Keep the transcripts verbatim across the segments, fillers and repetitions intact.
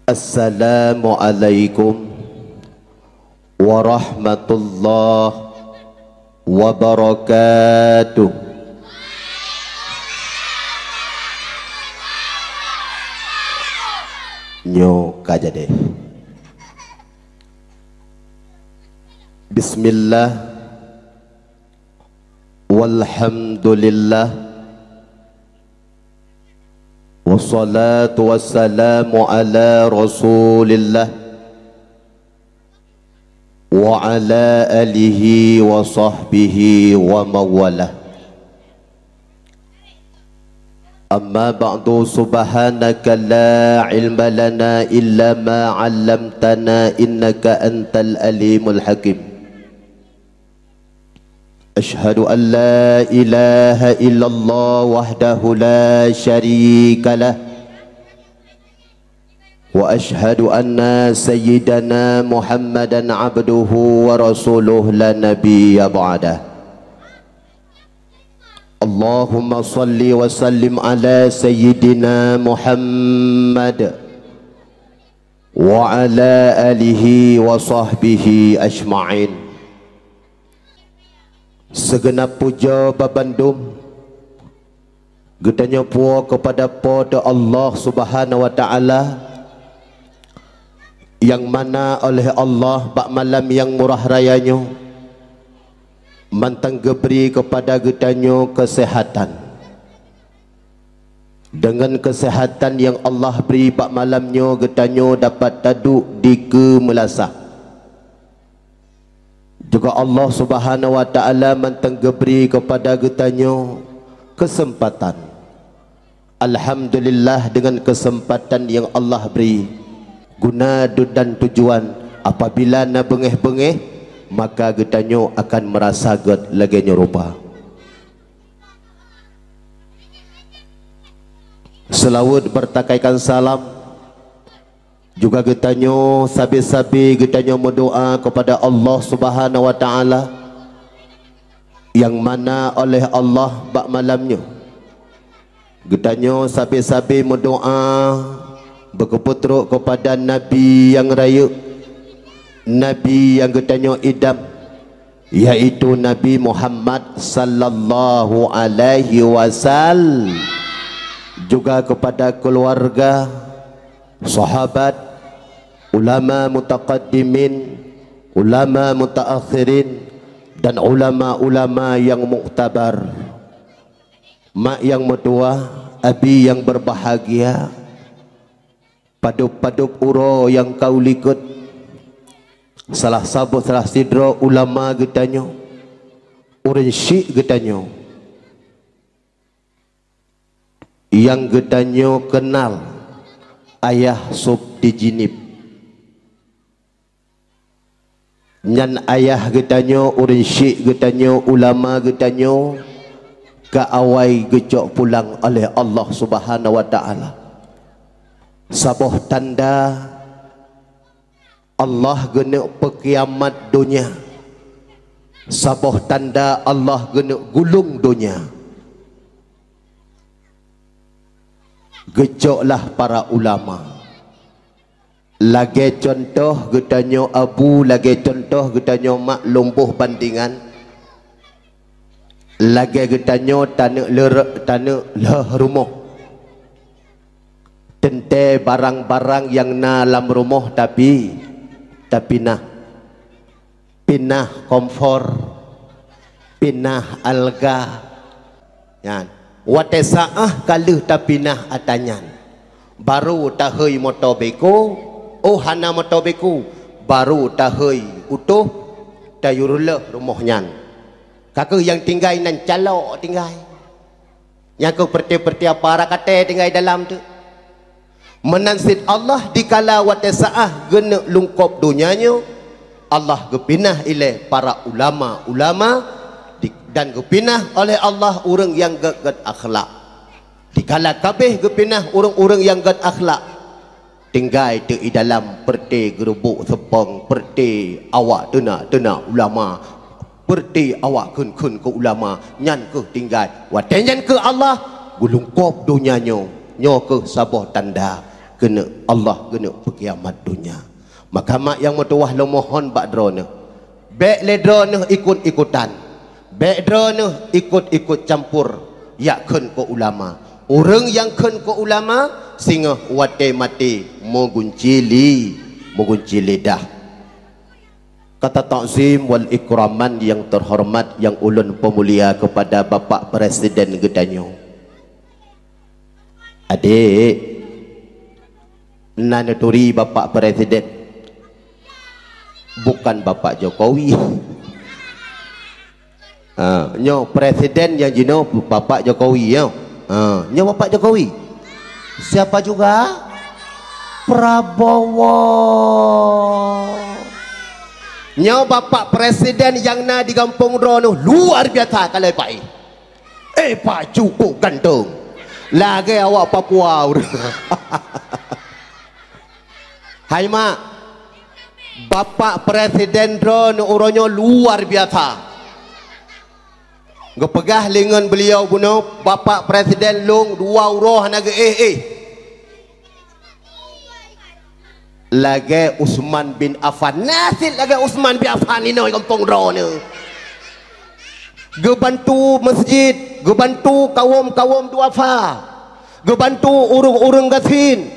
Assalamualaikum warahmatullahi wabarakatuh. Nyoe ka jadi. Bismillah. Walhamdulillah. Wassalatu wassalamu ala Rasulillah wa ala alihi wa sahbihi wa mawalah. Amma ba'du, subhanaka la ilma lana illa ma 'allamtana innaka antal alimul hakim. Asyhadu an la ilaha illallah wahdahu la syarika lah. Wa asyhadu anna sayyidana Muhammadan abduhu wa rasuluh la nabiyya ba'dah. Allahumma salli wa sallim ala sayyidina Muhammad wa ala alihi wa sahbihi ajma'in. Sigeunab puja babandum geutanyoe puwoe keupada Po teu Allah Subhanahu wa Ta'ala, nyang mana oleh Allah bak malam nyang murah raya nyoe mantong geubri keupada geutanyoe keuseuhatan. Deungon keuseuhatan nyang Allah bri bak malam nyoe, geutanyoe dapat taduek dikeue meulasah. Juga Allah Subhanahu wa Ta'ala mantong geubri keupada geutanyoe keuseumpatan. Alhamdulillah, deungon keuseumpatan nyang Allah bri, guna dan tujuan apabila na beungéh-beungéh, maka geutanyoe akan meurasa gét lagée nyoe rupa. Seulaweuet beutakaikan salam. Juga geutanyoe sabe-sabe geutanyoe meudoá keupada Allah Subhanahu wa Ta'ala, nyang mana oleh Allah bak malam nyoe geutanyoe sabe-sabe meudoá beukeupeutrok keupada Nabi nyang rayeuk, Nabi nyang geutanyoe idam, yaitu Nabi Muhammad sallallahu alaihi wasallam, juga keupada keuluwarga, sahabat, ulama mutaqaddimin, ulama mutaakhirin, dan ulama-ulama nyang muktabar. Mak nyang meutuwah, abi nyang beubahgia, padub-padub uroe nyang ka u likot, salah saboh, salah sidroe ulama geutanyoe, ureuëng syiek geutanyoe, nyang geutanyoe keunal Ayah Sobdi Jinib. Nyan ayah geutanyoe, ureuëng syiek geutanyoe, ulama geutanyoe, ka awai geucok pulang oleh Allah Subhanahu wa Ta'ala. Saboh tanda Allah geuneuk peukiamat donya. Saboh tanda Allah geuneuk gulong donya. Geucoklah para ulama. Lagée cuntoh geutanyoe abu, lagée cuntoh geutanyoe mak lôn boh bandengan, lagée geutanyoe taneuk lere-, taneuk lheueh rumoh. Teuntée barang-barang nyang na lam rumoh tapi, tapinah. Pinah kompor, pinah alga. Nyan, watée saáh ka lheueh tapinah atra nyan, barô tahôi moto beko, oh hana moto beko, barô tahôi utoh, tayue reuloh rumoh nyan. Ka kheueh nyang tinggai nan calok tinggai. Nyang kheueh peureuté-peureuté apa rakaté tinggai dalam teuk. Meunan cit Allah dikala watée saáh geuneuk lungkôb donya nyoe, Allah geupinah ilée para ulama-ulama di-, dan geupinah oleh Allah ureuëng nyang gét-gét akhlak. Dikala kabéh geupinah ureuëng-ureuëng nyang gét akhlak, tinggai teuk i dalam peureuté geureubok seupeng, peureuté awak teunak-teunak ulama, peureuté awak kheun-kheun keu ulama, nyan kheueh tinggai. Watée nyan kheueh Allah geulungkôb donya nyoe, nyoe kheueh saboh tanda. Keuneuk Allah keuneuk peukiamat donya. Maka mak nyang meutuwah lôn mohon bak droeneuh, bék lé droeneuh ikot-ikotan, bék droeneuh ikot-ikot campur jak kheun keu ulama. Ureuëng nyang kheun keu ulama singoh watée maté meugunci li-, meugunci lidah. Kata takzim wal ikraman yang terhormat yang ulôn peumulia kepada Bapak Presiden geutanyoe. Adik, na neuturi Bapak Presiden, bukan Bapak Jokowi. Ha, nyoe presiden nyang jinoe Bapak Jokowi, nyoe. Ha, nyoe Bapak Jokowi. Siapa juga? Prabowo. Nyoe Bapak Presiden nyang na di gampông droeneuh luar biasa kalai paih. Eh, Pak, cukup ganteng. Lagée awak Papua. Hai mak, Bapak Presiden droeneuh uroe nyoe luar biasa. Geupeugah lé ngon beuliau bunoe, Bapak Presiden lôn dua uroe hana geuéh-éh. Lagée Utsman bin Affan. Nasib lagée Utsman bin Affan inoe gampông droeneuh. Geubantu masjid, geubantu kawom-kawom duafa, geubantu ureuëng-ureuëng gasien.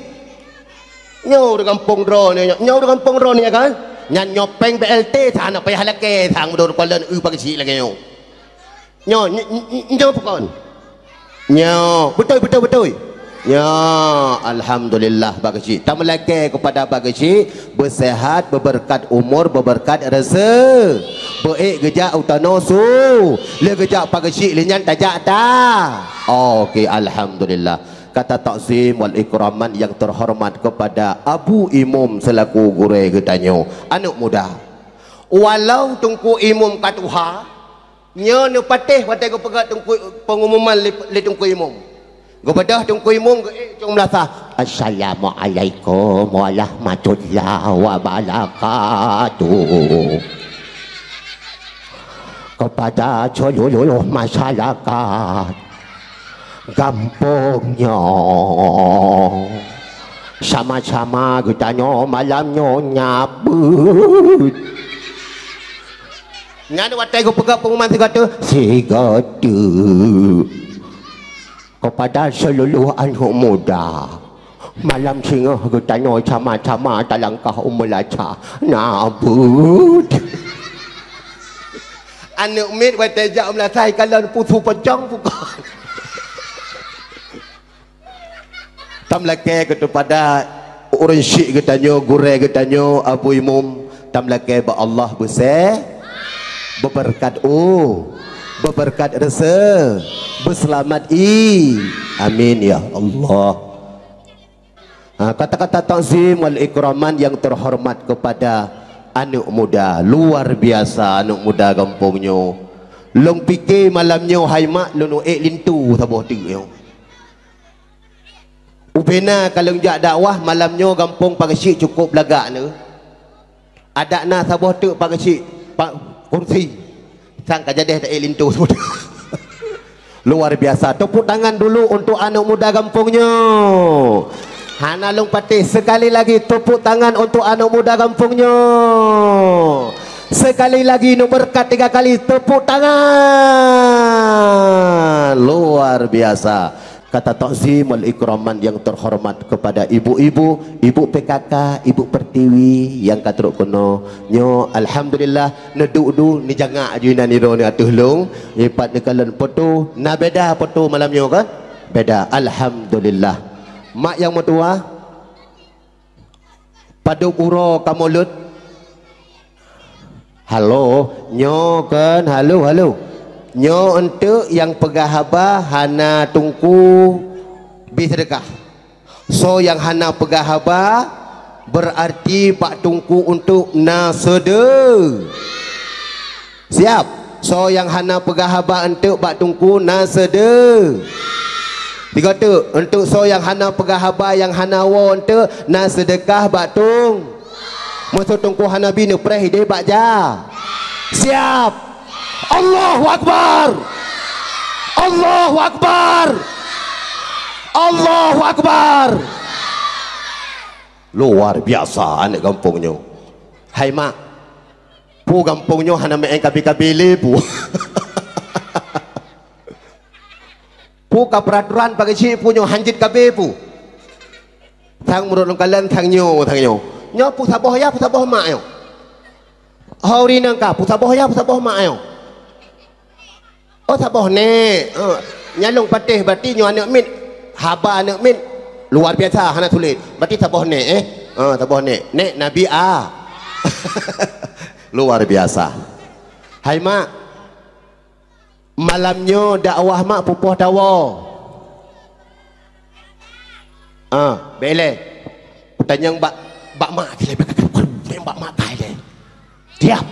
Nyoe ureuëng gampông droeneuh, nyoe ureuëng gampông droeneuh kan? Nyan nyoe péng B L T sa hana payah lakée sa meudon kuala eu pageuchik lagée nyoe. Nyoe, ny-, ny-, nyoe pakon? Nyoe, beutôi, beutôi, beutôi. Nyoe, alhamdulillah Pak Geuchik. Tameulakée keupada Pak Geuchik, beusehat, beubeureukat umur, beubeureukat reuse. Beuék geujak u tanoh su. Lé geujak Pak Geuchik lé nyan tajak ta. Oke, alhamdulillah. Kata takzim wal ikraman yang terhormat kepada Abu Imum selaku gurée geutanyoe, aneuk muda. Walau Teungku Imum ka tuha, nyoe neupatéh watée geupeugah Teungku, pengumuman lé, lé Teungku Imum. Geubeudôh Teungku Imum geuék cong meulasah, "Assalamualaikum warahmatullahi wabarakatuh. Kepada seluruh masyarakat gampông nyoe, sama-sama geutanyoe malam nyoe nyabut." Nyan watée geupeugah pengumuman sigoe teuk, sigoe teuk. Kepada seluruh aneuk muda, malam singoh geutanyoe sama-sama talangkah u meulaca. Nabut. Aneuk miet watée jak u meulaca ikalon pusu pocong bukon. Tameulakée keupada ureuëng syik geutanyoe, gurée geutanyoe, Abu Imum. Tameulakée bak Allah beusé, beubeureukat u, beubeureukat reuse, beuseulamat i. Amin ya Allah. Ha, kata-kata takzim wal ikraman yang terhormat kepada aneuk muda, luar biasa aneuk muda gampông nyoe. Lôn pike malam nyoe hai mak lôn ék linto saboh teuk nyoe. Ubena ka lôn jak dakwah malam nyoe gampông Pak Geuchik cukup lagak nyoe. Adak na saboh teuk Pak Geuchik, pa-, kursi. Sang ka jadeh taék linto saboh teuk. Luar biasa. Tepuk tangan dulu untuk aneuk muda gampông nyoe. Hana lôn patéh. Sekali lagi tepuk tangan untuk aneuk muda gampông nyoe. Sekali lagi neubeureukat tiga kali tepuk tangan. Luar biasa. Kata takzim wal ikraman yang terhormat kepada ibu-ibu, ibu P K K, ibu Pertiwi nyang ka trok keunoe. Nyoe alhamdulillah neuduek du neujangak ju inan nyoe ateueh lôn. Ipat neukalon foto, na beda foto malam nyoe kan? Beda. Alhamdulillah. Mak nyang meutuwah, padub uroe kamoe leuet? Halo, nyoe kan, halo, halo. Nyoe eunteuk nyang peugah haba hana teungku bri seudeukah. Soe nyang hana peugah haba, beurarti bak teungku eunteuk na seudeu-, Siap. Soe nyang hana peugah haba eunteuk bak teungku na seudeu-, Tiga teuk, eunteuk soe nyang hana peugah haba nyang hana woe eunteuk na seudeukah bak tung-, Meusoe teungku hana bi neupreh ideh bak ja. Siap. Allahu Akbar. Allahu Akbar. Allahu Akbar. Luar biasa aneuk gampông nyoe. Hai mak, peue gampông nyoe hana meu'en KB-KB lé peue? Peue ka peuraturan pageue cit peue nyoe hanjeuet KB peue? Sang meurot lôn kalon sang nyoe, sang nyoe. Nyoe peue saboh yah, peue saboh mak nyoe? Ho ureueng inong ka, peue saboh yah, peue saboh mak nyoe? Oh, saboh nèk. Oh, nyang lôn patéh berarti nyoe aneuk miet. Haba aneuk miet luar biasa, hana sulet. Berarti saboh nèk, eh? Oh, saboh nèk. Nèk Nabi A. Luar biasa. Hai mak, malam nyoe dakwah mak pupoh tawoe. Ah, bèk lé. Kutanyong bak, bak mak, bak mak kai lé. Diam.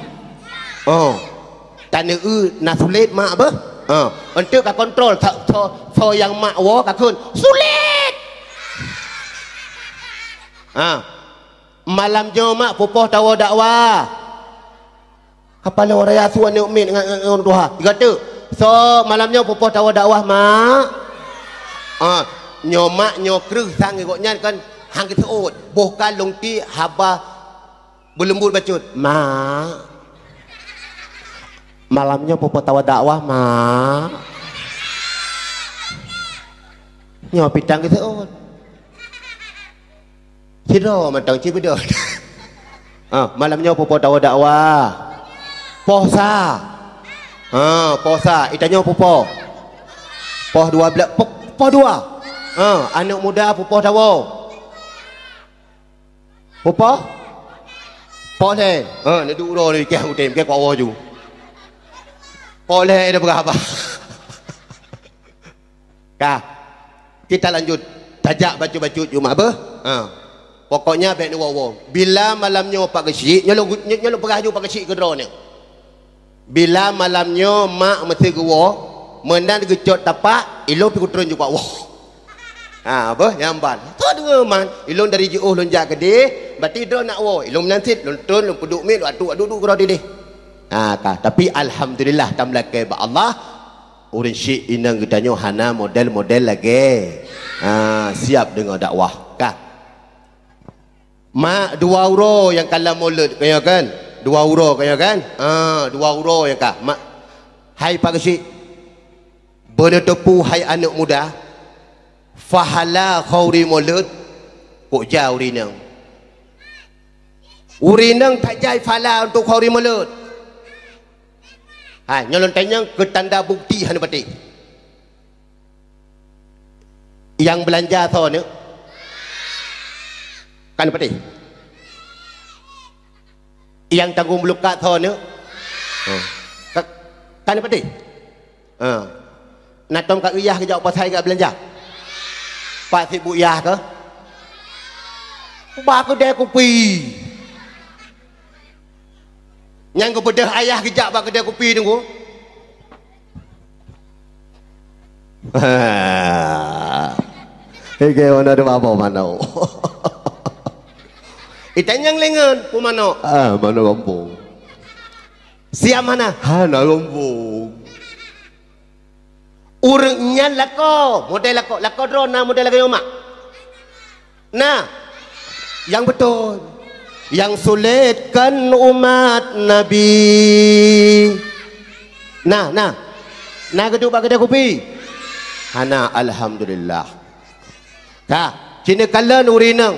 Oh. Taneuk na sulet mak beuh. Oh. Enteuk ka kontrol, so, so, so nyang mak woe ka kheun, "Sulet!" Ah. Malam nyoe mak pupoh tawoe dakwah. Kapala raya su aneuk miet ngon, ngon, ngon tuha. Tiga teuk. So, malam nyoe pupoh tawoe dakwah, mak. Ah, nyoe mak, nyoe kreueh sang gobnyan kan hang geuseuôt. Boh ka lôn tiek haba beuleumbut bacut. Mak. Malam nyoe pupoh tawoe dakwah, mak. Nyoe pitang geuseuôt. Sidroe mantong cit beudôh. Ah, malam nyoe pupoh tawoe dakwah. Poh sa. Ah, poh sa. Itanyoe pupoh. Poh dua blah, poh, poh dua. Ah, aneuk muda pupoh tawoe. Pupoh? Poh lhèe. Ah, neuduek uroe nibak udeb, bèk kuwoe ju. Poh lhèe dah peugah haba. Ka. Kita lanjut. Tajak bacut-bacut ju mak beuh. Ha. Pokoknya bèk neuwoe-woe. Bila malam nyoe Pak Geuchik, nyoe lôn, nyoe lôn peugah ju Pak Geuchik keu droeneuh. Bila malam nyoe mak meusti geuwoe, meunan geucok tapak, ilôn pih kutreun ju bak woe. Ha, beuh, nyan ban. Soe deungoe man, ilôn dari jiôh lôn jak keudeh, berarti droe nak woe. Ilôn meunan cit, lôn treun, lôn peuduek miet, lôn atuek, duek-duek keudroe dideh. Ha, ka. Tapi alhamdulillah, tameulakèe bak Allah. Ureueng chik inong geutanyoe hana model-model lagèe. Ha, siap deungoe dakwah. Ka. Mak, dua uroe nyang ka lam mulod, ka nyoe kan? Dua uroe, ka nyoe kan? Ha, dua uroe nyang ka. Mak, hai Pak Geuchik, beuneuteupeue hai aneuk muda, pahala khauri mulod, kok jai ureueng inong. Ureueng inong tajai pahala untuk khauri mulod. Hai, nyoe lôn tanyong keu tanda bukti hana patéh. Nyang beulanja soe neuk? Kan patéh. Nyang tanggong meulukat soe neuk? Ha. Ka-, kan patéh. Ha. Na tom ka yah geujak pasai geujak beulanja? Pat sibuk yah keuh? Bak keudè kupi. Nyang geubeudôh ayah geujak bak keudè kupi teungku. Hige, mana ada apa manok? Itanyong lé ngon pu manok. Ah, manok gampông. Siap mana? Hana gampông. Ureueng nyan lakoe, model lakoe, lakoe droe na model lagèe nyoe mak. Na, nyang beutôi. Nyang sulet kan umat Nabi. Na, na. Na geuduek bak keudè kupi? Hana, alhamdulillah. Ka, ci neukalon ureueng inong.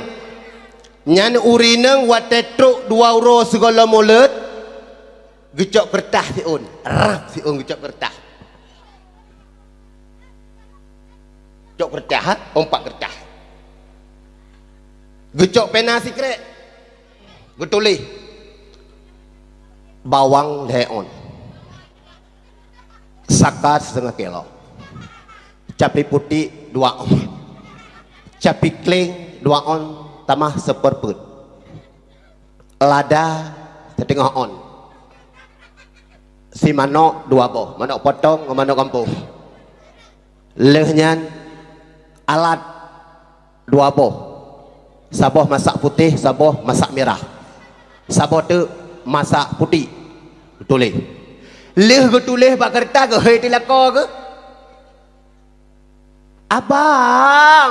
Nyan ureueng inong watèe trok dua uroe sigohlom mulod, geucok keureutah siôn, rap siôn geucok keureutah. Cok keureutah, ha? Ompat keureutah. Geucok pena sikrek. Geutuléh. Bawang lhèe ôn. Saka siteungoh kilo. Capi putéh dua ôn. Capi kleng dua ôn tamah seupeurpeuet. Lada siteungoh ôn. Si manok dua boh, manok potong ngon manok gampông. Lheueh nyan alat dua boh. Saboh masak putéh, saboh masak mirah. Saboh teuk masak putéh. Geutuléh. Lheueh geutuléh bak keureutah geuhôi di lakoe geuh. Abang.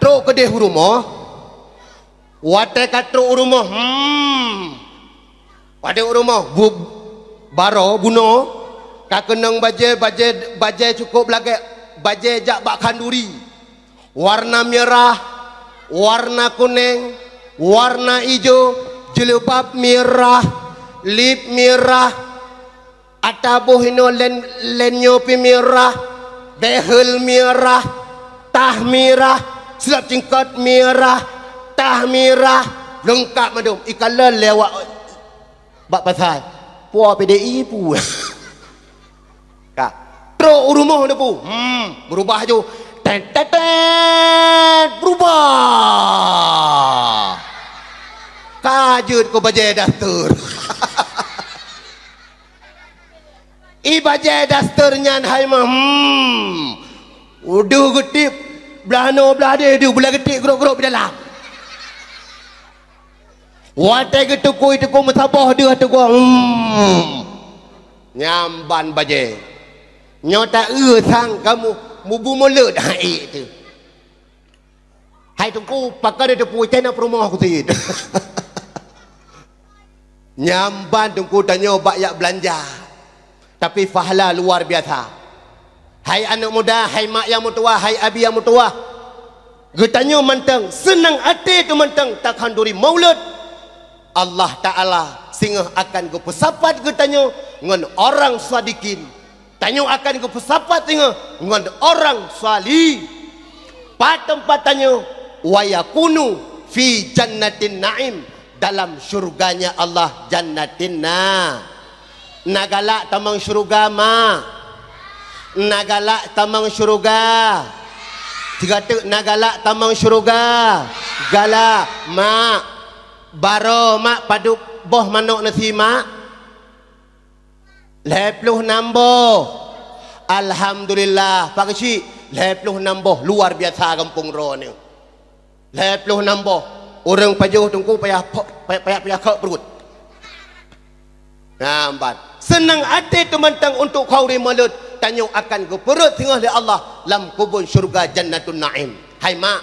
trok keudeh u rumoh. Watée ka trok u rumoh, hmm. Watée u rumoh, bu-, baroe bunoe. Ka keunong bajée, bajée, bajée cukôp lagée bajée jak bak khanduri. Warna mirah, warna kunéng, warna ijo, jilbab mirah, lip mirah, ata boh inoe lén, lén nyoe pih mirah, behel mirah, tah mirah, seulab cingkot mirah, tah mirah, leungkab mandum. Ikalon lé awak bak pasai. Puwoe P D I pu. Ka. Trok u rumoh neupu. Hmm, beurubah ju. Tet, tet, tet, beurubah. Ka jeuet keu bajée daster. I bajée daster nyan hai mah, hmm. Udeuh geutiek blah noe blah deh deuh, blah geutiek grok-grok di dalam. Watée geutukui-tukui meusaboh deuh teugong, hmm. Nyamban bajée. Nyoe ta eu sang kamu mubu mulot hai teuh. Hai Teungku, pakon teupeu cena peurumoh kusit. Nyamban Teungku tanyoe bak jak beulanja. Tapi pahala luar biasa. Hai aneuk muda, hai mak nyang meutuwah, hai abi nyang meutuwah. Geutanyoe mantong seunang até teuh mantong takhanduri maulud. Allah Ta'ala singoh akan geupeusapat geutanyoe ngon orang sadikin. Tanyoe akan geupeusapat singoh ngon orang salihin. Pat teumpat tanyoe, wa yakunu fi jannatin na'im, dalam syurganya Allah, jannatin na. Na galak tamong syurga, mak? Na galak tamong syurga? Tiga teuk, na galak tamong syurga? Galak, mak. Baroe mak padub boh manok nasi, mak? Lhée ploh nam boh. Alhamdulillah, Pak Keuchik, lhée ploh nam boh, luar biasa gampông droeneuh. Lhée ploh nam boh. Ureuëng pajoh Teungku payah, payah, payah, payah khok pruet. Nah, empat. Seunang até teumantong untuk khanduri maulud, tanyoe akan geupeureuet singoh lé Allah lam keubon syurga Jannatun Naim. Hai mak,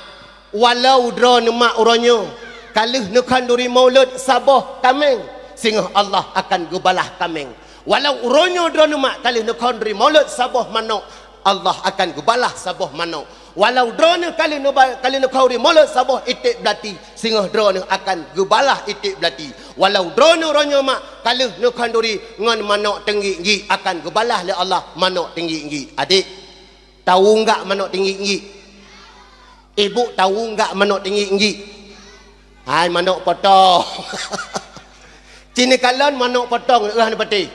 walau droeneuh mak uroe nyoe ka lheueh neukhanduri maulud saboh kaméng, singoh Allah akan geubalah kaméng. Walau uroe nyoe droeneuh mak ka lheueh neukhanduri maulud saboh manok, Allah akan geubalah saboh manok. Walau droeneuh ka lheueh neuba-, ka lheueh neukhanduri maulud saboh iték beulati, singoh droeneuh akan geubalah iték beulati. Walau droeneuh uroe nyoe mak ka lheueh neukhanduri ngon manok teunggik-nggik, akan geubalah lé Allah manok teunggik-nggik. Adék, tau nggak manok teunggik-nggik? Ibu tau nggak manok teunggik-nggik? Hai, manok potong. Ci neukalon manok potong, neueh neupatéh.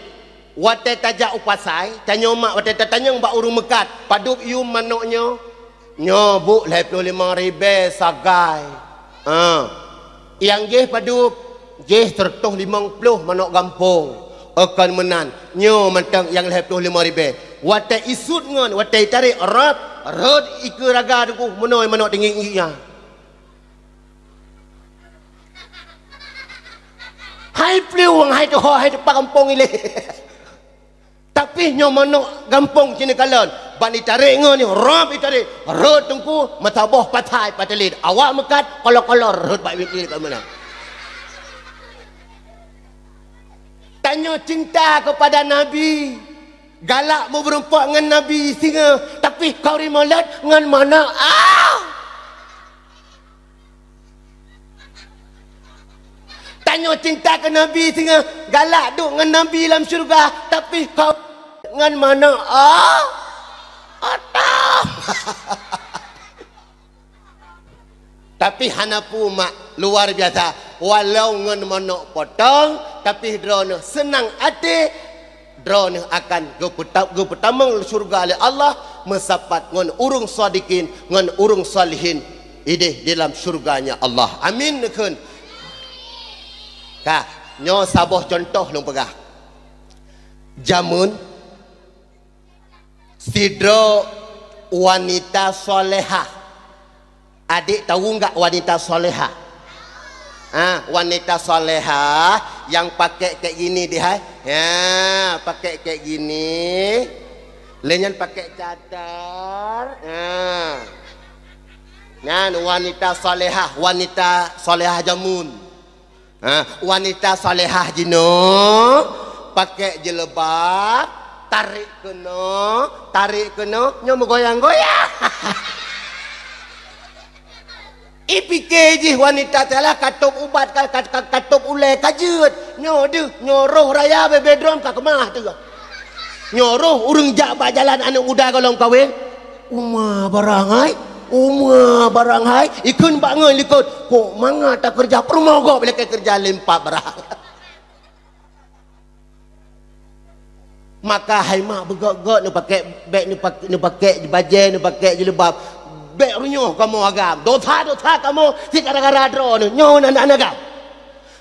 Watée tajak u pasai, tanyoe mak watée tatanyong bak ureuëng meukat, "Padub yum manok nyoe?" "Nyoe, Bu, lhée ploh limong ribée sagai." Ha. Nyang jih padub? "Jih seureutôh limong ploh manok gampông." "Oh, kon meunan, nyoe mantong nyang lhée ploh limong ribée." Watée isut ngon, watée itarek, rot, rot ikeue raga Teungku, meunoe manok teunggik-nggik nyan. Hai pliueng, hai tuho, hai teumpat gampông ilée. Tapi nyoe manok gampông ci neukalon, ban itarek ngon nyoe, rot itarek, rot Teungku, meusaboh pasai patalit. Awak meukat, kolor-kolor, rot bak biet-biet kat meunan. Tanyoe cinta keupada Nabi, galak meureumpok ngon Nabi singoh, tapi khanduri maulud ngon manok. Ah! Tanyoe cinta keu Nabi singoh, galak duek ngon Nabi lam syeuruga, tapi khanduri ngon manok. Ah! Atam! Tapi hana peue mak, luar biasa. Walau ngon manok potong, tapi droeneuh seunang até, droeneuh akan geupeuta-, geupeutamong syeuruga lé Allah, meusapat ngon ureuëng shadiqin, ngon ureuëng shalihin, idéh di lam syeuruga-Nya Allah. Amin neukheun. Ka, nyoe saboh cuntoh lôn peugah. Jameun sidroe wanita shalehah. Adék tau nggak wanita shalehah? Ah, wanita shalehah nyang pakai kayak gini deh, hai. Ya, pakai kayak gini. Lé nyan pakai cadar. Ha. Nyan wanita shalehah, wanita shalehah jameun. Ha, wanita shalehah jinoe pakai jilbab, Tarék keunoe, tarék keunoe, nyoe meugoyang-goyang. Ipike jih wanita salah, ka tôb ubat, ka, ka, ka, ka tôb ulée, ka jeuet. Nyoe deuh, nyoe roh raya bebe drom ka keumah teuh. Nyoe roh ureuëng jak bak jalan aneuëk muda gohlom kawen. Uma barang hai, uma barang hai, ikheun bak ngon likot. Kok mangat takeureuja peurumoh gob lakée keureuja limpat barang. Maka hai mak beugét-gét neupakèk, bèk neupak-, neupakèk bajèe, neupakèk jilbab. Bèk runyuh kamoe agam. Dosa-dosa kamoe si gara-gara droeneuh. Nyoe na, na, na agam.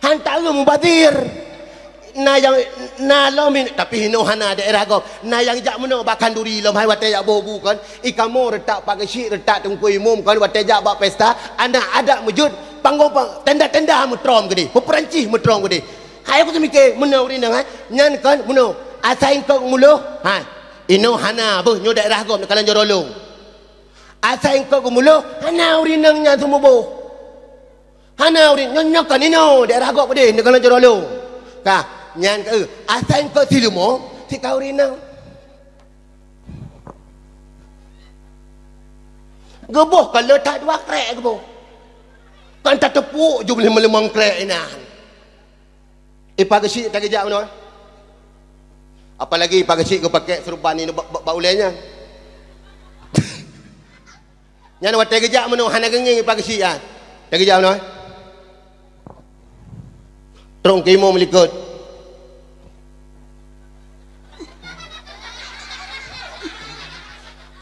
Han taeu mubazir. Na nyang, na lom in-, tapi hinoe hana daerah gob. Na nyang jak meunoe bak khanduri lom hai watèe jak boh bu kan. I kamoe reutak Pak Geuchik, reutak Teungku Imum kan watèe jak bak pesta. Aneuk adat meujeuet panggong pa-, tenda-tenda meutrom keudeh. Peupeurancih meutrom keudeh. Hai aku teumike, meunoe ureueng inong, hai. Nyan kon meunoe. Asai eungkôt geumulôh, hai. Inoe hana beuh, nyoe daerah gob neukalon jaroe lôn. Asai eungkôt geumulôh, hana ureueng inong nyan seumuboh. Hana ureueng, nyoe, nyoe kon inoe daerah gob deh, neukalon jaroe lôn. Ka, nyan ka, eh, asai eungkôt sileumô, sika ureueng inong. Geuboh ka le that dua krek geuboh. Kan tateupuk ju meuleumeung krek inan. Ipa geuchik tageujak meunoe. Apalagi ipa geuchik geupakèk seureuban nyoe bak, bak, bak ulèe nyan. Nyan watèe geujak meunoe hana geungieng ipa geuchik nyan. Tageujak meunoe. Trok keu imum likot.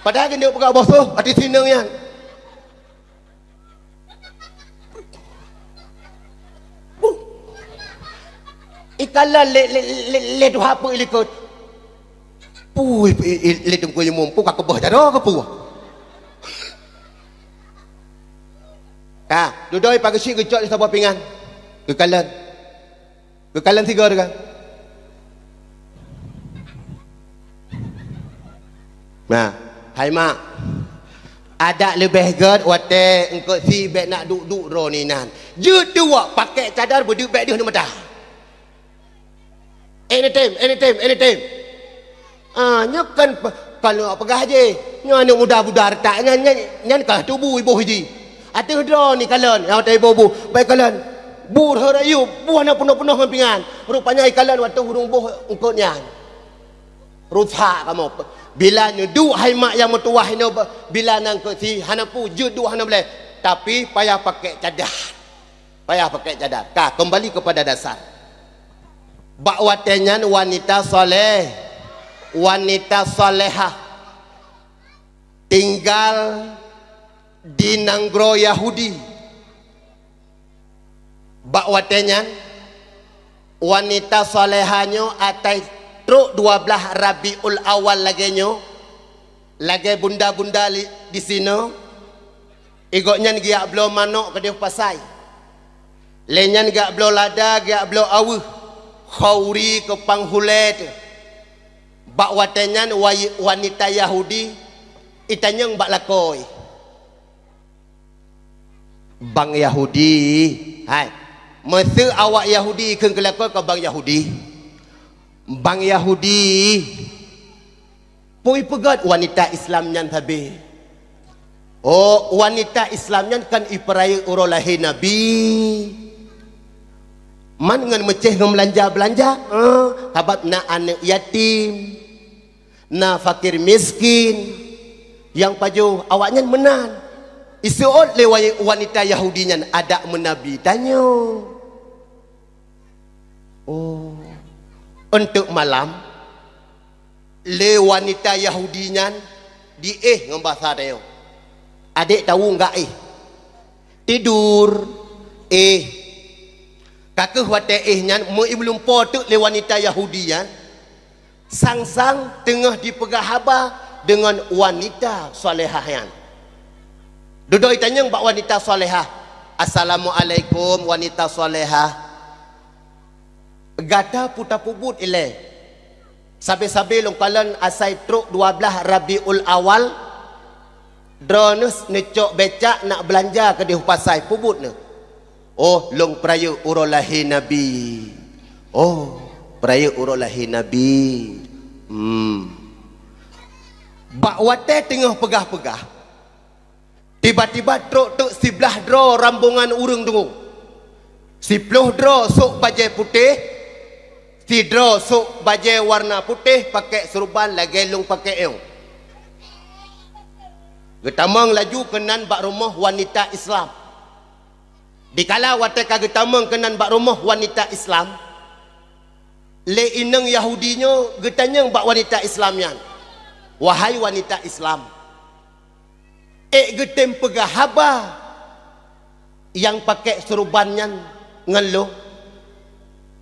Padahai geuneuk peugah boh soh, até sineung nyan. Ikalon lé, lé, lé, lé tuha peue likot. Pui, i, i, lé teungku imum, pue ka keubah jaroe keu pue. Ka, dudoe pageuchik geucok di saboh pingan. Geukalon. Geukalon sigoe teuka. Nah, hai mak. Adak leubeh gét watèe eungkôt si bèk nak duek-duek droeneuh inan. Jeuet deuh wak pakèk cadar beudeuh bèk deuh neumata. Anytime, anytime, anytime. Ah, nyoe kan pe-, kalau peugah jih, nyoe aneuk muda-muda reutak nyan, nyan, nyan ka tubu iboh jih. Ateueh droeneuh kalon, nyang watèe iboh bu, bèk kalon. Bu rhot rayeuk, bu hana peunoh-peunoh ngon pingan. Rupanya ikalon watèe ureueng boh eungkôt nyan. Rusak kamoe. Bila neuduek hai mak nyang meutuwah inoe, bila na eungkôt si hana peue, jeuet duek hana bulèe. Tapi payah pakèk cadar. Payah pakèk cadar. Ka, kembali kepada dasar. Bak watèe nyan wanita soleh, wanita solehah tinggal di nanggroe Yahudi. Bak watèe nyan, wanita solehah nyoe atai trok dua blaih Rabiul Awal lagèe nyoe, lagèe bunda-bunda li-, di sinoe, i gobnyan geujak bloe manok keudeh pasai. Lheueh nyan geujak bloe lada, geujak bloe aweueh, khauri keu panghulèe teuh. Bak watèe nyan wa-, wanita Yahudi itanyong bak lakoe. Bang Yahudi, hai. Meuseu awak Yahudi kheun keu lakoe keu bang Yahudi. Bang Yahudi, peue peugöt wanita Islam nyan sabe? Oh, wanita Islam nyan kan ipeurayeuk uroe lahé Nabi. Man ngon meucéh ngon beulanja-beulanja, eh, sabab na aneuk yatim. Na fakir miskin nyang pajoh awaknyan meunan. Iseuôt lé wa-, wanita Yahudi nyan adak meunabi tanyoe. Oh. Eunteuk malam, lé wanita Yahudi nyan diéh ngon basa tanyoe. Adék tawu nggak éh. Tidur, éh. Ka keuh watée éh nyan, meu-ié meulumpoe teuk lé wanita Yahudi nyan, sang-sang teungoh jipeugah haba deungon wanita salehah nyan. Dudoe itanyong bak wanita salehah, "Assalamualaikum, wanita salehah. Gata peue tapeubuet ilée? Sabe-sabe lôn kalon asai trok dua blaih Rabiul Awal, droeneuh neucok becak nak beulanja keudeh u pasai, peue buet neuh?" "Oh, lôn peurayeuk uroe lahé Nabi." "Oh, peurayeuk uroe lahé Nabi." Hmm. Bak watée teungoh peugah-peugah, tiba-tiba trok teuk siblaih droe rambongan ureuëng teungku. Siploh droe sôk bajée putéh, sidroe sôk bajée warna putéh, pakék seureuban lagée lôn pakék nyoe. Geutamong laju keunan bak rumoh wanita Islam. Dikala watée ka geutamong keunan bak rumoh wanita Islam, lé inong Yahudi nyoe geutanyong bak wanita Islam nyan, "Wahai wanita Islam, ék geutem peugah haba nyang pakék seureuban nyan ngon lôn?"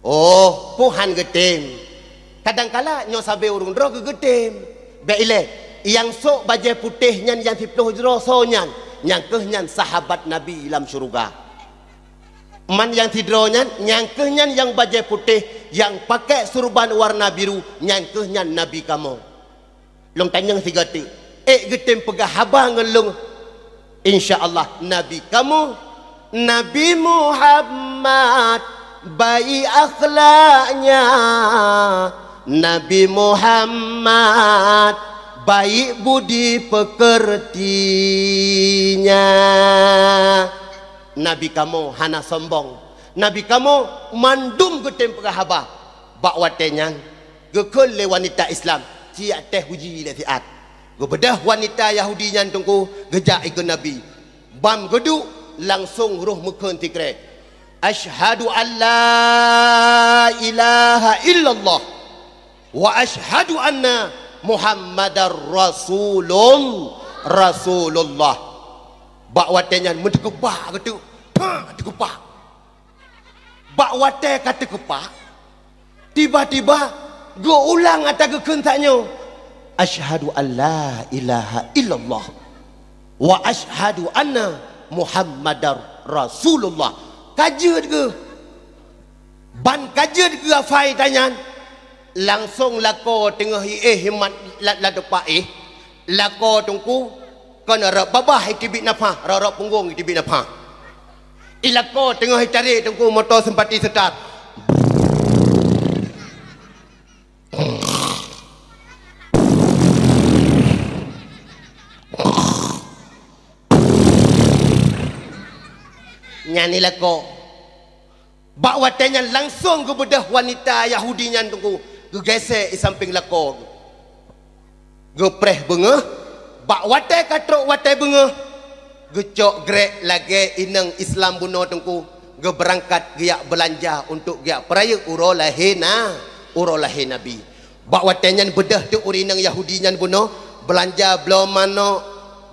"Oh, peue han geutem. Kadangkala nyoe sabe ureuëng droe geugeutem. Bék ilée, nyang sôk bajée putéh nyan nyang siploh droe soe nyan, nyang kheueh nyan sahabat Nabi lam syeuruga. Man nyang sidroe nyan, nyang kheueh nyan nyang bajée putéh, nyang pakék seureuban warna biru, nyang kheueh nyan Nabi kamoe." Lôn tanyong sigoe teuk, "Ék geutem peugah haba ngon lôn?" "Insya Allah, Nabi kamoe, Nabi Muhammad baik akhlaknya, Nabi Muhammad baik budi pekertinya. Nabi kamoe hana sombong. Nabi kamoe mandum geutem peugah haba." Bak watée nyan, geukheun lé wanita Islam, siat teh uji lé siat. Geubeudôh wanita Yahudi nyan teungku, geujak ikeue Nabi. Bam geuduek, langsong roh meukheun sikrek, "Asyhadu an la ilaha illallah, wa asyhadu anna Muhammadar Rasulul-, Rasulullah." Bak watée nyan meuteukeupak geuteuk, tak teukeupak. Bak watée ka teukeupak, tiba-tiba geuulang ata geukheun tanyoe, "Asyhadu an la ilaha illallah, wa asyhadu anna Muhammadar Rasulullah." Ka jeuet geuh. Ban ka jeuet geuh afai tanyan, langsong lakoe teungoh iéh imat la-, ladeupak éh. Lakoe teungku, kon rab babah iteubiet nafah, rab-rab punggong iteubiet nafah. Ilakoe teungoh itarek teungku, moto seumpati seutat. Nyan ilakoe. Bak watée nyan langsong geubeudôh wanita Yahudi nyan teungku, geugeusée i sampéng lakoe geuh. Geupreh beungoh, bak watée ka trok watée beungoh, geucok grek lagée inong Islam bunoe teungku, geubeurangkat geujak beulanja untuk geujak peurayeuk uroe lahé na, uroe lahé Nabi. Bak watée nyan beudôh teuk ureuëng inong Yahudi nyan bunoe, beulanja bloe manök,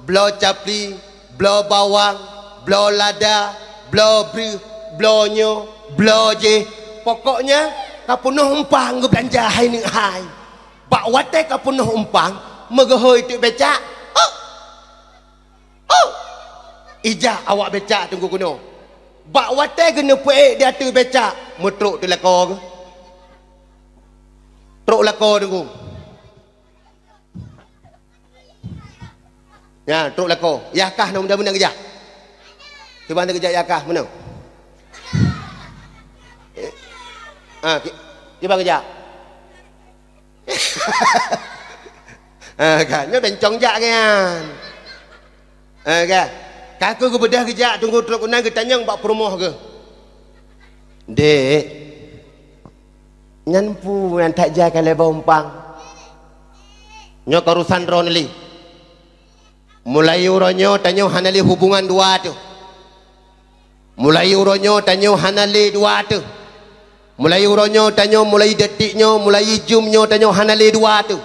bloe capli, bloe bawang, bloe lada, bloe breueh, bloe nyoe, bloe jéh. Pokoknya, ka peunoh umpang geubeulanja hai neuk hai. Bak watée ka peunoh umpang, meugeuhôi teuk becak. "Oh! Oh!" Ijak awak becak teungku keunoe. Bak watée geuneupeuék di ateueh becak, meutrok teuk lakoe geuh. Trok lakoe teungku. Nyan, trok lakoe. Yah kah na muda meunan geujak. Kiban geujak yah kah meunan. Ah, ki-, kiban geujak. Ah, kan, nyoe bencong jak nyan. Ah, kan. Ka keuh geubeudôh geujak teungku trok keunan geutanyong bak peurumoh geuh. "Dek, nyan peue nyang that jai ka lhée boh umpang?" "Nyoe ka urusan droeneuh lé. Mulai uroe nyoe tanyoe hana lé hubungan dua teuh. Mulai uroe nyoe tanyoe hana lé dua teuh. Mulai uroe nyoe tanyoe, mulai detik nyoe, mulai jeuem nyoe tanyoe hana lé dua teuh."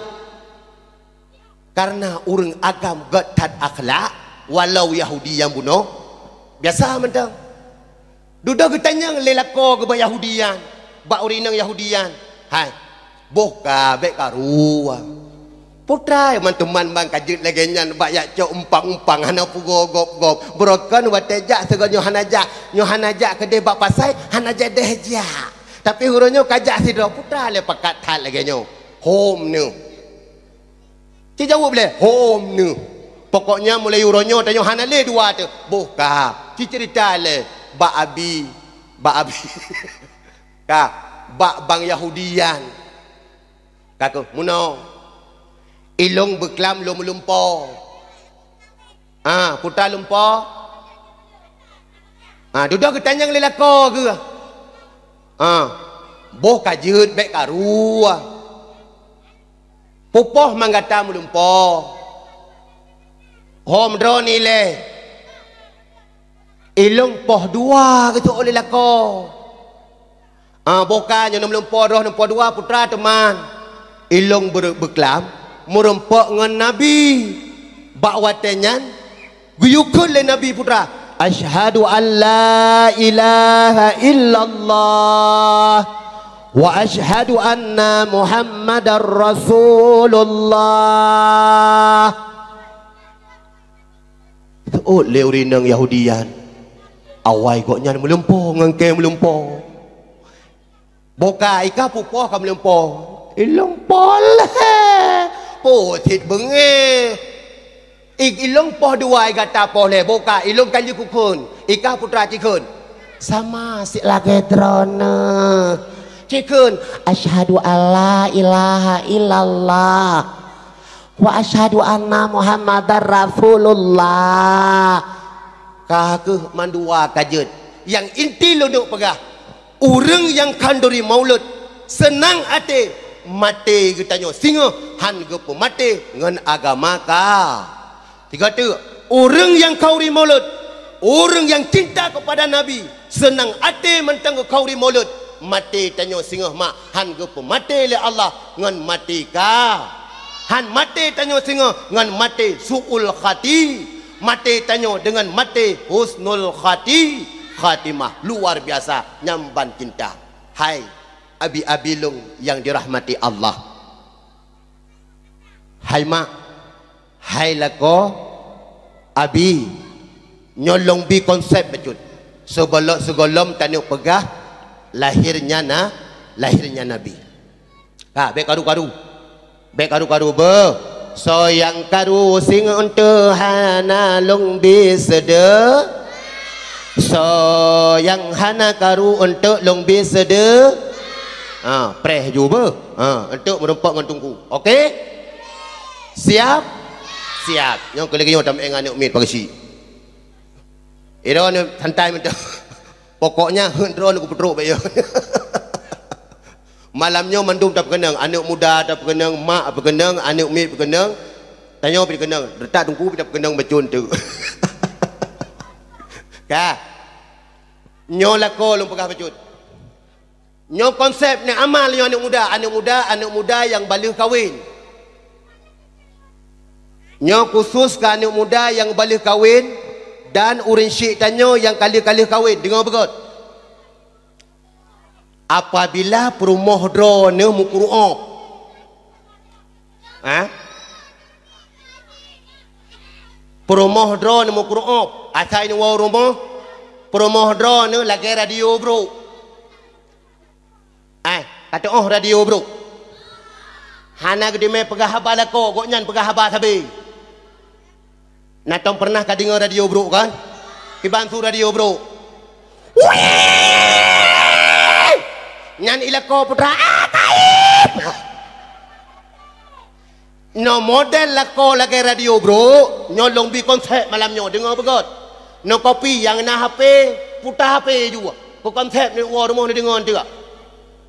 Kareuna ureuëng agam gét that akhlak, walau Yahudi nyang bunoe, biasa mantong. Dudoe geutanyong lé lakoe geuh bak Yahudi nyan, bak ureuëng inong Yahudi nyan, "Hai, boh ka bék karu, ah. Peue treuk man teuma ban ka jeuet lagée nyan bak jak cok umpang-umpang hana peugoe gob-gob. Beurokon watée jak sigoe nyoe hana jak, nyoe hana jak keudeh bak pasai, hana jadeh jak. Tapi uroe nyoe ka jak sidroe, peue treuk lé pakat that lagée nyoe. Hom neuh." Ci jaweueb lé, "Hom neuh. Pokoknya mulai uroe nyoe tanyoe hana lé dua teuh." "Boh ka." Ci ceurita lé bak abi, bak abi. Ka, bak bang Yahudi nyan. Ka keuh, meunoe. Ilong beuklam lom lumpoe. Ah, putra lumpoe. Ah, dudoe geutanyong lé lakoe geuh. Ah, boh ka jeuet bék karu. Pupoh manggata meulumpoe. Hom droeneuh ilée. Ilong poh dua geuteuôt lé lakoe. Ah, boh ka nyoe meulumpoe droeneuh poh dua putra teuma. Ilong ber-, beuklam meurumpok ngon Nabi. Bak watée nyan geuyue kheun lé Nabi putra, "Asyhadu an la ilaha illallah wa asyhadu anna Muhammadar Rasulullah." Teuôt lé ureuëng inong Yahudi nyan. Awai gobnyan meulumpoe ngon kée meulumpoe. Boh ka, i kah pupoh ka meulumpoe. Ilong poh lhée. Poh cit beungéh. I-, ilong poh dua i gata poh lhée. Boh ka, ilong ka lheueh kukheun. I kah putra cikheun. Sama sit lagée droeneuh. Cikheun, "Asyhadu alla ilaha illallah." "Wa asyhadu anna Muhammadar Rasulullah." Ka keuh mandua ka jeuet. Nyang inti lôn neuk peugah, ureuëng nyang khanduri maulud, seunang até, maté geutanyoe singoh han geupeumaté ngon agama ka. Tiga teuk, ureuëng nyang khanduri maulud, ureuëng nyang cinta keupada Nabi, seunang até mantong geukhanduri maulud, maté tanyoe singoh mak han geupeumaté lé Allah ngon maté ka. Han maté tanyoe singoh ngon maté su'ul khati. Maté tanyoe deungon maté husnul khati, khatimah luar biasa nyang ban cinta. Hai abi-abi lôn nyang dirahmati Allah. Hai mak, hai lakoe, abi, nyoe lôn bi konsep bacut. Seubalok sigohlom taneuk peugah lahirnya na, lahirnya Nabi. Ka, bék karu-karu. Bék karu-karu beuh. Soe nyang karu singoh eunteuk hana lôn bi seudeh. Soe nyang hana karu eunteuk lôn bi seudeh. Ha, preh ju beuh. Ha, eunteuk meurumpok ngon teungku. Oke? Siap? Siap. Nyang keu lagée nyoe tameuéng aneuk miet pageusik. Iro ni santai mantong. Pokoknya heuet droeneuh kupeutrok bék yo. Malam nyoe mandum tapeukeunong, aneuk muda tapeukeunong, mak peukeunong, aneuk miet peukeunong, tanyoe pih keunong, retak teungku pih tapeukeunong bacut tu. Ka. Nyoe lakoe lôn peugah bacut. Nyoe konsep ni amal nyoe aneuk muda, aneuk muda, aneuk muda nyang baleueh kawen. Nyoe khusus keu aneuk muda nyang baleueh kawen dan ureuëng syik tanyoe nyang ka lheueh-ka lheueh kawen. Deungoe beugôt. Apabila peurumoh droeneuh meukureueng, ha? Peurumoh droeneuh meukureueng, asai neuwoe rumoh, peurumoh droeneuh lagée radio brok. Ai, ka teuôh radio brok. Hana geuteumé peugah haba lakoe, gobnyan peugah haba sabe. Na tom pernah ka deungoe radio brok kan? Kiban su radio brok. Wih! Nyan ilakoe putra, ah, taib! Nyoe model lakoe lagée radio brok, nyoe lôn bi konsep malam nyoe, deungoe beugôt. Nyoe kopi nyang na HP, puta HP ju. Keu konsep neuwoe rumoh neudeungoe eunteuk.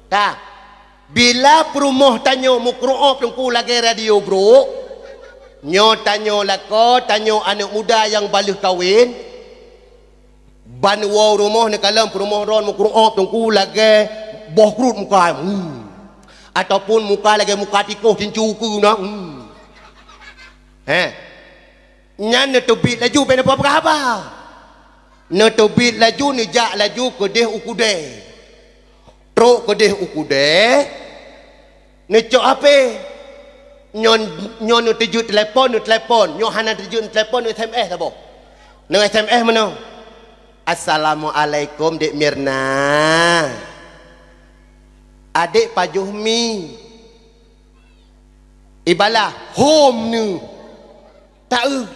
Ka. Bila peurumoh tanyoe meukureueng teungku lagée radio brok, nyoe tanyoe lakoe, tanyoe aneuk muda nyang baleueh kawen, ban woe rumoh neukalon peurumoh droeneuh meukureueng teungku lagée boh krut muka, hmm. Ataupun muka lagée muka tikoh cincu keue na, hmm. Heh. Nyan neuteubiet laju bék neupeugah haba. Neuteubiet laju neujak laju keudeh u keudée. Trok keudeh u keudée, neucok HP. Nyoe, nyoe neuteujeuet telepon, neutelepon. Nyoe hana teujeuet neutelepon, neu-SMS saboh. Neu-SMS meunoe. "Assalamualaikum, Dek Mirna. Adek pajoh mi." Ibalah, "Hom neu." Taeu,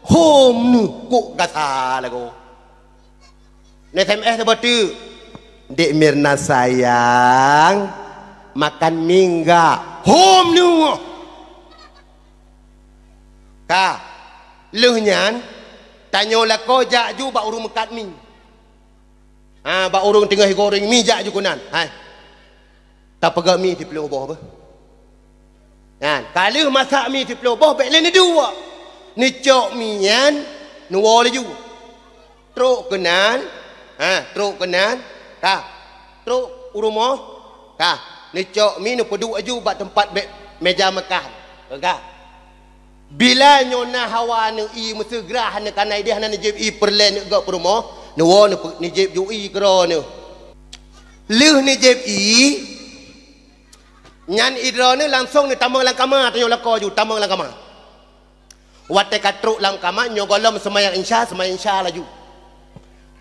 "Hom neu." Kok gasa lagoe. Neu-SMS saboh teuk. "Dek Mirna sayang, makan mi enggak?" Phom neuh. Ka. Lheueh nyan, tanyoe lakoe jak ju bak ureuëng meukat mi. Ha, bak ureuëng teungoh goreng mi jak ju keunan. Hai. Tapeugah mi siplôh boh beuh. Nyan, ka lheueh masak mi siplôh boh, bék lé neuduek. Neucok mi nyan, neuwoe laju. Trok keunan, ha, trok keunan, ka. Trok u rumoh, ka. Neucok mi neupeuduek laju bak teumpat me-, meja makan. Ka. Bila nyoe na hawa neuié meuseugrah neukanai deh hana neujieb ié peureulée neugok peurumoh, neuwoe neupe-, neujieb ju ié keudroe neuh. Lheueh neujieb ié, nyan ié droeneuh langsong neutamong lam kama, tanyoe lakoe ju tamong lam kama. Watée ka trok lam kama, nyoe gohlom seumayang insya, seumayang insya laju.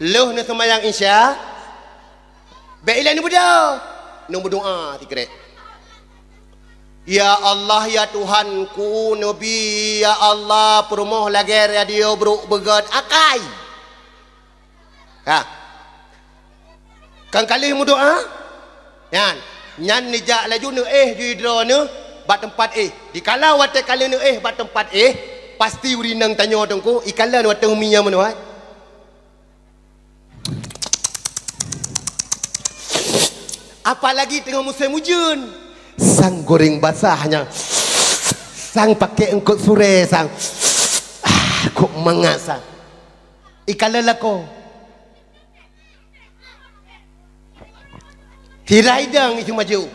Lheueh neuseumayang insya, bék ilée neubeudôh, neumeudoá sikrek. Ya Allah, ya Tuhanku, neubi, ya Allah, peurumoh lagée radio brok beugét akai. Ka. Kan ka lheueh meudoá? Nyan, nyan neujak laju neuéh ju ié droeneuh bak teumpat éh. Dikala watée ka lheueh neuéh bak teumpat éh, pasti ureuëng inong tanyoe teungku, ikalon watée umi nyang meunoe. Apalagi teungoh musém ujeuen. Sang goreng basah nyan. Sang pakai eungkot surée sang. Ah, kok mangat sang. Ikalon lakoe. Sira idang isu maju.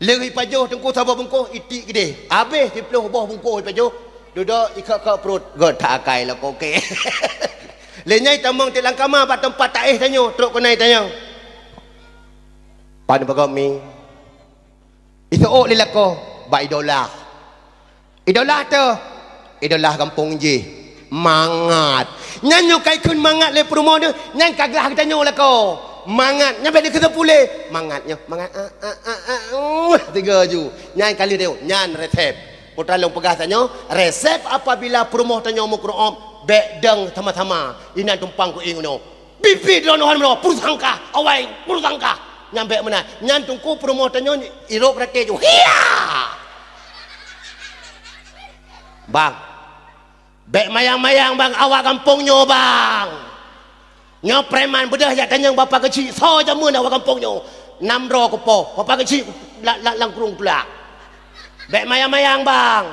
Lheueh ipajoh teungku saboh bungkôh, itiek keudeh. Habéh siplôh boh bungkôh ipajoh. Dudoe ikheuk-kheuk pruet. Gét that akai lakoe kée. Lé nyan itamong tiek lam kama bak teumpat taéh tanyoe, trok keunan itanyoe. Pan bagom mi. Iseuôk lé lakoe bak idolah. Idolah teuh, idolah gampông jih. Mangat. Nyan nyoe ka ikheun mangat lé peurumoh deuh, nyan ka glah geutanyoe lakoe. Mangat, nyan bék dikheun puléh. Mangat nyoe, mangat, ah, ah, ah, ah, uh, tiga ju. Nyan ka lheueh deuh, nyan resep. Putra lôn peugah tanyoe, resep apabila peurumoh tanyoe meukeureuom, bék dong sama-sama. Inan tumpang ku ing unoe. Pipi droeneuh han meunyoe, peureusangka, awai, peureusangka. Nyan bék meunan. Nyan teungku peurumoh tanyoe irôk raté ju. Hiya! Bang. Bék mayang-mayang, bang, awak gampông nyoe, bang. Nyoe preman beudôh jak tanyong bapa keuchik, soe jameun awak gampông nyoe. Nam droe kupo, bapa keuchik la-, la-, lam krueng tulak. Bék mayang-mayang, bang.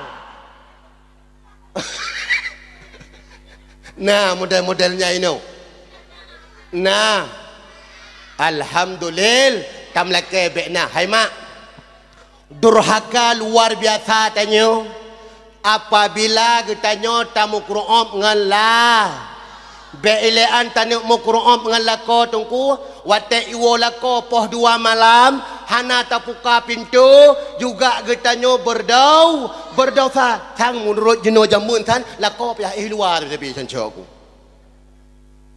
Nah, model-model nyan inoe. Nah. Alhamdulillah, tam lakée bék na. Hai mak. Durhaka luar biasa tanyoe. Apabila geutanyoe tameukeureuom ngon la, bék ilée an taneuk meukeureuom ngon lakoe teungku, watée iwoe lakoe poh dua malam, hana tapuka pintoe, juga geutanyoe beurdau-, beurdausa. Sang meunurot jinoe jameun san, lakoe payah éh luwa tapi san cok ku.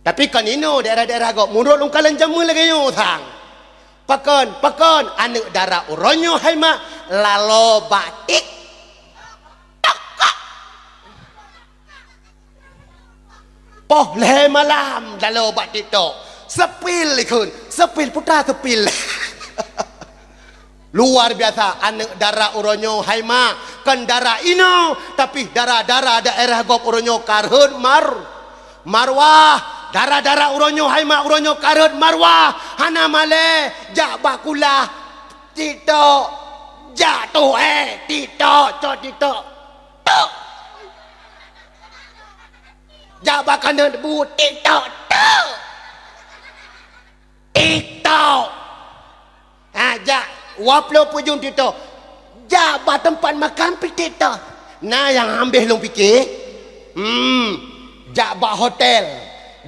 Tapi kon inoe daerah-daerah gob, meunurot lôn kalon jameun lagée nyoe sang. Pakon, pakon, aneuëk dara uroe nyoe hai mak, lalo bak tik. Poh lhée malam lalo bak TikTok. Sepil ikheun, sepil putra sepil. Luar biasa, aneuëk dara uroe nyoe hai mak, kon dara inoe, tapi dara-dara daerah gob uroe nyoe ka rhot mar-, marwah. Dara-dara uroe nyoe hai mak, uroe nyoe ka rhot marwah. Hana malée, jak bak kulah TikTok, jak toh éh TikTok, cok TikTok. Tok. Jak bak keuneuk bu, TikTok, tok. TikTok. Ha, jak waploh peujeuem TikTok. Jak bak teumpat makan pi TikTok. Na nyang habéh lôn pike. Hmm. Jak bak hotel.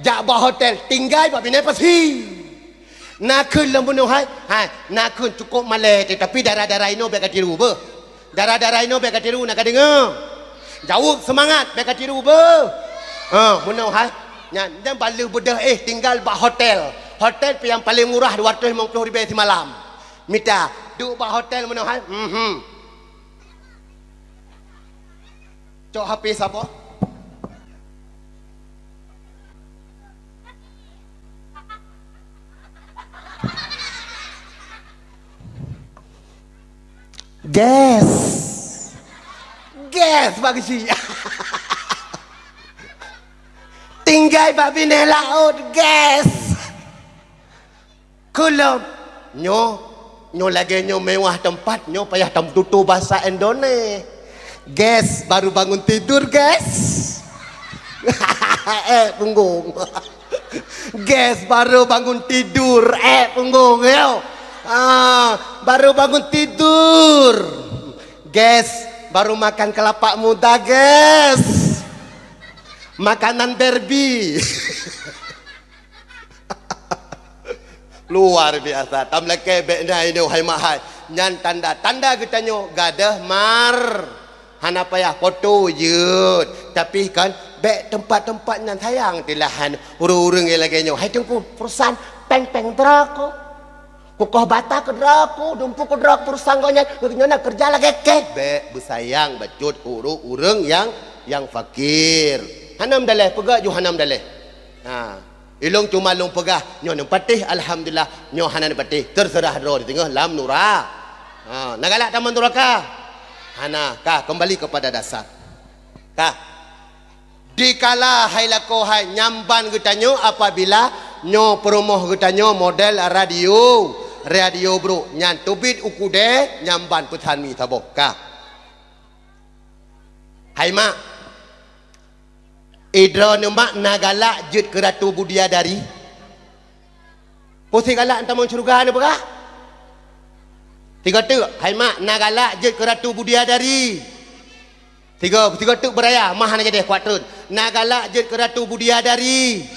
Jak bak hotel, tinggai bak binéh pasi. Na kheun lom bunoe hai, hai, na kheun cukôp malée teuh, tapi dara-dara inoe bék katiru beuh. Dara-dara inoe bék katiru, na kadeungoe. Jaweueb seumangat, bék katiru beuh. Ha, bunoe hai. Nyan, nyan baleuh beudôh éh tinggai bak hotel. Hotel pih nyang paleng murah dua ratus limong ploh ribée simalam. Mita, duek bak hotel bunoe hai. Mhm. Cok H P saboh. Gas. Gas bak keuchik. Tinggai bak binéh laôt, gas. Kulom. Nyoe, nyoe lagèe nyoe mewah teumpat, nyoe payah tam tutoe bahasa Indonesia. Gas, baru bangun tidur, gas. Eh, punggung. Gas, baru bangun tidur. Eh, punggung, yo. Ah, baru bangun tidur. Gas, baru makan kelapa muda, gas. Makanan Barbie. Luar biasa. Tam lakèe bèk na inoe hai mak hai. Nyan tanda-tanda geutanyoe gadoh mar. Hana payah foto jeuet. Tapi kan, bèk teumpat-teumpat nyan sayang tilahan ureueng-ureueng nyang lagèe nyoe. Hai Teungku, peurusan pèng-pèng droe ku. Kukoh bata keudroe ku, dumpeue keudroe ku peurusan gobnyan. Nyoe na keureuja lagèe kèh. Bèk beusayang bacut ureueng-ureueng nyang, nyang fakir. Hana meudalèh, peugah ju hana meudalèh. Ha. Ilong cuma lôn peugah, nyoe neupatéh, alhamdulillah, nyoe hana neupatéh, terserah droe di teungoh lam nura. Ha, na galak tamong nuraka? Hana, ka kembali kepada dasar. Ka. Dikala hai lakoe hai nyamban geutanyoe apabila nyoe peurumoh geutanyoe model radio, radio brok nyan teubiet u keudè nyamban peusan mi saboh. Ka. Hai mak, Idroeneuh mak na galak jeuet keu Ratu Budiadari? Peue si galak tamong syeuruga neupeugah? Tiga teuk, hai mak, na galak jeuet keu Ratu Budiadari? Tiga, tiga teuk beuraya, mah hana jadeh kuat treun. Na galak jeuet keu Ratu Budiadari?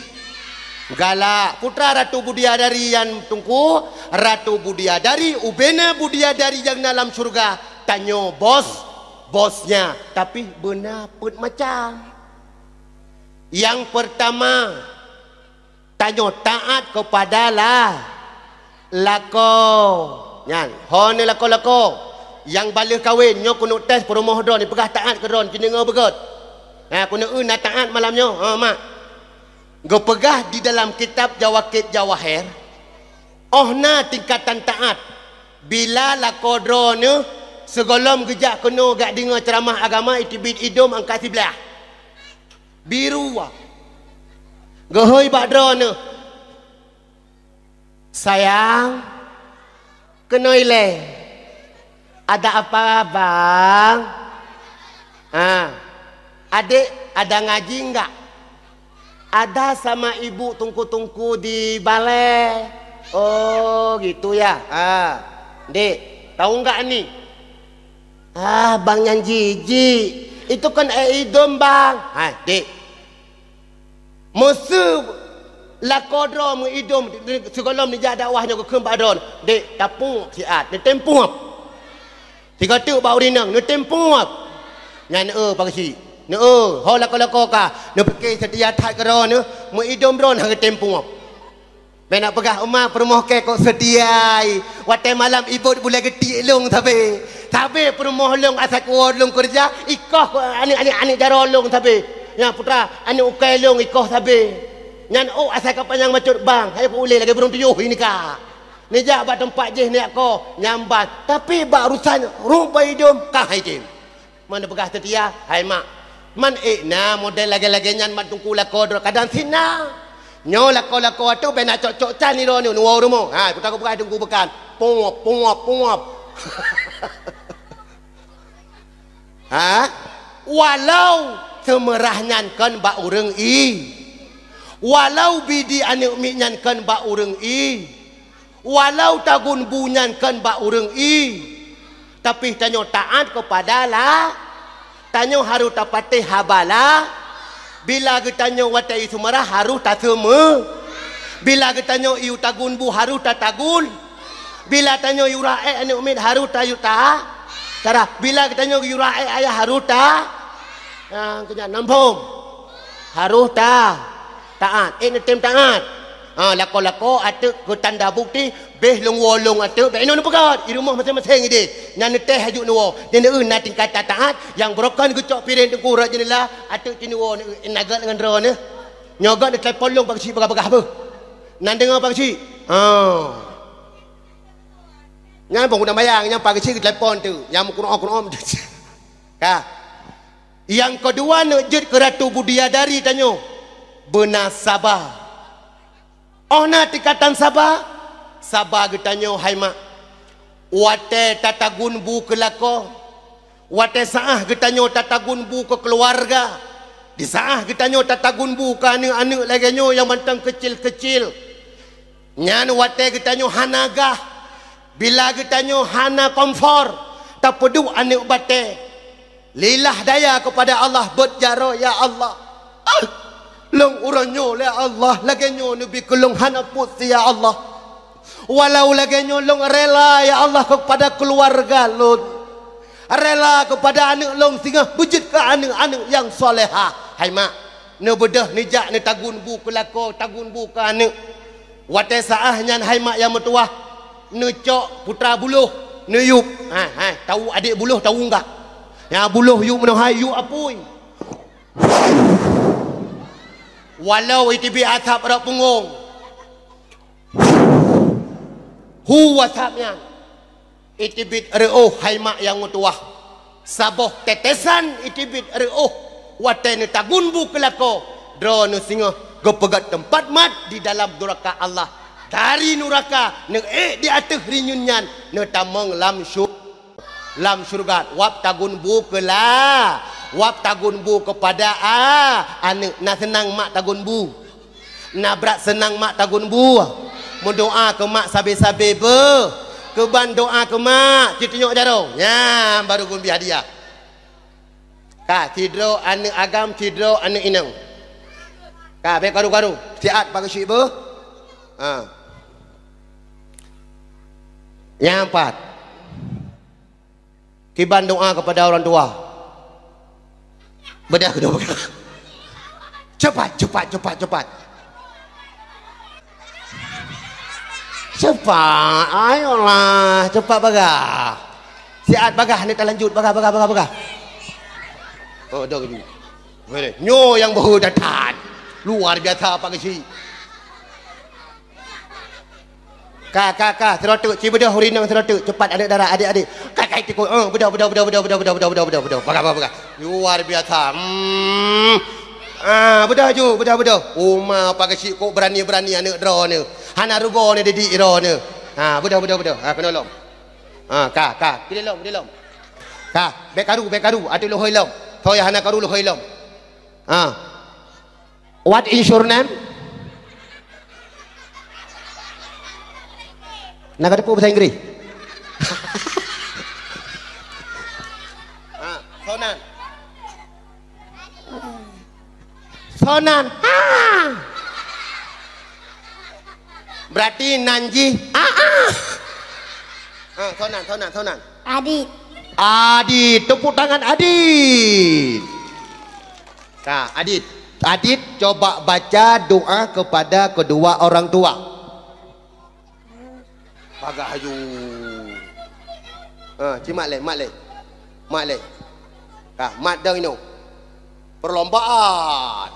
Galak. Peue teuma Ratu Budiadari nyan Teungku? Ratu Budiadari, ubena Budiadari nyang na lam syeuruga. Tanyoe bos, bosnya, tapi beuna peuet macam. Nyang peurtama, tanyoe taát keupada la-, lakoe. Nyan, ho neuh lakoe-lakoe nyang baleueh kawen, nyoe keuneuk tes peurumoh droeneuh, peugah taát keu droeneuh, ci deungoe beugöt. Ha, keuneuk eu na taát malam nyoe. Ha, mak. Geupeugah di dalam kitab Jawakit Jawaher, oh na tingkatan taát. Bila lakoe droeneuh sigohlom geujak keunoe jak deungoe ceuramah agama, iteubiet idôm angka siblaih. Biru, ah. Geuhôi bak droeneuh, "Sayang, keunoe ilèe. Ada apa, Bang?" Ha. "Adek, ada ngaji enggak?" "Ada sama ibu Teungku-teungku di balai." "Oh, gitu ya. Ha. Dek, tahu enggak ni?" "Ah, Bang nyan jijik. Itu kan air idôm, Bang." "Hai, Dek. Meuseu lakoe droe meuidôm sigohlom neujak dakwah nyoe geukheun bak droe, Dek, tapuek siat, neutem puek. Sigoe teuk bak ureueng inong, neutem puek." Nyan, eu, Pak Geuchik. Neu, eu, ho lakoe-lakoe ka, neupiké seutia that keu droeneuh, meuidôm droeneuh hana geutem puek. Bèk na peugah, "Uma peurumoh kèe kok seutia, ai. Watèe malam ibot bulèe geutik lôn sabé. Sabé peurumoh lôn asai kuwoe lôn keureuja, ikoh kok aneuk-aneuk, aneuk jaroe lôn sabé. Nyan putra, aneuk ukèe lôn ikoh sabé. Nyan ôk asai ka panyang bacut, Bang, hai peuulèe lagèe burông tujoh inika. Neujak bak teumpat jih neujak koh, nyamban. Tapi bak urusan rupa idôm, ka hai tem." Man neupeugah seutia, hai mak. Man ék na model lagèe-lagèe nyan mak Teungku lakoe droe kadang sit na. Nyoe lakoe-lakoe ateuh bèk na cok-cok can nidroe nyoe, neuwoe u rumoh. Ha, peue takot peugah Teungku beukan. Puap, puap, puap. Ha? Walau seumeurah nyan kon bak ureueng ie. Walau bidi aneuk miet nyan kon bak ureueng ie. Walau tagun bu nyan kon bak ureueng ie, tapi tanyoe taát keupada la-, tanyoe harôh tapatéh haba la-, bila geutanyoe watèe ie seumeurah harôh taseumeu-, bila geutanyoe ie tagun bu harôh tatagun, bila tanyoe ie uroe ék aneuk miet harôh tayue ta-, cara, bila geutanyoe ie uroe ék ayah harôh ta-, ha, keu nyan nam phom. Harôh ta-, taát. Ék neutem taát. Ha, lakoe-lakoe ateuh keu tanda bukti, bèh lôn woe lôn ateuh, bèk inoe neupeugöt, i rumoh maséng-maséng idéh. Nyan neutéh aju neuwoe. Nyan, eu, na tingkat taát, nyang beurokon geucok piréng Teungku rot jeundela, ateuh ci neuwoe, neu, na göt ngon droeneuh. Nyoe göt neutelepon lôn Pak Geuchik peugah-peugah beuh. Nan deungoe Pak Geuchik. Ha. Nyan pun guna bayang, nyang pakai cit telepon tu, nyang meukurong-kurong tu. Ka. Nyang keudua neuk jeuet keu Ratu Budiadari tanyoe, beuna saba. Oh na tingkatan saba, saba geutanyoe hai mak. Watée tatagun bu keu lakoe, watée saáh geutanyoe tatagun bu keu keuluwarga, di saáh geutanyoe tatagun bu keu aneuëk-aneuëk lagée nyoe nyang mantong keucil-keucil, nyan watée geutanyoe hana gah, bila geutanyoe hana komfor, tapeuduek aneuëk batée. Lilah daya keupada Allah, beuet jaroe, "Ya Allah, ah, lôn uroe nyoe lé Allah, lagée nyoe neubi keu lôn hana puet, ya Allah. Walau lagée nyoe lôn rela, ya Allah, keupada keuluwarga lôn. Rela keupada aneuëk lôn singoh beujeuet keu aneuëk-aneuëk nyang soleha." Hai mak, neubeudôh neujak neutagun bu keu lakoe, tagun bu keu aneuëk. Watée saáh nyan hai mak nyang meutuwah, neucok putra buloh, neuyueb. Hai, hai, tawu adék buloh, tawu enggak. Nyang buloh yueb meunoe hai, yueb apui. Walau iteubiet asab rot punggong. Hu asab nyan. Iteubiet reuôh hai mak nyang meutuwah. Saboh tetesan iteubiet reuôh watée neutagun bu keu lakoe, droeneuh singoh geupeugét teumpat mat di dalam nuraka Allah. Dari nuraka neuék di ateueh rinyueng nyan neutamong lam syur-, lam syeuruga. Wab tagun bu keu la-, wab tagun bu keupada a-, aneuëk. Na seunang mak tagun bu. Na brat seunang mak tagun bu. Meudoá keu mak sabe-sabe beuh. Keuban doá keu mak, ci tunyok jaroe. Nyan baru gun bi hadiah. Ka, sidroe aneuëk agam, sidroe aneuëk inong. Ka, bék karu-karu. Siat pakai syik beuh. Ha. Nyang pat. Kiban doá keupada orang tua. Bedah kedua pegang. Cepat, cepat, cepat, cepat. Cepat, ayolah, cepat bagah. Siat bagah ni talanjut, bagah, bagah, bagah, bagah. Oh, dah gitu. Boleh. Nyoe nyang beuhe datang. Luar biasa Pak Geuchik. Ka, ka, ka, siroteuk, ci beudôh ureueng inong siroteuk, cepat aneuk dara, adik-adik. Ka, ka, tikus, eh, beudôh, beudôh. Bagah, bagah, bagah. Luar biasa. Hmm. Ah, beudôh ju, beudôh, beudôh. Uma Pak Geuchik kok beurani-beurani aneuk droeneuh. Hana rugoe neuh didik droeneuh. Ha, beudôh, beudôh, beudôh. Ha, keunoe lom. Ha, ka, ka. Pidie lom, pidie lom. Ka, bék karu, bék karu. Ateueh lôn hôi lom. Soe nyang hana karu lôn hôi lom. Ha. What is your name? Na kateupeue bahasa Inggris? Ha, soe nan? Soe nan? Ha! Berarti nan jih, ah, ah. Ha, soe nan, soe nan, soe nan? Adit. Adit, tepuk tangan Adit. Ka, Adit. Adit, coba baca doa kepada kedua orang tua. Bagah aju. Ha, ci mat lé, mat lé. Mat lé. Ka, mat dong inoe. Perlombaan.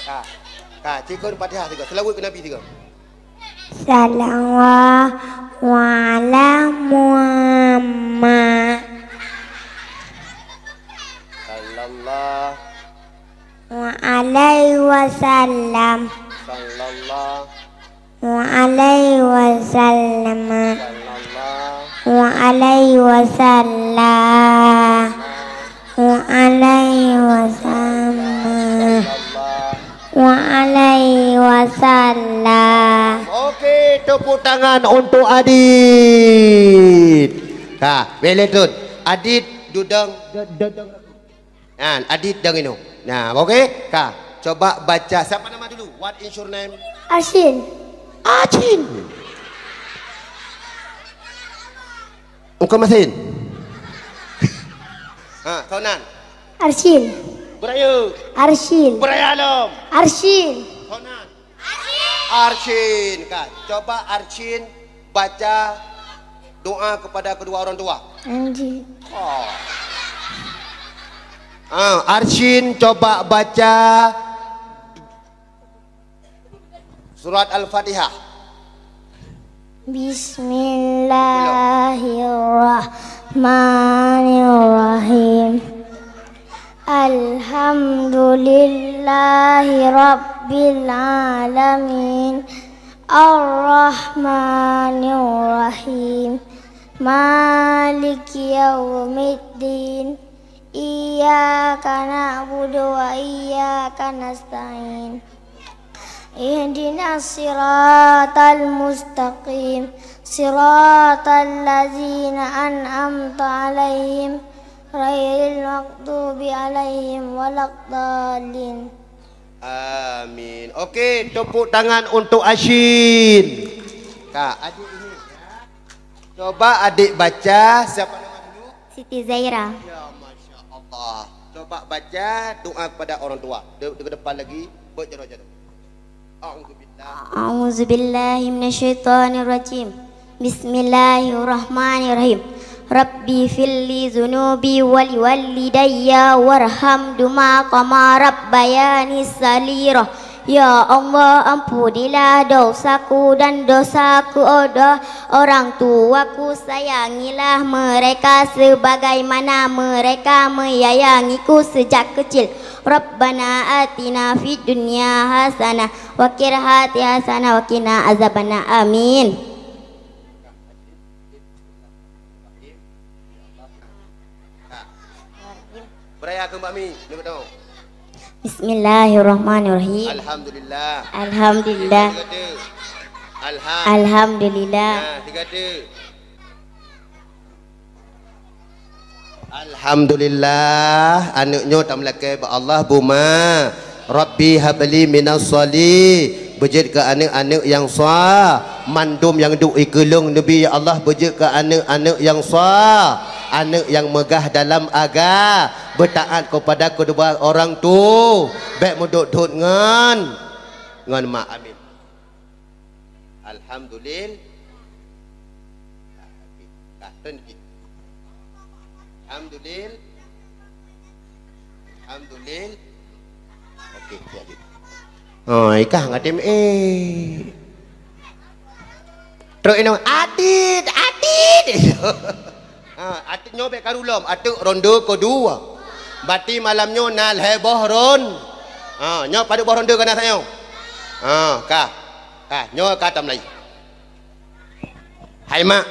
Ka, ka, cikon Fatihah sigoe, seulaweuet keu Nabi sigoe. Sallallahu ala Muhammad. Sallallahu. Wa alaihi wasallam. Sallallahu. Wa alaihi wasallam. Sallallahu. Wa alaihi wasallam. Wa alaihi wasallam. Sallallahu. Wa alaihi wasallam. Oke, tepuk tangan untuk Adit. Ha, bèk lé trön. Adit, dudong. Nyan, Adit dong inoe. Nah, oke? Ka, coba baca. Siapa nama dulu? What is your name? Asin. Acin. Engkau masin. Ha, soe nan? Arsin. Beurayeuk. Arsin. Beuraya lom. Arsin. Soe nan? Arsin. Ka, coba Arsin baca doa kepada kedua orang tua. Anjing. Oh. Ah, Arsyin, coba baca surat Al-Fatihah. Bismillahirrahmanirrahim. Alhamdulillahi rabbil alamin. Arrahmanirrahim. Maliki yaumiddin. Iyyaka na'budu wa iyyaka nasta'in. Ihdinas siratal mustaqim. Siratal ladzina an'amta 'alaihim, ghairil maghdubi 'alaihim waladdallin. Amin. Oke, tepuk tangan untuk Arsyin. Kak, adik ini. Coba adik baca, siapa nama dulu? Siti Zaira. Ya, Masya Allah. Coba baca doa kepada orang tua. Di, di depan lagi, buat jodoh-jodoh. A'udzubillah. A'udzubillahi minasyaitonirrajim. Bismillahirrahmanirrahim. Rabbi firli dzunubi wa liwalidayya warhamhuma kama rabbayani shaghira. Ya Allah, ampunilah dosaku dan dosa keudua orang tuaku. Sayangilah mereka sebagaimana mereka menyayangiku sejak kecil. Rabbana atina fid dunya hasanah wa fil akhirati hasanah wa qina azabannar. Amin. Beuraya keu Mbak Mi, ni beutôi. Bismillahirrahmanirrahim. Alhamdulillah. Alhamdulillah. Tiga, tiga. Alham-, Alhamdulillah. Nah, tiga, tiga. Alhamdulillah, aneuk nyoe tameulakée bak Allah, buma. Rabbi habli minas shalih, beujeuet keu aneuk-aneuk nyang sa-, mandum nyang duek ikeulong neubi, ya Allah, beujeuet keu aneuk-aneuk nyang sa-, aneuk nyang meugah dalam aga, beutaat kepada kedua orang tu, bék meuduek-duek ngon, ngon mak. Amin. Alhamdulil-, Alhamdulil-, Alhamdulil-, Oke, jadi. Oh, ikah ngatim, eh. Trok inong, "Adit, adit." Ha, ateuk nyoe bék karu lom, ateuk ronde keudua. Bati malam nyoe na lhée boh ron-, ha, nyoe padub boh ronde ka na sayoe. Ha, ka. Ka, nyoe ka tameulai. Hai mak.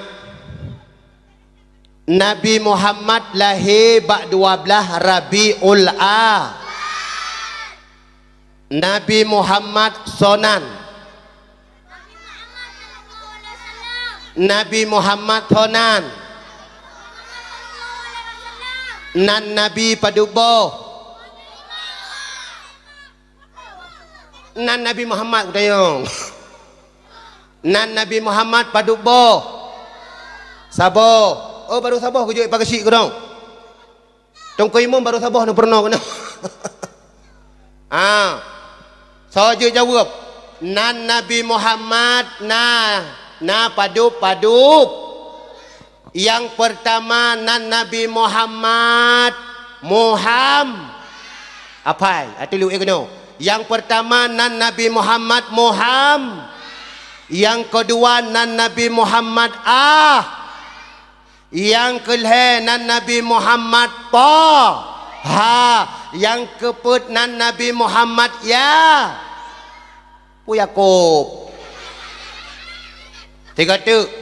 Nabi Muhammad lahé bak dua blaih Rabiul A. Nabi Muhammad sonan. Nabi Muhammad sonan. Nan Nabi padub boh. Nan Nabi Muhammad kutanyong. Nan Nabi Muhammad padub boh. Saboh. Oh, baru saboh kujeuet pagesyik keudong. Teungku Imum baru saboh neupeurunoe keunoe. Ah. Soe jeuet jaweueb? Nan Nabi Muhammad na, na padub-padub. Nyang peurtama nan Nabi Muhammad, Muham-, apai, ateueh luwéh keunoe. Nyang peurtama nan Nabi Muhammad, Muham-, nyang keudua nan Nabi Muhammad, Ah. Nyang keulhée nan Nabi Muhammad, Taha. Nyang keupeuet nan Nabi Muhammad, Ya-, Pu Yakub. Tiga teuk.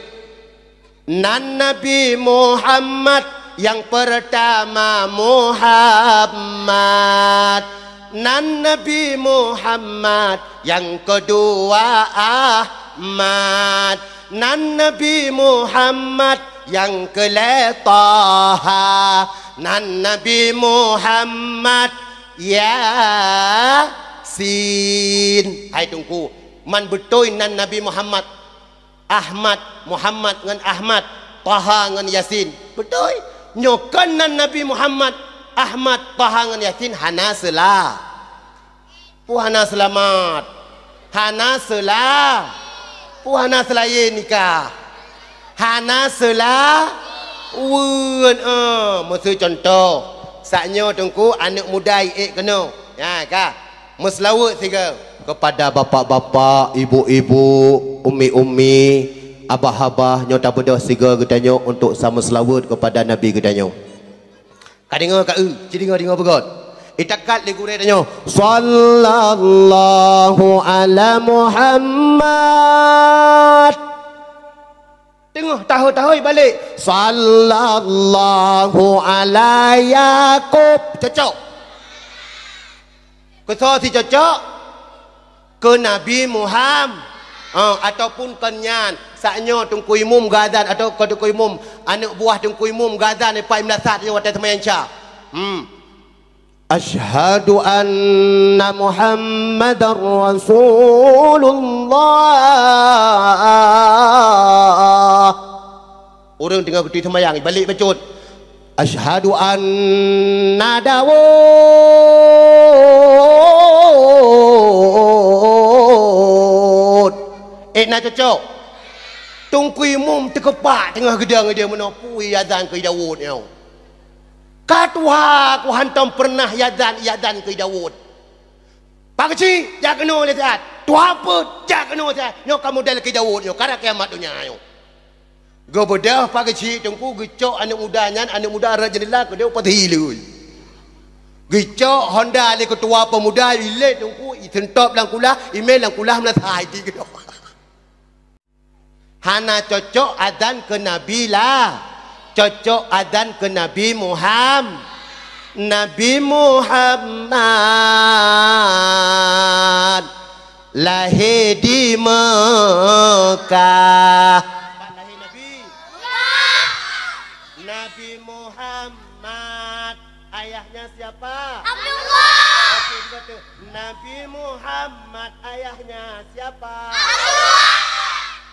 Nan Nabi Muhammad nyang peurtama Muhammad, nan Nabi Muhammad nyang keudua Ahmad, nan Nabi Muhammad nyang keulhée Taha, nan Nabi Muhammad Yasin. Hai Teungku, man beutôi nan Nabi Muhammad. Ahmad, Muhammad ngon Ahmad, Taha ngon Yasin. Beutôi. Nyoe kon nan Nabi Muhammad, Ahmad, Taha ngon Yasin hana seula-, pu hana seulamat. Hana seula-, pu hana seulaén nikah. Hana seula-, weueun, eh, meuseu cuntoh. Saat nyoe Teungku, aneuk muda ék keunoe. Nyan ka. Meuseulaweuet sigoe. Kepada bapak-bapak, ibu-ibu, umi-umi, abah-abah, nyoe tabeudôh sigoe geutanyoe untuk sameuseulaweuet kepada Nabi geutanyoe. Ka deungoe ka eu, ci deungoe-deungoe beugöt. Itakat lé gurée tanyoe, "Sallallahu ala Muhammad." Teungoh tahôi-tahôi balek, "Sallallahu ala Yakub." Cocok. Keu soe si cocok? Keu Nabi Muham-, ha, ataupun kon nyan. Saat nyoe Teungku Imum geuazan atawa kon Teungku Imum, aneuk buah Teungku Imum geuazan, ipai meulasat nyoe watée seumayang Isya. Hmm. Asyhadu anna Muhammadar Rasulullah. Ureuëng teungoh geutui seumayang, balek bacut. Asyhadu anna Daud. Eh, na cocok. Teungku Imum teukeupak teungoh geudong ideh meunoe, peue iazan keu Daud nyoe. Ka tuha ku hantom peureunah iazan, iazan keu Daud. Pak Geuchik, jak keunoe lé siat. Tuha peuet, jak keunoe siat. Nyoe ka model keu Daud nyoe, karab kiamat donya nyoe. Geubeudôh Pak Geuchik Teungku geucok aneuk muda nyan, aneuk muda rot jeundela keudeh u Pathi Ilui. Geucok Honda lé keutua pemuda ilée Teungku, iseuntob lam kulah, imé lam kulah meulasai ti keudeh. Hana cocok azan keu Nabi lah. Cocok azan keu Nabi Muham-, Nabi Muhammad lahé di Meukah. Nabi Muhammad ayahnya siapa? Abdullah. Oke, betul. Nabi Muhammad ayahnya siapa? Abdullah.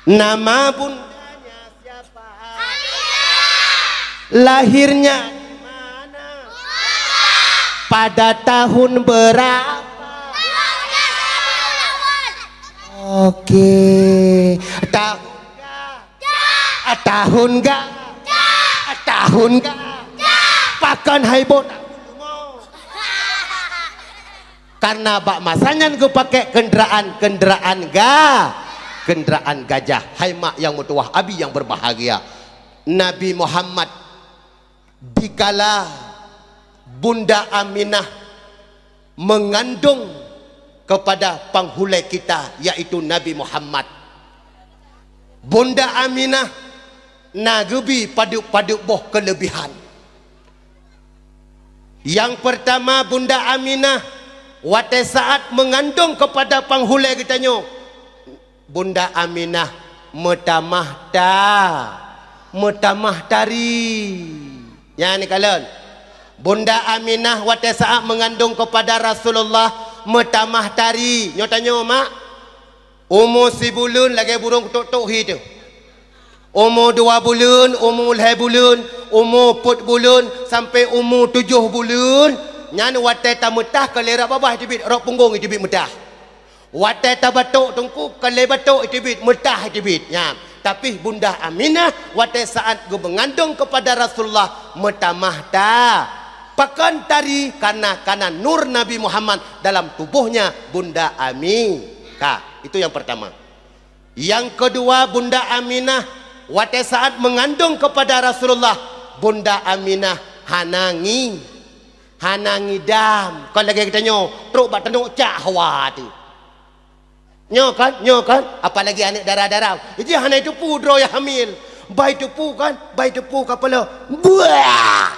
Nama bundanya siapa? Aminah. Lahirnya di mana? Pada tahun berapa? Oke. Tahun ga? Ah, tahun ga? Ah, tahun ga? Pakon hai bot? Karena bak masa nyan geupakée kenderaan-kenderaan ga-, kenderaan gajah. Hai mak nyang meutuwah, abi nyang berbahagia, Nabi Muhammad, dikala Bunda Aminah mengandung kepada panghulée kita, yaitu Nabi Muhammad, Bunda Aminah na geubi padub-padub boh keulebihan. Nyang peurtama, Bunda Aminah watée saat meungandong keupada panghulée geutanyoe, Bunda Aminah meutamah ta-, meutamah tari. Nyan kalon. Bunda Aminah watée saat meungandong keupada Rasulullah meutamah tari. Nyoe tanyoe, mak. Umu sibuleuen lagée burông kutok-tok hi teuh. Umu dua buleuen, umu lhée buleuen, umu peuet buleuen, sampoe umu tujoh buleuen, nyan watée tameutah ka lé rot babah iteubiet, rot punggong iteubiet meutah. Watée tabatok teungku, ka lé batok iteubiet, meutah iteubiet. Nyan, tapi Bunda Aminah watée saat geumeungandong keupada Rasulullah meutamah ta-, pakon tari, karena, karena nur Nabi Muhammad dalam tubohnya Bunda Ami-, ka. Itu yang pertama. Nyang keudua, Bunda Aminah watée saat meungandong keupada Rasulullah, Bunda Aminah hana ngi-, hana ngidam. Kon lagée geutanyoe, trok bak tanoh cak hawa teuh. Nyoe kan, nyoe kan, apalagi aneuk dara-dara. Jadi hana jiteupeue droe nyang hamil. Bah jiteupeue kan, bah jiteupeue ka peuleueh. Buah!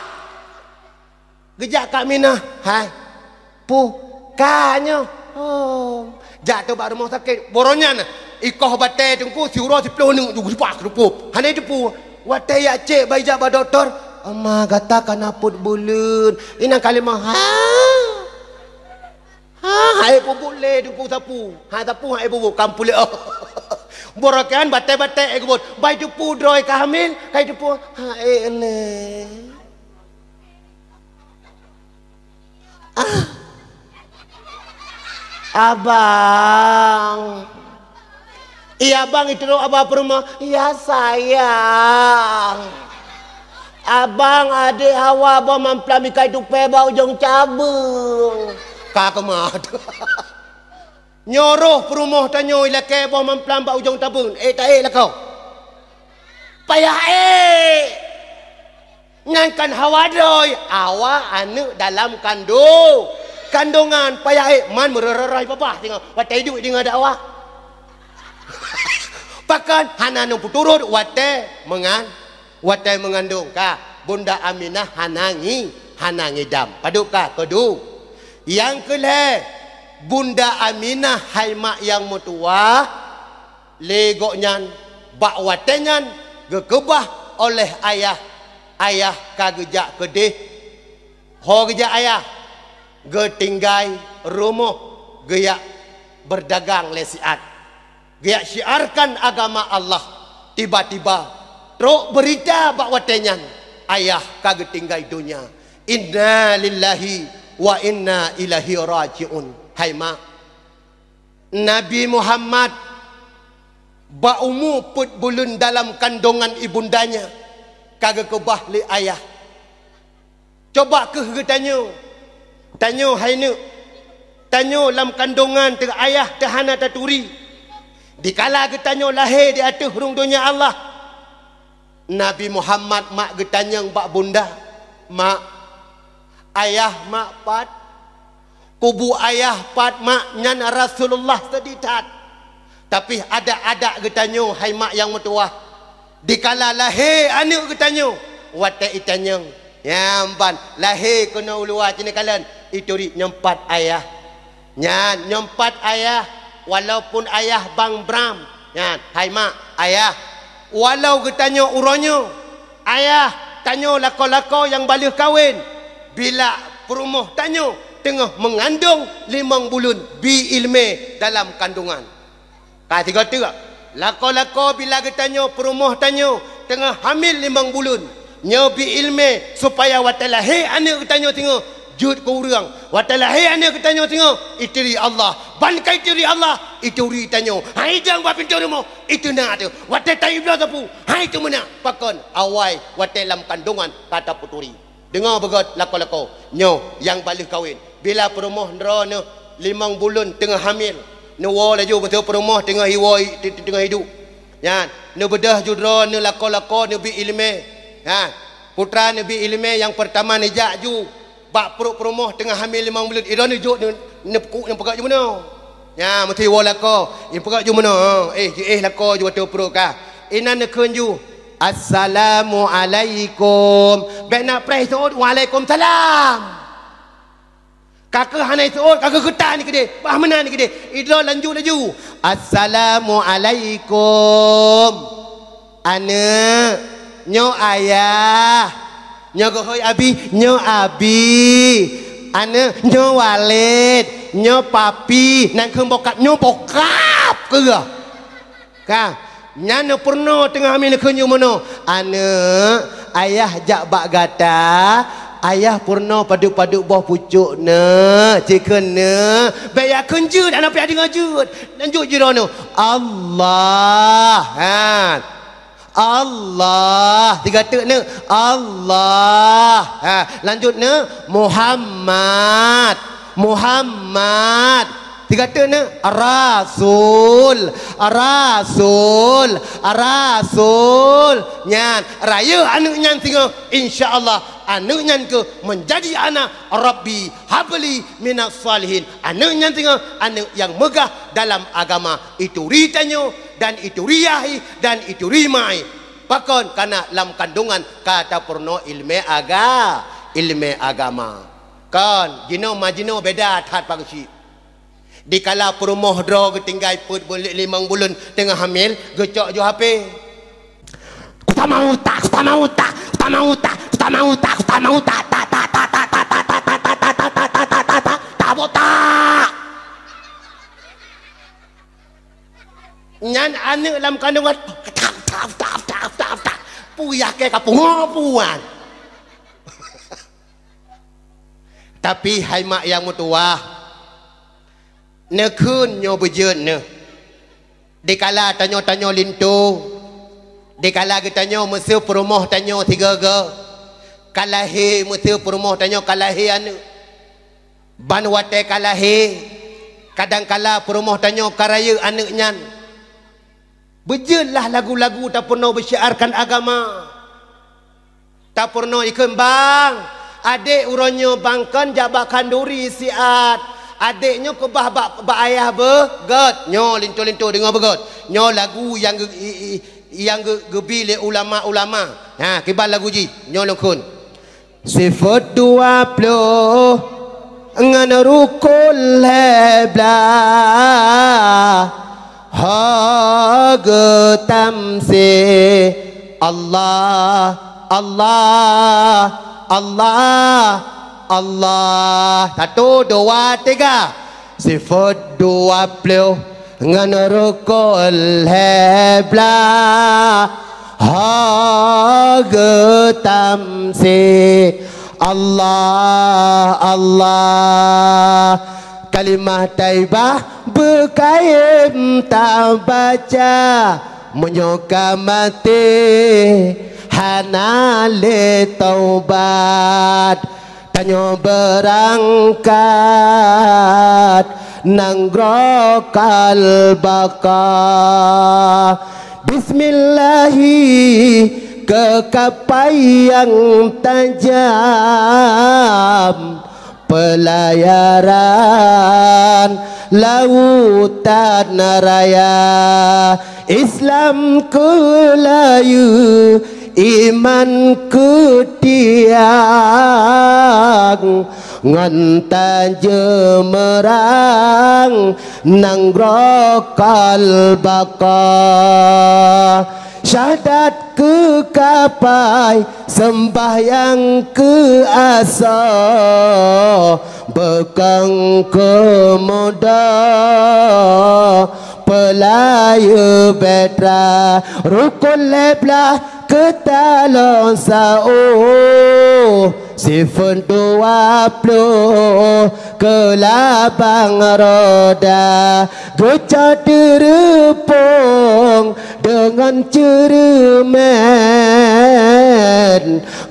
Geujak keu Aminah, "Hai, Pu, ka nyoe?" "Oh." Jak teuh bak rumoh sakét, boh nyan, ikoh batée teungku, siuroe siplôh neuk ju geusipak keurupuk. Hana jiteupeue. Watée jak cék bak ijak bak dokto, "Ama, gata ka na peuet buleuen." Inan ka lima, ha? Ha, hai peubuet lé teungku sapeue. Ha, sapeue hai peubuet, kampung lé. Boh rokan batée-batée hai peubuet. Bah jiteupeue droe ka hamil, ka jiteupeue. Ha, eh, lé. Ah. Abang. Iya, bang, itu loh abang peurumah. Ya, sayang. Abang, adék Hawa boh mamplam ikai tupée bak ujong cabeueng. Ka keumah. Nyoe roh peurumoh tanyoe ilakée boh mamplam bak ujong tabeueng. Ék taék lakoe. Payah ék. Nyan kan hawa droe, hawa aneuëk dalam kandong. Kandongan payah ék man meureuroe babah singoh. Watée iduek deungoe dakwah. Pakon hana neupeuturot watée meungan-, watée meungandong ka. Bunda Aminah hana ngi-, hana ngidam. Padub ka, keudua. Nyang keulhée, Bunda Aminah hai mak nyang meutuwah, lé gobnyan bak watée nyan geukeubah oleh ayah. Ayah ka geujak keudeh. Ho geujak ayah, geutinggai rumoh, geujak beudagang lé siat. Geujak syiarkan agama Allah. Tiba-tiba trok beurita bak watée nyan, ayah ka geutinggai donya. Inna lillahi wa inna ilaihi raji'un. Hai mak, Nabi Muhammad bak umu peuet buleuen dalam kandongan ibundanya ka geukeubah lé ayah. Coba kheueh geutanyoe, tanyoe hai neuk, tanyoe lam kandongan teuh ayah teuh hana taturi. Dikala geutanyoe lahé di ateueh rhueng donya Allah, Nabi Muhammad mak geutanyong bak bunda, "Mak, ayah mak pat?" Kubu ayah pat mak nyan Rasulullah seudeh that. Tapi adak-adak geutanyoe hai mak nyang meutuwah. Dikala lahé aneuëk geutanyoe, watée itanyong, nyang ban lahé keunoe u luwa cit neukalon, ituri nyoe pat ayah. Nyan nyoe pat ayah, walaupun ayah bang bram. Nyan, hai mak, ayah, walau geutanyoe uroe nyoe, ayah tanyoe lakoe-lakoe nyang baleueh kawen, bila peurumoh tanyoe teungoh meungandong limong buleuen bi iéleumé dalam kandongan. Ka sigoe teuk, lakoe-lakoe bila geutanyoe peurumoh tanyoe teungoh hamil limong buleuen, nyoe bi iéleumé supaya watée lahé aneuëk geutanyoe singoh jeuet keu ureuëng. Watée lahé aneuëk geutanyoe singoh, ituri Allah. Ban ka ituri Allah, ituri tanyoe. Hai idong bak pintoe rumoh, iteunak teuh. Watée taib bloe sapeue, hai teumeunak. Pakon? Awai watée lam kandongan ka tapeuturi. Deungoe beugét lakoe-lakoe nyoe nyang baleueh kawen. Bila peurumoh droeneuh limong buleuen teungoh hamil, neuwoe laju beutôi peurumoh teungoh iwoe, te-, te-, teungoh iduek. Nyan, neubeudôh ju droeneuh lakoe-lakoe neubi iéleumé. Ha, putra neubi iéleumé nyang peurtama neujak ju bak pruet peurumoh teungoh hamil limong buleuen. Idroeneuh jok neu-, neupeukuk nyang peugah ju meunoe. Nyan, meusti woe lakoe, nyang peugah ju meunoe. Eh, jiéh lakoe ju ateueh pruet kah. Inan neukheun ju, "Assalamualaikum." Bék na preh seuôt, "Waalaikumsalam." Ka keuh hana seuôt, ka keuh geutan keudeh, bah meunan keudeh. Idroe lanjut laju, "Assalamualaikum." Aneuëk, nyoe ayah. Nyoe geuhôi abi, nyoe abi. Aneuëk, nyoe walét, nyoe papi. Nan kheun bokap, nyoe bokap keuh. Ka, nyan neupeurunoe teungoh hamil neukheun ju meunoe, "Aneuëk, ayah jak bak gata, ayah peurunoe padub-padub boh pucôk neuh, cikheun neuh." Bék jak kheun jeuet, hana payah deungoe jeuet. Lanjut jih droeneuh, "Allah." Ha. "Allah." Tiga teuk neuh, "Allah." Ha. Lanjut neuh, "Muhammad." Muhammad. Tiga teuk neuh, "Rasul, Rasul, Rasul." Nyan, rayeuk aneuëk nyan singoh, insya Allah, aneuëk nyan keuh meunjadi anak, "Rabbi habli minas salihin." Aneuëk nyan singoh, aneuëk nyang meugah dalam agama. Ituri tanyoe, dan ituri yah ih, dan ituri ma ih. Pakon? Kana lam kandongan ka tapeurunoe iéleumé aga-, iéleumé agama. Kon, jinoe ma jinoe beda that pageusyiek. Dikala peurumoh droe geutinggai peuet buleuen, limong buleuen teungoh hamil, geucok ju H P. Kutamauta, kutamauta, kutamauta, kutamauta, kutamauta, ta, ta, ta, ta, ta, ta, ta, ta, ta, ta, ta, ta, ta, ta, ta, ta, ta, ta. Nyan aneuëk lam kandongan, tap, tap, tap, tap, tap, tap. Puyah keu ka pungo puan. Tapi hai mak nyang meutuwah, neukheun nyoe beujeuet neuh. Dikala tanyoe-tanyoe linto, dikala geutanyoe meuseu peurumoh tanyoe sigoe-goe, Ka lahé, meusé peurumoh tanyoe ka lahé aneuëk. Ban watée ka lahé, kadangkala peurumoh tanyoe ka rayeuk aneuëk nyan. Beujeuet lah lagu-lagu tapeurunoe beusyiarkan agama. Tapeurunoe ikheun, "Bang, adék uroe nyoe bang kon jak bak khanduri siat. Adék nyoe keubah bak, bak ayah beugét." Nyoe linto-linto deungoe beugét. Nyoe lagu nyang geu-, i, i, nyang geu-, geubi lé ulama-ulama. Ha, kiban lagu jih. Nyoe lôn kheun. Sifeuet dua ploh ngon rukon lhée blaih, ho geutamsé. Allah, Allah, Allah, Allah. Satu, dua, tiga. Sifeuet dua ploh ngon rukon lhée blaih, ho geutamsé. Allah, Allah. Kalimah thaibah beukayém tabaca, meunyoe ka maté hana lé taubat. Tanyoe beurangkat nanggroe Kalbaka. Bismillahi keu kapai nyang tajam, peulayaran lautan raya. Islam keu layeue, iman keu tiang, ngon tajeumeurang nanggroe Kalbaka. Syahdat keu kapai, seumbahyang keu asoe, beukong keu muda, peulayeue batra, rukon lhée blaih keu taloe saôh, sifeuet dua ploh keu labang roda, geucok teureupông deungon ceureumen,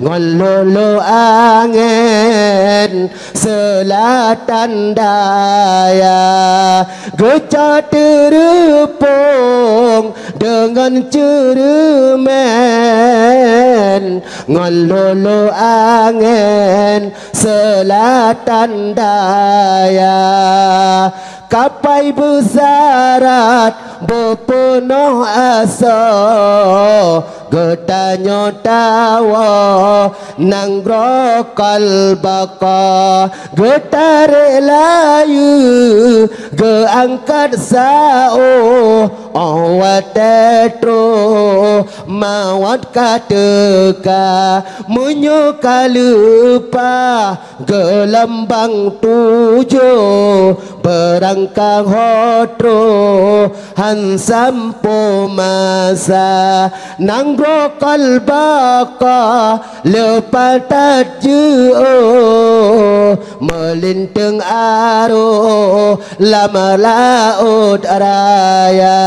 ngon lolo angén seulatan daya. Geucok teureupông deungon ceureumen, ngon lolo angén seulatan daya. Kapai beusarat beupeunoh asoe, geutanyoe tawoe nanggroe Kalbaka. Geutarek layeue geuangkat saôh, óh watée troh mawöt ka teuka. Meunyoe ka leupah geulumbang tujoh, beurangkat ho troh han sampoe masa. Nanggroe Kalbaka leupah that jiôh, meulinteung arôh lam laôt raya.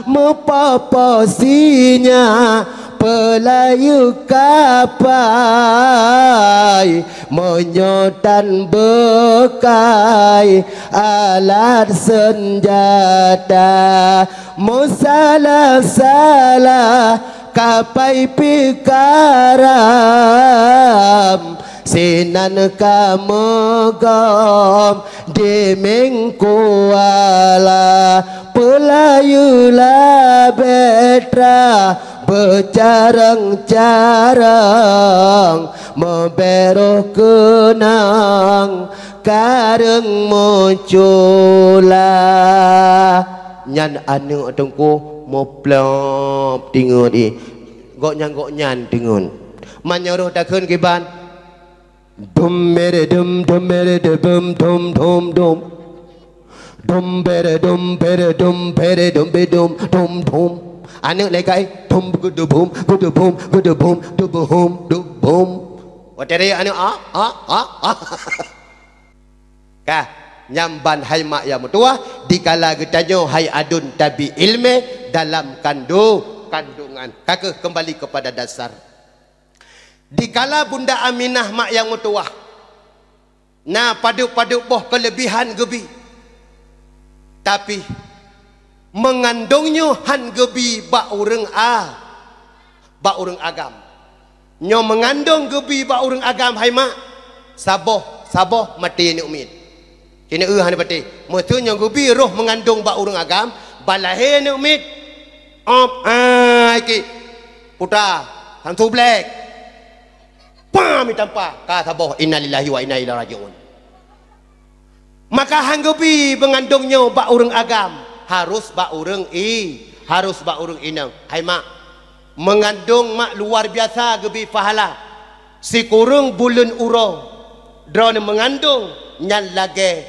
Meupoh-poh sinyak peulayeue kapai, meunyoe tan beukai alat seunjata. Meusalah-salah kapai pih karam, sinan ka meugom dimieng kuala. Peulayeue labée tra beucarông-carông, meubéh roh keunong kareueng meucula. Nyan aneuëk teungku muplop teungeut ié. Gobnyan-gobnyan teungeut. Meunyoe roh takheun kiban, dum bere dum, dum bere de bum, dum, dum, dum. Dum bere dum, bere dum, bere dum, be dum, dum, dum. Aneuëk lé kai, dum, gudubum, gudubum, gudubum, dubum, dubum. Watée rayeuk aneuëk, ah, ah, ah, ah. Ka, nyan ban hai mak nyang meutuwah, dikala geutanyoe hai aduen tabi iéleumé dalam kandu-, kandungan. Ka keuh keumbali keupada dasar. Dikala Bunda Aminah mak nyang meutuwah, na padub-padub boh keuleubihan geubi. Tapi, meungandong nyoe han geubi bak ureuëng a, bak ureuëng agam. Nyoe meungandong geubi bak ureuëng agam hai mak, saboh, saboh maté aneuk miet. Keuneuk eu hana patéh. Meuseu nyoe geubi roh meungandong bak ureuëng agam, ban lahé aneuk miet, op, ai ki, puta, samsu blek. Pam, itampa, ka saboh, innalillahi wa inna ilaihi raji'un. Maka han geubi meungandong nyoe bak ureuëng agam, harus bak ureuëng i, harus bak ureuëng inong. Hai mak, meungandong mak luar biasa geubi pahala. Sikureueng buleuen uroe droeneuh meungandong nyan lagée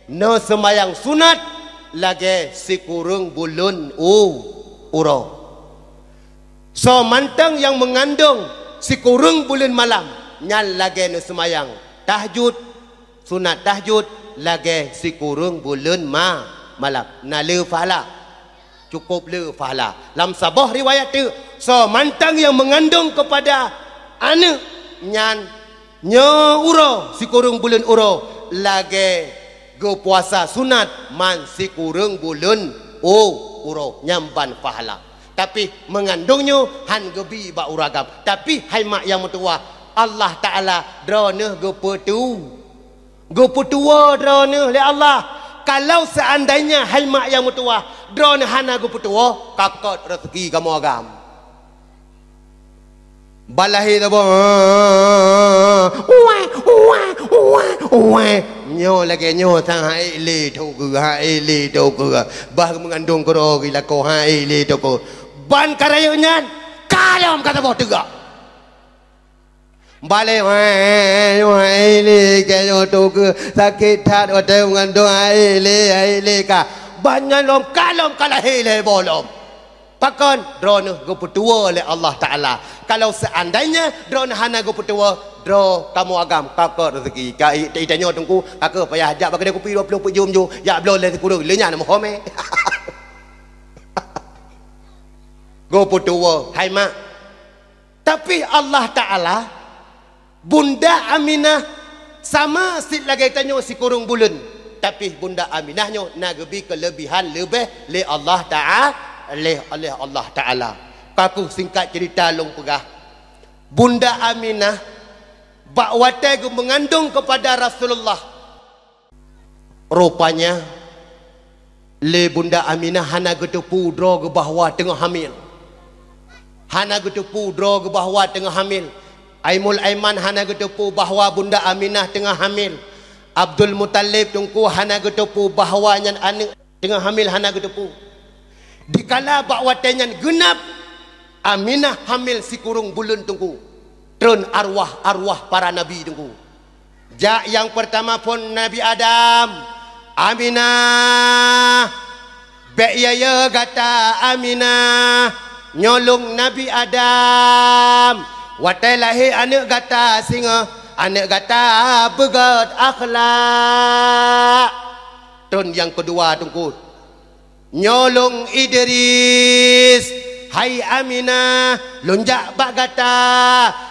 neuseumayang sunat lagée sikureueng buleuen u-, uroe. Soe mantong nyang meungandong sikureueng buleuen malam, nyan lagée neuseumayang tahajud, sunat tahajud lagée sikureueng buleuen ma-, malam. Na le pahala. Cukup le pahala. Lam saboh riwayat teuk, soe mantong nyang meungandong keupada aneuk nyan nyoe uroe sikureueng buleuen uroe lagée geupuasa sunat man sikureueng buleuen u-, uroe, nyan ban pahala. Tapi meungandong nyoe han geubi bak ureuëng agam. Tapi hai mak nyang meutuwah, Allah Taala droeneuh geupeutu-, geupeutuwoe droeneuh lé Allah. Kalau seandainya hai mak nyang meutuwah, droeneuh hana geupeutuwoe, ka kot rezeki kamoe agam. Ban lahé saboh, uweh, uweh, uweh, uweh. Nyoe lagée nyoe sang han ék lé tokeue, han ék lé tokeue. Bah meungandong keudroe geuh lakoe han ék lé tokeue. Ban ka rayeuk nyan, ka lom ka saboh teugak. Balek, weh, weh, han ék lé keu nyoe tokeue. Sakét that watée meungandong, han ék lé, han ék lé ka. Ban nyan lom ka lom ka lahé lhée boh lom. Pakon? Droeneuh geupeutuwoe lé Allah Taala. Kalau seandainya droeneuh hana geupeutuwoe, droe kamoe agam ka kot rezeki. Ka i-, i-, tanyoe teungku, ka keuh payah jak bak keudée kupi dua ploh peuet jeuem ju, jak bloe lé sikureueng, lé nyan meuhomé. Geupeutuwoe, hai mak. Tapi Allah Taala Bunda Aminah sama cit lagée tanyoe sikureueng buleuen, tapi Bunda Aminah nyoe na geubi keuleubihan leubeh lé Allah Taala, lé, lé Allah Taala. Ka keuh singkat cerita lôn peugah, Bunda Aminah bak watée geumeungandong keupada Rasulullah, rupanya lé Bunda Aminah hana geuteupeue droe geuh bahwa teungoh hamil. Hana geuteupeue droe geuh bahwa teungoh hamil. Aimul Aiman hana geuteupeue bahwa Bunda Aminah teungoh hamil. Abdul Muthalib teungku hana geuteupeue bahwa nyan aneuk teungoh hamil, hana geuteupeue. Dikala bak watée nyan geunab Aminah hamil sikureueng buleuen teungku, treun arwah-arwah para nabi teungku. Jak nyang peurtama phon Nabi Adam, Aminah, bék yö-yö gata Aminah, nyoe lôn Nabi Adam. Watée lahé aneuk gata singoh, aneuk gata beugét akhlak. Treun nyang keudua teungku, nyoe lôn Idris, hai Aminah, lôn jak bak gata,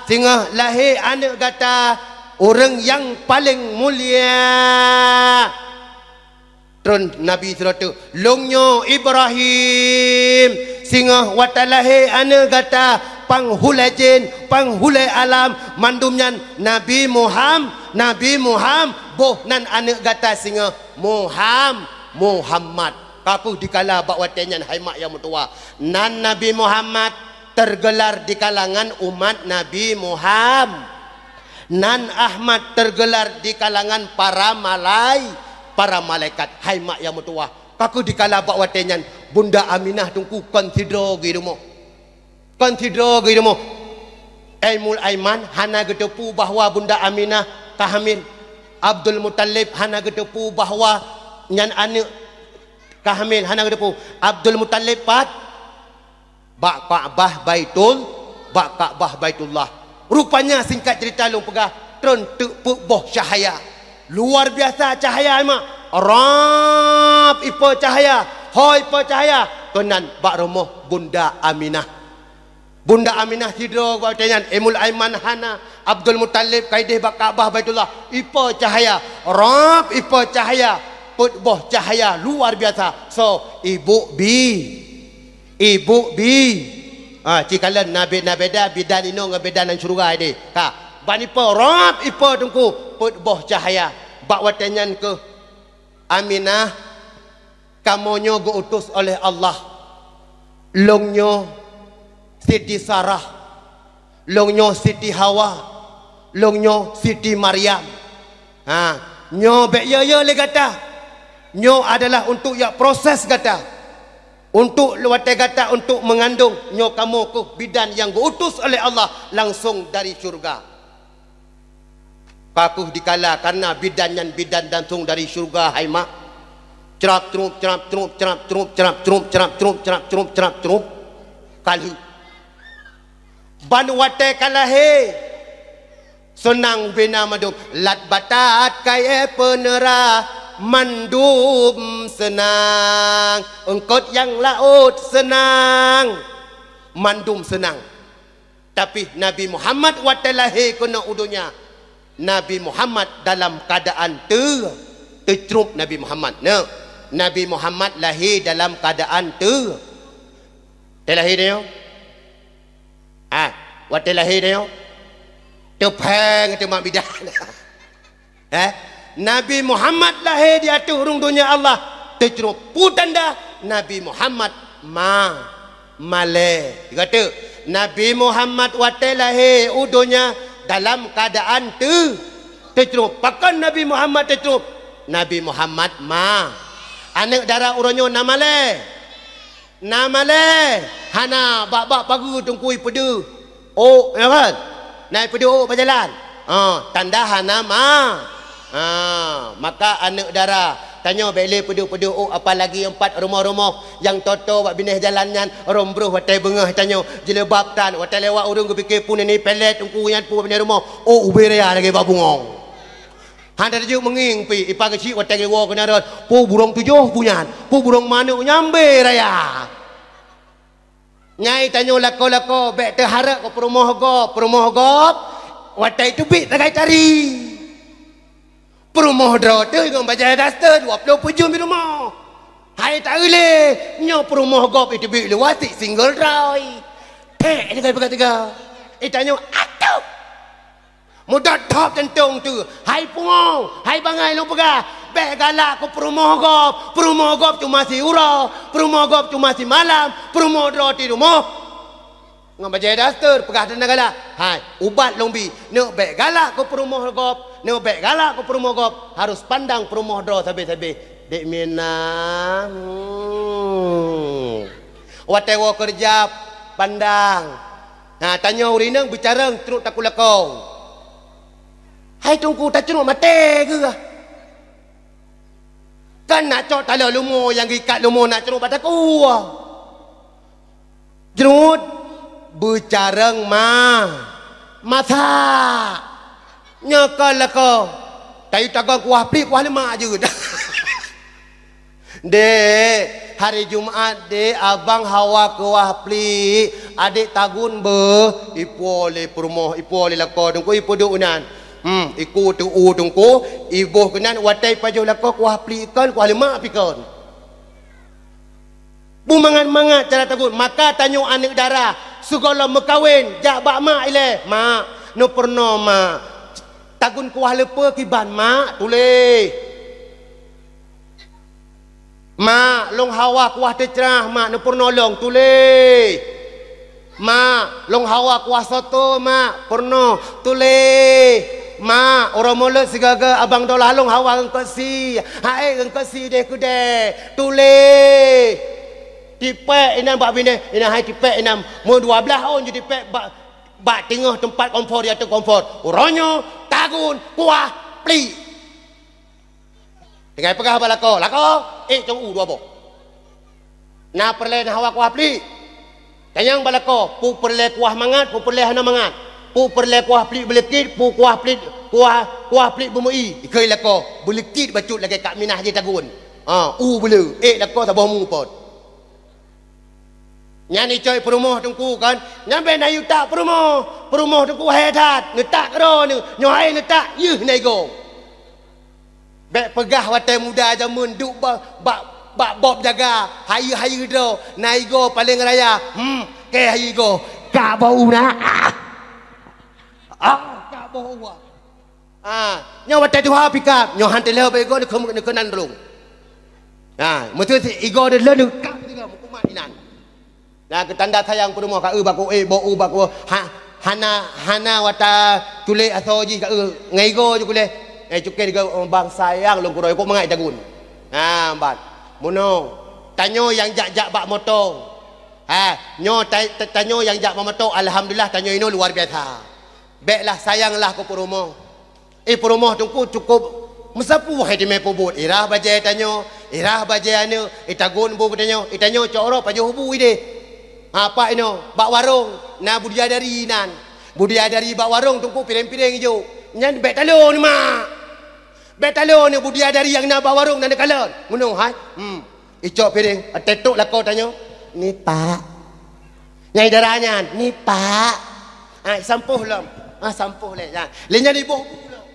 singoh lahé aneuk gata, ureuëng nyang paleng mulia. Treun Nabi sidroe teuk, lôn nyoe Ibrahim, singoh watée lahé aneuk gata, panghulée jén, panghulée alam, mandum nyan Nabi Muham-, Nabi Muham-, boh nan aneuk gata singoh Muham-, Muhammad. Ka keuh dikala bak watée nyan hai mak nyang meutuwah, nan Nabi Muhammad teugelar di kalangan umat Nabi Muham-, nan Ahmad teugelar di kalangan para malai-, para malaikat. Hai mak nyang meutuwah, ka keuh dikala bak watée nyan Bunda Aminah teungku kon sidroe geuh rumoh. Kon sidroe geuh rumoh. Aimul Aiman hana geuteupeue bahwa Bunda Aminah ka hamil. Abdul Muthalib hana geuteupeue bahwa nyan aneuk ka hamil, hana geuteupeue. Abdul Muthalib pat? Bak Ka'bah Baitul-, bak Ka'bah Baitullah. Rupanya singkat cerita lôn peugah, treun teuk peuet boh cahaya. Luar biasa cahaya, hai mak. Rab ipe cahaya, ho ipe cahaya. Keunan bak rumoh Bunda Aminah. Bunda Aminah sidroe bak watée nyan, Ummul Aiman hana, Abdul Muthalib ka ideh bak Ka'bah Baitullah, ipo cahya, rab ipo cahya, peuet boh cahya luar biasa. So, ibu bi, ibu bi. Ha, cikalon na beda-beda bidan inoe ngon bidan lam syeuruga ideh. Ka, ban ipo, rab ipo teungku, peuet boh cahya. Bak watée nyan keuh Aminah, kamoe nyoe geu-utus oleh Allah. Lôn nyoe Siti Sarah, lôn nyoe Siti Hawa, lôn nyoe Siti Maryam. Ha, nyoe bék yo-yo lé gata. Nyoe adalah untuk jak proses gata. Untuk watée gata untuk meungandong, nyoe kamoe keuh bidan nyang geu-utus oleh Allah langsong dari syeuruga. Ka keuh dikala, karna bidan nyan bidan langsong dari syeuruga, hai mak. Crab trup, crab trup, crab trup, crab trup, crab trup, crab trup, crab trup. Ka lheueh. Ban watée ka lahé, seunang ubena mandum. Lat batat kayée peuneurah, mandum seunang. Eungkot nyang laôt seunang, mandum seunang. Tapi Nabi Muhammad watée lahé keunoe u donya, Nabi Muhammad dalam keuadaan teu-, teucrup Nabi Muhammad. Nyoe, Nabi Muhammad lahé dalam keuadaan teu-, teu lahé nyoe. Ah, watée lahé nyoe, teupeng teuma bidan. Eh, Nabi Muhammad lahé di ateueh rhueng donya Allah, teucrup. Peue tanda Nabi Muhammad ma-, malée. Kata, Nabi Muhammad watée lahé u donya dalam keuadaan teu-, teucrup. Pakon Nabi Muhammad teucrup? Nabi Muhammad ma-, aneuëk dara uroe nyoe na malée. Na malée, hana bak-bak pageue teungku ipeudeuh ôk, ya kan? Na ipeudeuh ôk bak jalan. Ha, tanda hana ma-, ha, maka aneuëk dara, tanyoe bék lé peudeuh-peudeuh ôk, apalagi teumpat rumoh-rumoh nyang toe-toe bak binéh jalan nyan, rhom broh watée beungoh tanyoe jilbab tan, watée lewat ureuëng geupike peue nyan pelet teungku nyan peue bak binéh rumoh, ôk ubé raya lagée bak bungong. Hana tajeuet meungieng pih, ipa geuchik watée geuwoe keunan rot, peue burông tujoh peue nyan, peue burông manök nyang bé raya. Nyan tanyoe lakoe-lakoe bék teuharap keu peurumoh gob, peurumoh gob watée teubiet sagai tari. Peurumoh droe teuh ngon bajée daster dua ploh peuet jeuem di rumoh. Hai ta-eu lé, nyoe peurumoh gob iteubiet luwa sit single droe. Thek lagée peugah teuga. Itanyoe atoh. Muda thop teuntong teuh, hai pungo, hai bangai lôn peugah, bék galak keu peurumoh gob, peurumoh gob cuma siuroe, peurumoh gob cuma simalam, peurumoh droe di rumoh. Ngon bajée daster peugah teuntang galak, hai, ubat lôn bi, neuk bék galak keu peurumoh gob, neuk bék galak keu peurumoh gob, harôh pandang peurumoh droe sabe-sabe. Dek Minah, hmm. Watée woe keureuja pandang. Ha, tanyoe ureuëng inong beucarông trok takue lakoe. Hai teungku tacrok maté geuh. Kan nak cok taloe leumo nyang geuikat leumo nak crok bak takue. Jrot beucarông ma. Masak. Nyoe kon lakoe. Tayu tagon kuah plik kuah lemak jeuet. Dek, hari Jumat dek, abang hawa kuah plik. Adek tagun beuh, ipo lé peurumoh, ipo lé lakoe, teungku ipeudok nan. Hmm, iku teu u teungku, iboh keunan watée pajoh lakoe kuah plik kon, kuah lemak pih kon. Beumangat-mangat cara tagun, maka tanyoe aneuëk dara, sigohlom meukawen, jak bak mak ilée, "Mak, neupeurunoe mak, tagun kuah leupeu kiban mak, tuléh." "Mak, lôn hawa kuah teucrah mak, neupeurunoe lôn, tuléh." "Mak, lôn hawa kuah soto mak, peurunoe, tuléh." "Mak, uroe mulod sigoe-goe abang dolah lôn hawa reungkot sie, hai reungkot sie deh keudeh, tuléh." Tipék inan bak binéh, inan hai tipék inan, meu dua blaih ôn jitipék bak, bak teungoh teumpat kompor di ateueh kompor. Uroe nyoe tagun kuah plik. Tinggai peugah bak lakoe, "Lakoe, ék cong u dua boh. Na peureulée na hawa kuah plik." Tanyong bak lakoe, "Peue peureulée kuah mangat, peue peureulée hana mangat? Peue peureulée kuah plik beuleukit, peue kuah plik, kuah, kuah plik beumeu-ie?" Ikheun lakoe, "Beuleukit bacut lagée Kak Minah jih tagun. Ha, u beuleu, ék lakoe saboh mu pot." Nyan icok peurumoh teungku kan. Nyan bèk na yue tak peurumoh. Peurumoh teungku hai that. Neutak keudroe nyoe. Nyoe hai neutak, yeuh na igoe. Bèk peugah watèe muda jameun duek ba-, bak, bak bob jaga. Hayeue-hayeue droe. Na igoe paleng raya. Hmm, kèe hayeue igoe. Ka bau na. Ah. Ah, ka bau uwa. Ah, nyoe watèe tuha pika, nyoe han teulah bak igoe neukeu-, neukeunan rhueng. Ah, meuseu igoe deuh leuneuk ka teuga meukumat inan. Nah, keu tanda sayang peurumoh ka eu bak ku, eh, bak u bak ku, ha, hana, hana wata culek asoe jih ka eu ngon igoe ju kuleh. Eh, cukée digoe, oh, bang sayang lôn keudroe, kok mangat tagun. Ha, ban. Meunoe, tanyoe nyang jak-jak bak moto. Ha, nyoe ta-, ta-, tanyoe nyang jak bak moto, alhamdulillah tanyoe inoe luar biasa. Bèklah sayanglah keu peurumoh. Eh, peurumoh teungku cukôp meusapeue hai teumé peubuet. Irah bajèe tanyoe, irah bajèe aneuk, itagun bu geutanyoe, itanyoe cok uroe pajoh bu ideh. Ha, pat inoe, bak warong, na budiadari nan. Budiadari bak warong teungku pireng-pireng ijok. Nyan bèk talon mak. Bèk talon budiadari nyang na bak warong nan neukalon. Meunoe hai. Hmm. Icok pireng, ateueh trok lakoe tanyoe. Ni, Pak. Nyang dara nyan, ni, Pak. Ah, sampôh lom. Ah, sampôh lé nyan. Lé nyan iboh bu lom.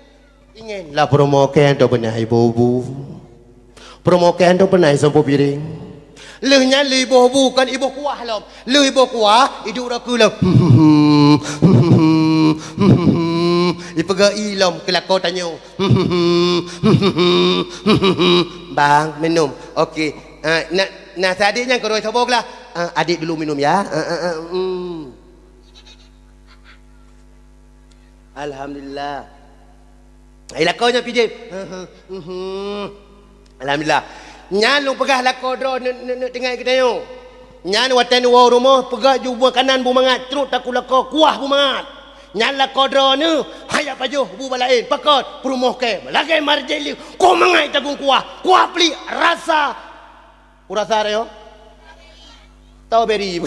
Ingin lah peurumoh kèe tu beunah iboh bu. Peurumoh kèe tu beunah isampoe pireng. Lheueh nyan lheueh iboh bu kon iboh kuah lom. Lheueh iboh kuah, iduek rot keu lom. Ipeugah i lom keu lakoe tanyoe. Bang, minum. Okey. Ah, na, na si adék nyan keudroe saboh glah. Ah, adék dulu minum ya. Ah, ah, ah, hmm. Alhamdulillah. Ai lakoe nyan pijép. Alhamdulillah. Nyan lôn peugah lakoe droe neuk, neuk, neuk tinggai geutanyoe. Nyan watèe neuwoe rumoh, peugah ju bu makanan bu mangat, trok takue lakoe kuah bu mangat. Nyan lakoe droeneuh, hana pajoh bu bak laén. Pakon? Peurumoh kèe. Lagèe marjéli, kok mangat tagun kuah. Kuah pelik, rasa. Urasa rayo? Strawberry.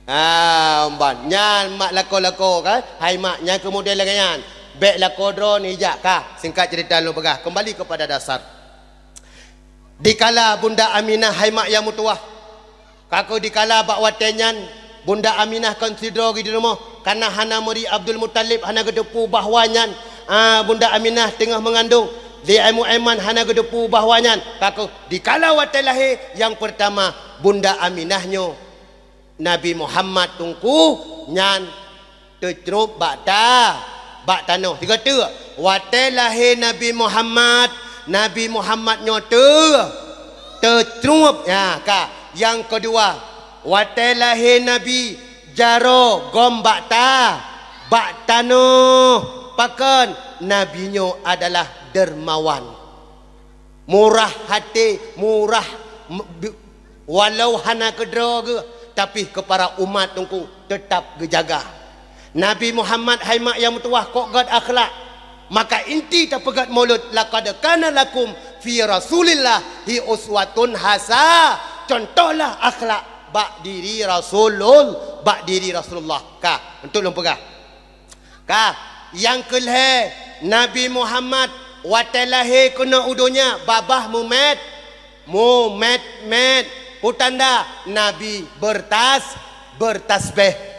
Ah, ban. Nyan mak lakoe-lakoe kan? Hai mak, nyan keu model lagèe nyan. Bèk lakoe droeneuh jak kah. Singkat cerita lôn peugah. Kembali kepada dasar. Dikala Bunda Aminah hai mak nyang meutuwah, ka keuh dikala bak watèe nyan Bunda Aminah kon sidroe geuh di rumoh, kana hana meuri Abdul Muthalib hana geuteupeue bahwa nyan, a, Bunda Aminah teungoh meungandong. Di ilmu iman hana geuteupeue bahwa nyan, ka keuh dikala watèe lahé nyang peurtama Bunda Aminah nyoe. Nabi Muhammad teungku nyan teucrueb bak ta-, bak tanoh. Sigoe teuk, watèe lahé Nabi Muhammad, Nabi Muhammad nyoe teu-, teucrueb. Ya, ka. Nyang keudua, watèe lahé Nabi jaroe gom bak ta-, bak tanoh. Pakon? Nabi nyoe adalah dermawan. Murah até, murah, m-, bi-, walau hana keudroe geuh, tapi keu para umat teungku teutap geujaga. Nabi Muhammad hai mak nyang meutuwah kok gèt akhlak. Maka inti tapeugèt Maulud, "Laqad kana lakum fi Rasulillahi uswatun hasa." Contohlah akhlak bak diri Rasulul-, bak diri Rasulullah. Ka, untuk lôn peugah. Ka, nyang keulhèe, Nabi Muhammad watèe lahé keunoe u donya babah mumèt, mumèt-mèt. Peue tanda Nabi beurtas-, beurtasbèh.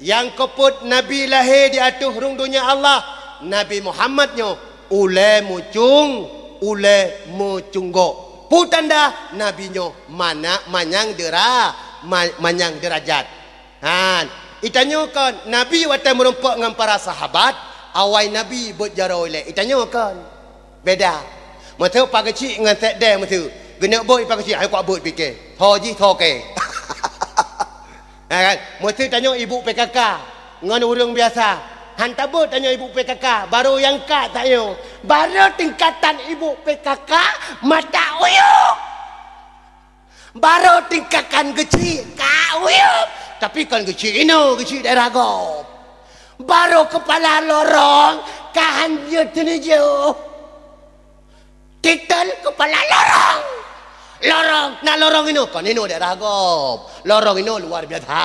Nyang keupeuet Nabi lahé di ateueh rhueng donya Allah, Nabi Muhammad nyoe ulèe mucung-, ulèe mucunggok. Peue tanda Nabi nyoe mana-, manyang deura-, ma-, manyang deurajat. Han, itanyoe kon, Nabi watèe meurumpok ngon para sahabat, awai Nabi beuet jaroe ilèe. Itanyoe kon. Beda. Meuseu Pak Geuchik ngon Sekdè meuseu. Geuneuk beuet Pak Geuchik, hai kuat beuet pike. Tho jih tho kèe. Ha, kan? Meuseu tanyoe ibu P K K ngon ureueng biasa. Han tabeuet tanyoe ibu P K K, barô nyang ka tanyoe. Barô tingkatan ibu P K K, mata uyuek. Barô tingkatan Geuchik ka uyuek, tapi kon Geuchik inoe, Geuchik daerah gob. Barô keupala lorong ka han jeuet teuneujôh. Titel keupala lorong. Lorong, na lorong inoe, kon inoe daerah gob. Lorong inoe luar biasa.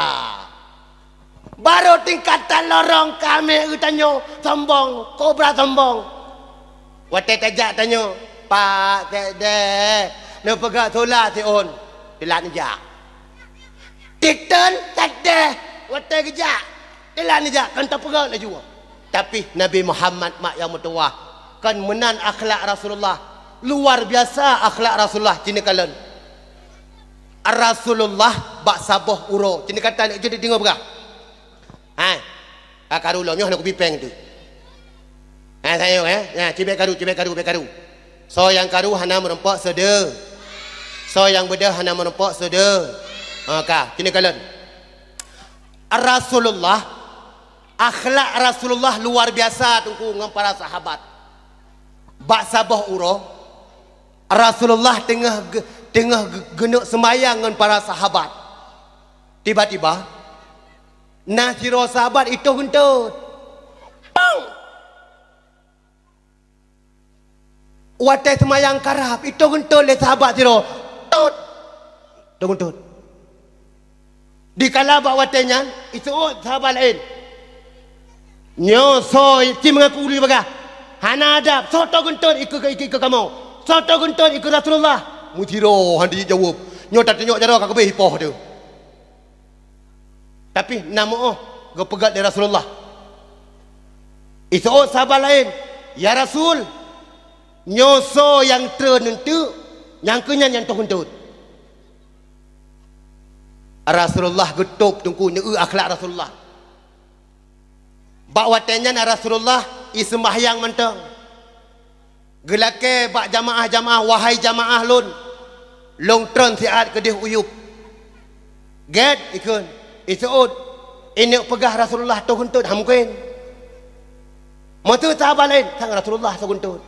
Barô tingkatan lorong ka mè geutanyoe sombong, kobra sombong. Watèe tajak tanyoe, "Pak Sekdè, neupeugah sola siôn." Teulat neujak. Teuton tadeh watée geujak. Teulat neujak, kon teupeugah laju. Tapi Nabi Muhammad mak nyang meutuwah, kon meunan akhlak Rasulullah. Luar biasa akhlak Rasulullah, ci neukalon. Rasulullah bak saboh uroe, ci neukata lé jeuet deungoe peugah. Hai, ka karu lom nyoe hana kubi péng tu. Hai, sayang, eh. Nah, cibék karu, cibék karu, bék karu. Soe nyang karu hana meurumpok seudeu. Soe nyang beudôh hana meurumpok seudeu. Ha, ka, kini kalon. Rasulullah, akhlak Rasulullah luar biasa teungku ngon para sahabat. Bak saboh uroe, Rasulullah teungoh ge-, teungoh ge-, geuneuk seumayang ngon para sahabat. Tiba-tiba, na sidroe sahabat itoh geuntot. Pang! Watée seumayang karab, itoh geuntot lé sahabat sidroe. Tot! Itoh geuntot. Dikala bak watée nyan, iseuôt sahabat laén. Nyoe soe ci meungaku lé bagah. Hana adab, soe toh geuntot ikeue, ikeue, ikeue kamoe. Soe toh geuntot ikeue Rasulullah. Meusidroe han jijaweueb. Nyoe tatunyok jaroe ka keubeh ipoh teuh. Tapi na meuoh geupeugét lé Rasulullah. Iseuôt sahabat laén, "Ya Rasul, nyoe soe nyang treun eunteuk, nyang keu nyan nyang toh geuntot." Rasulullah geutôb teungku, neu-eu akhlak Rasulullah. Bak watée nyan Rasulullah iseumahyang mantong. Geulakée bak jamaah-jamaah, "Wahai jamaah lôn, lôn treun siat keudeh u yueb." Gét ikheun, iseuôt, ineuk peugah Rasulullah toh geuntot, han mungken. Meuseu sahabat laén, sang Rasulullah toh geuntot.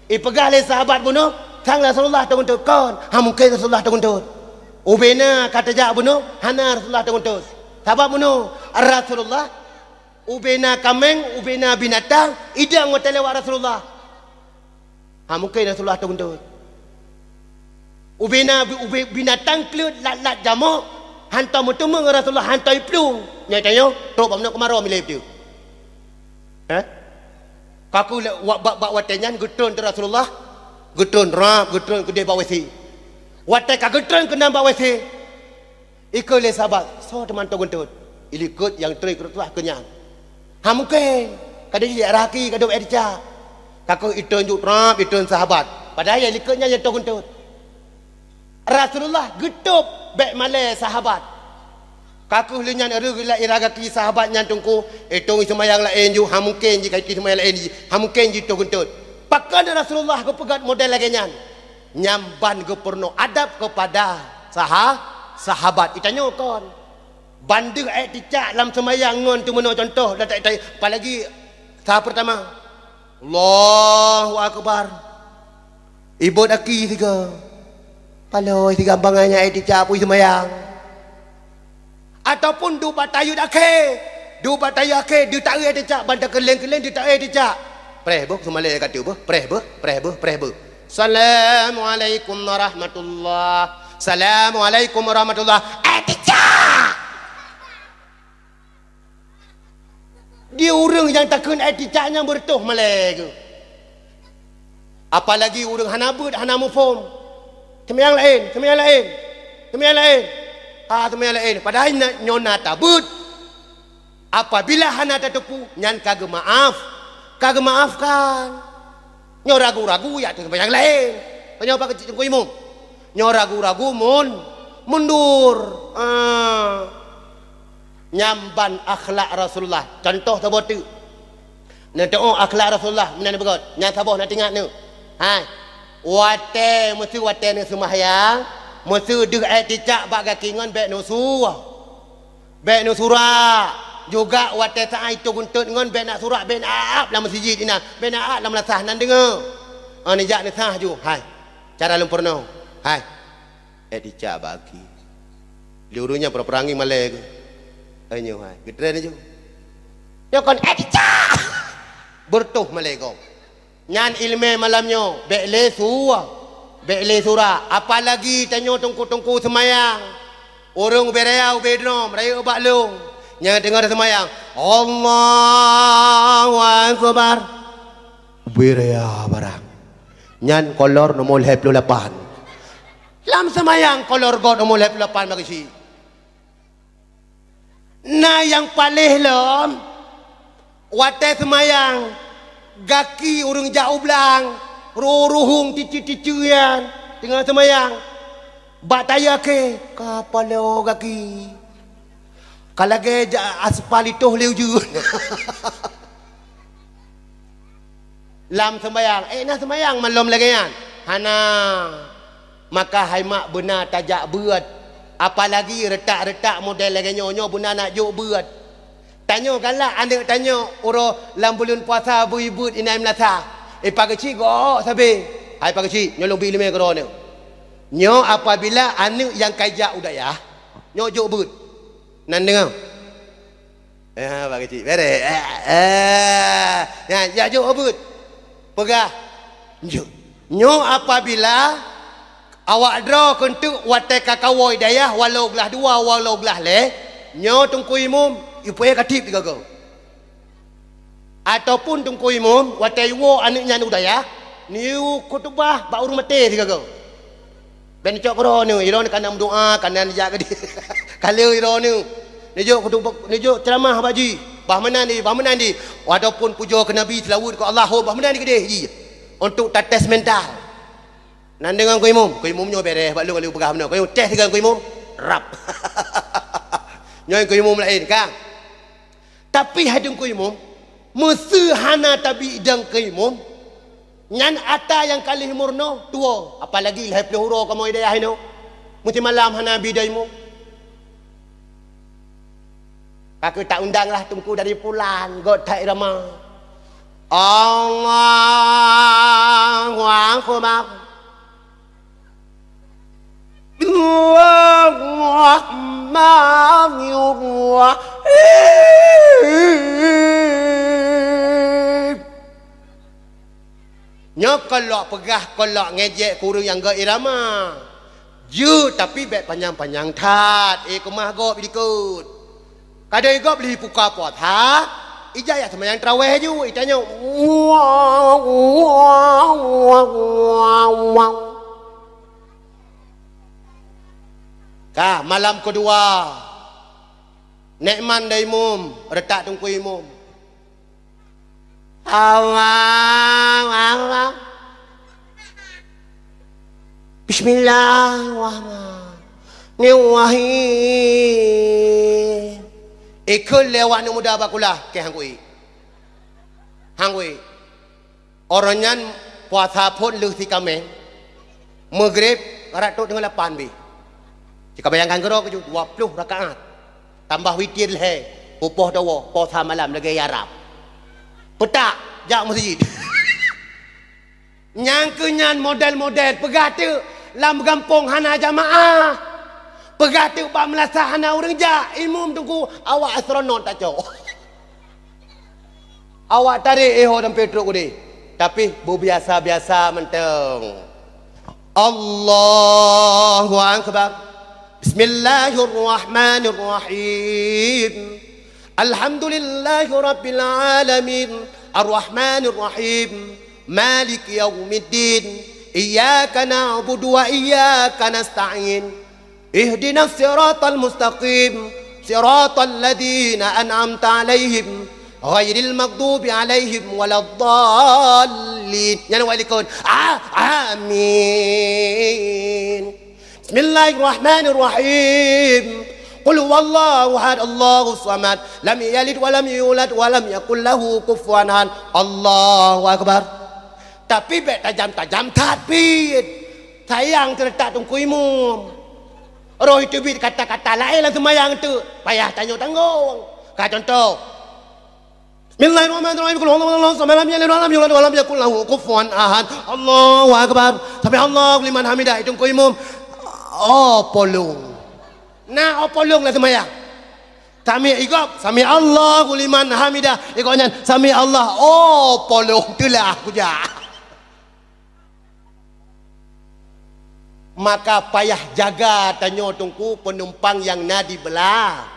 Ipeugah lé sahabat bunoe, sang Rasulullah toh geuntot, kon, han mungken Rasulullah toh geuntot. Ubena ka teujak bunoe, hana Rasulullah toh geuntot. Sabab bunoe, Rasulullah ubena kaméng, ubena binatang, idong watée lewat Rasulullah. Ha, mungken Rasulullah toh geuntot. Ubena bi-, ube-, binatang kleuet lat-lat jamok, hantom meuteumé ngon Rasulullah, hantom iplueng. Nyoe tanyoe, trok bak meunoe keumaroe milée teuh. Heh? Ka ku lé-, wa-, bak, bak watée nyan geutreun teuh Rasulullah, geutreun rab, geutreun keudeh bak W C. Watée ka geutreun keunan bak W C, ikheun lé sahabat, "Soe teuma toh geuntot?" Ilikot nyang trok keu Rasulullah keu nyan. Han mungken, ka deuh jak raki, ka deuh éh teucak. Ka keuh itreun ju trab, itreun sahabat. Padahai nyang likot nyan nyang toh geuntot. Rasulullah geutôb bék malée sahabat. Ka keuh lheueh nyan reuh geulak ira gaki sahabat nyan teungku, itong seumayang laén ju, han mungken jih ka itong seumayang laén jih, han mungken jih toh geuntot. Pakon Rasulullah geupeugét model lagée nyan? Nyan ban geupeurunoe adab keupada saha-, sahabat. Itanyoe kon. Ban deuh ék teucak lam seumayang ngon teumeunoe contoh, dan tai-tai, apalagi saha peurtama. Allahu Akbar. Ibot aki sigoe. Paloi sigoe bangai nyan ék teucak pui seumayang. Ataupun duek bak tayeuet akhé. Duek bak tayeuet akhé, deuh taeu ék teucak, ban takeuleng-keuleng deuh taeu ék teucak. Preh beuh, seumalée ka teuh beuh, preh beuh, preh beuh, preh beuh. Assalamualaikum warahmatullah. Assalamualaikum warahmatullah. Ék teucak! Di ureuëng nyang takheun ék teucak nyang beureutoh malée geuh. Apalagi ureuëng hana beuet, hana muphom. Seumayang laén, seumayang laén, seumayang laén. Ha, seumayang laén. Padahai na-, nyoe na tabeuet. Apabila hana tateupeue, nyan ka geumaáf, ka geumaáfkan. Nyoe ragu-ragu, ya, teuseumayang laén. Nyoe bak Teungku Imum. Nyoe ragu-ragu mun-, mundur. Ah. Nyan ban akhlak Rasulullah. Contoh saboh teuk. Neuteu'oh akhlak Rasulullah meunan beugöt. Nyang saboh na teuingat neuh. Hai. Watée, meuseu watée neuh seumahyang, meuseu deuh ék teucak bak gaki ngon bék neusu. Bék neusurak. Juga watée saát itoh geuntot ngon bék nak surak, bék nak ap lam meuseujid inan, bék nak ap lam lasah nan deungoe. Oh, neujak neusah ju. Hai. Cara lôn peurunoe. Hai. Ék teucak bak aki. Lé ureuëng nyan pura-pura ngieng malée geuh. Hai nyoe hai. Geutren ju. Nyoe kon ék teucak. Beureutoh malée gob. Nyan iéleumé malam nyoe, bék lé su-, bék lé surak, apalagi tanyoe teungku-teungku seumayang. Ureuëng ubé raya ubé droe, rayeuk bak lông. Nyang teungoh seumayang, Allahu Akbar. Ubé raya barang. Nyan kolor nomor lhée ploh lapan. Lam seumayang kolor got umu lhèe ploh lapan bak keuchik. Na nyang paléh lom, watèe seumayang, gaki ureueng jak u blang, ruhueng-ruhueng, ticeue-ticeue nyan, teungoh seumayang. Bak tayue akhé, ka paloe gaki. Ka lagèe jak aspal itôh lé ujeuen. Lam seumayang, eh, na seumayang malom lagèe nyan? Hana. Maka hai mak beuna tajak beuet. Apalagi reutak-reutak model lagèe nyoe, nyoe beuna nak jok beuet. Tanyoe galak aneuk tanyoe uroe lam buleuen puasa beu beuet inan meunasah. Eh, Pak Keuchik, gok sabé. Hai Pak Keuchik, nyoe lôn bri ileumèe keu droeneuh. Nyoe apabila aneuk nyang ka jak u dayah, nyoe jok beuet. Nan deungö. Eh, Pak Keuchik, bèrèh. Eh, eh. Nyan, jak jok beuet. Peugah. Nyo-, nyoe apabila awak droe keuneuk watèe ka kawoe dayah, walau glah dua, walau glah lhèe, nyoe Teungku Imum, ipeue ka tiep sigoe-goe. Ataupun Teungku Imum, watèe iwoe aneuk nyan u dayah, neuyue khutubah bak ureueng maté sigoe-goe. Bèk neucok keu droeneuh, droeneuh ka na meudoa, ka na neujak keudeh. Ka lheueh droeneuh. Neujok khutubah, neujok ceuramah bak jih. Bah meunan di, bah meunan di. Ataupun pujoe keu Nabi, seulaweuet keu Allah, ho, bah meunan di keudeh jih. Untuk tates mental. Nan deungö Teungku Imum, Teungku Imum nyoe bèrèh, bak lôn ka lheueh peugah meunoe. Teungku Imum, teh sigoe Teungku Imum, rap. Nyoe Teungku Imum laén, kan? Tapi hai Teungku Imum, meuseu hana tabi idong keu imum, nyan ata nyang ka lheueh meurunoe tuwoe, apalagi lhèe ploh uroe kamoe dayah inoe. Meusti malam hana bi idong imum. Ka keuh ta undang lah teungku dari pulan, göt that irama. Allahu Akbar. Bismillahirrahmanirrahim. Nyoe kon lok peugah, kon lok ngejek keu ureueng nyang göt irama. Jeuet, tapi bèk panyang-panyang that. Eh, keumah gob dikeue. Kadang gob lheueh buka puasa, ijak jak seumayang tarawèh ju, itanyoe. Ka, malam keudua. Nèk man dai imum, reutak teungku imum. Allahu Akbar. Bismillahirrahmanirrahim. Ikheun lé awak aneuk muda bak kulah, keu han kuék. Han kuék. Uroe nyan puasa phôn lheueh sikameng, Maghrib rot teungoh lapan bih. Cit ka bayangkan keudroe keujeuet, dua ploh rakaat. Tambah witir lhèe, peupoh dawa, poh sa malam lagèe Arab. Peutak, jak meuseujid. Nyang keu nyan model-model, peugah teuk lam gampông hana jamaah. Peugah teuk bak meulasah hana ureueng jak, imum teungku awak astronot tacok. Awak tarek, eh, ho sampoe trok udeh. Tapi beubiasa-biasa mantong. Allahu Akbar. Bismillahirrahmanirrahim. Alhamdulillahirabbil alamin. Arrahmanirrahim. Maliki yaumiddin. Iyyaka na'budu wa iyyaka nasta'in. Ihdinas siratal mustaqim, siratal ladzina an'amta 'alaihim, ghairil maghdubi 'alaihim waladdallin. Nyan awak likot. Ah, amin. Bismillahirrahmanirrahim. Qul huwallahu ahad, Allahus samad. Lam yalid wa lam yulad wa lam yakul lahu kufuwan ahad. Allahu akbar. Tapi bèk tajam-tajam that pih. Sayang teuretak teungku imum. Roh iteubiet kata-kata laén lam seumayang teuk, payah tanyoe tanggong. Ka contoh, Bismillahirrahmanirrahim. Qul huwallahu ahad, Allahu samad, lam yalid wa lam yulad wa lam yakul lahu kufuwan ahad. Allahu akbar. Sami'allahu liman hamidah. Teungku imum, oh, polong. Na, oh, polong lam seumayang. Sami' igob, sami'allahu liman hamidah. Igob nyan, sami'allah, oh, polong teulah kujak. Maka payah jaga tanyoe teungku penumpang nyang na di beulah.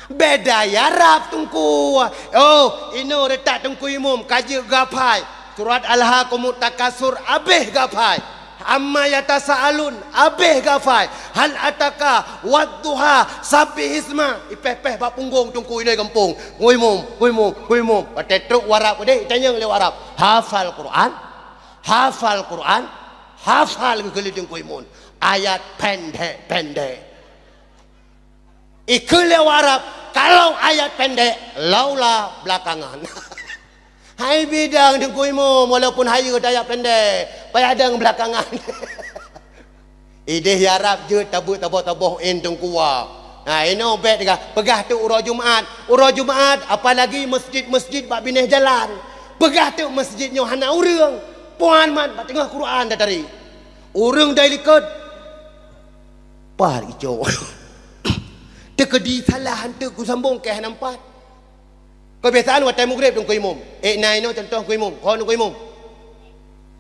Beda ya rab teungku. Oh, inoe reutak teungku imum ka jeuet geuhafai. Surat Alhaakumut Takasur abéh geuhafai. Amma yatasaalun, abéh gafai. Hal ataka, wadduha, sabbihisma. Ipéh-péh bak punggong teungku inai gampông. Teungku imum, teungku imum, teungku imum. Watèe trok u Arab keudéh, itanyong lé Arab. Hafal Quran, hafal Quran, hafal geukheun lé teungku imum. Ayat pendek-pendek. Ikheun lé Arab, kalau ayat pendek, laula belakangan. Hai bidang teungku imum, walaupun hayeue ayat pendek, payah dang belakangan. Idéh ya Arab jeuet tabeuet taboh-taboh in teungku wa. Nah, inoe bèk teuga, peugah teuk uroe Jumat. Uroe Jumat, apalagi masjid-masjid bak binéh jalan. Peugah teuk masjid nyoe hana ureueng. Puan man bak teungoh Quran tatari. Ureueng dai likot. Pat icok. Teukeudi salah han teuk kusambong keu hana meupat. Keubiasaan watèe mugreb teungku imum. Eh, na inoe contoh teungku imum. Ho teungku imum.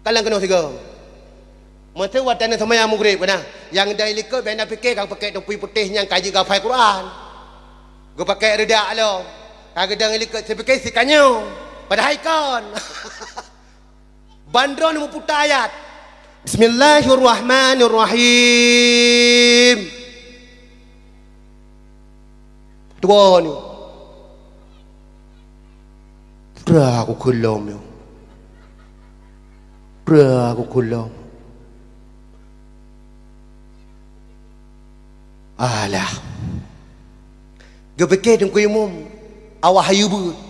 Kalon keunoe sigoe. Meusti watèe na seumayang mugreb keunan. Nyang dai likot bèk na pike ka pake topi putéh nyang ka jeuet gafai Quran. Geupake reudak lom. Ka geudong likot sipike sikanyong. Padahai kon. Bandron meuputa ayat. Bismillahirrahmanirrahim. Dua ni. Pra aku kelom ni. Pra aku kelom. Alah. Geupike teungku imum awak hayu beuet.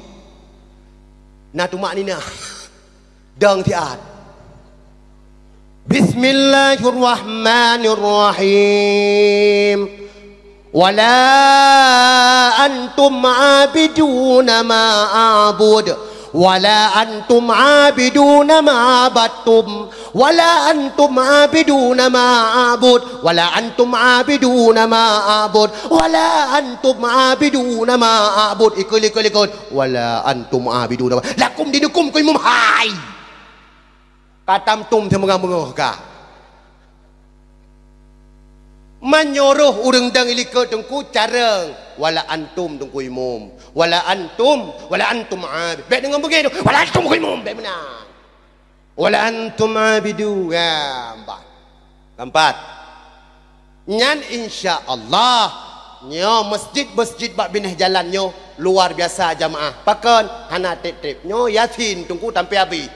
Na tumak nina. Dang siat. Bismillahirrahmanirrahim. Wala antum abiduna ma a'bud. Wala antum abiduna ma abattum. Wala antum abiduna ma a'bud. Wala antum abiduna ma a'bud. Wala antum abiduna ma a'bud. Ikut, ikut, ikut. Wala antum abiduna ma. Lakum dinukum, ku imum hai. Ka tamtum seumeungoh-meungoh ka. Meunyoe roh ureueng dang ilikot teungku carong, wala antum teungku imum, wala antum, wala antum abid. Bèk deungon beungéh tu, wala antum teungku imum, bèk meunan. Wala antum abidu, ya, empat. Keempat. Nyan insya Allah, nyoe masjid-masjid bak binéh jalan nyoe luar biasa jamaah. Pakon? Hana trép-trép. Nyoe Yasin teungku sampai abéh.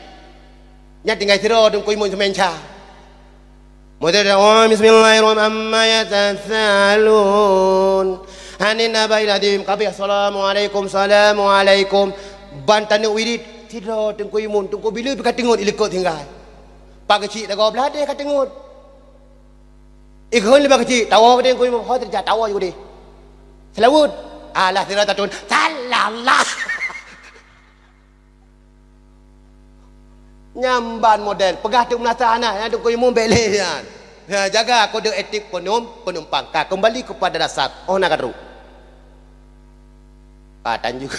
Nyan tinggai sidroe teungku imum seumenca. Meuteudong, oh, bismillahirrahmanirrahim. Amma yatasaalun. Anin naba'il azim. Kabéh, assalamualaikum, assalamualaikum. Ban taneuk wirid, sidroe teungku imum, teungku bila pih ka teungeut ilikot tinggai. Pak Keuchik lagoe blah deh ka teungeut. Ikheun lé Pak Keuchik, tawoe keudeh teungku imum, ho teurijak tawoe ju keudeh. Seulaweuet. Alah, sidroe tatun. Salah lah. Nyan ban model, peugah teuk meunasah hana, nyan teungku imum bèk lé nyan. Ha, jaga kode etik penum-, penumpang. Ka kembali kepada dasar. Oh, na ka trok. Ka tanjong.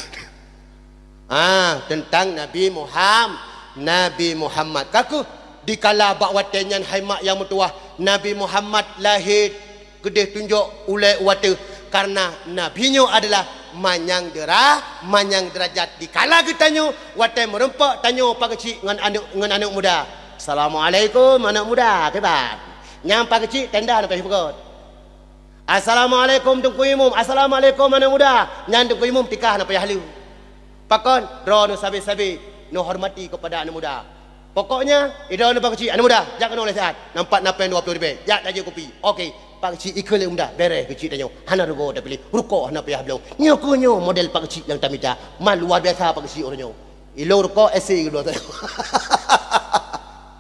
Ah, teuntang Nabi Muham-, Nabi Muhammad. Ka keuh dikala bak watèe nyan hai mak nyang meutuwah, Nabi Muhammad lahé keudeh tunjok ulèe u ateueh, kareuna Nabi nyoe adalah manyang deura-, manyang deurajat. Dikala geutanyoe, watèe meurumpok tanyoe Pak Keuchik ngon aneuk, ngon aneuk muda. "Assalamualaikum, aneuk muda, kiban?" Nyang Pak Keuchik tenda hana payah peugöt. "Assalamualaikum, Teungku Imum." "Assalamualaikum, aneuk muda." Nyan Teungku Imum tika hana payah lé. Pakon? Droeneuh sabe-sabe neuhormati keupada aneuk muda. Pokoknya, idroeneuh Pak Keuchik, aneuk muda, jak keunoe lé siat. Nampak na péng dua ploh ribèe. Jak tajok kupi. Oke, Pak Keuchik ikheun lé muda. Bèrèh Keuchik tanyoe. Hana rugoe tapiléh. Rukok hana payah bloe. Nyoe keuh nyoe model Pak Keuchik nyang tamita. Man luar biasa Pak Keuchik uroe nyoe. Ilôn rukok ese geubloe tanyoe.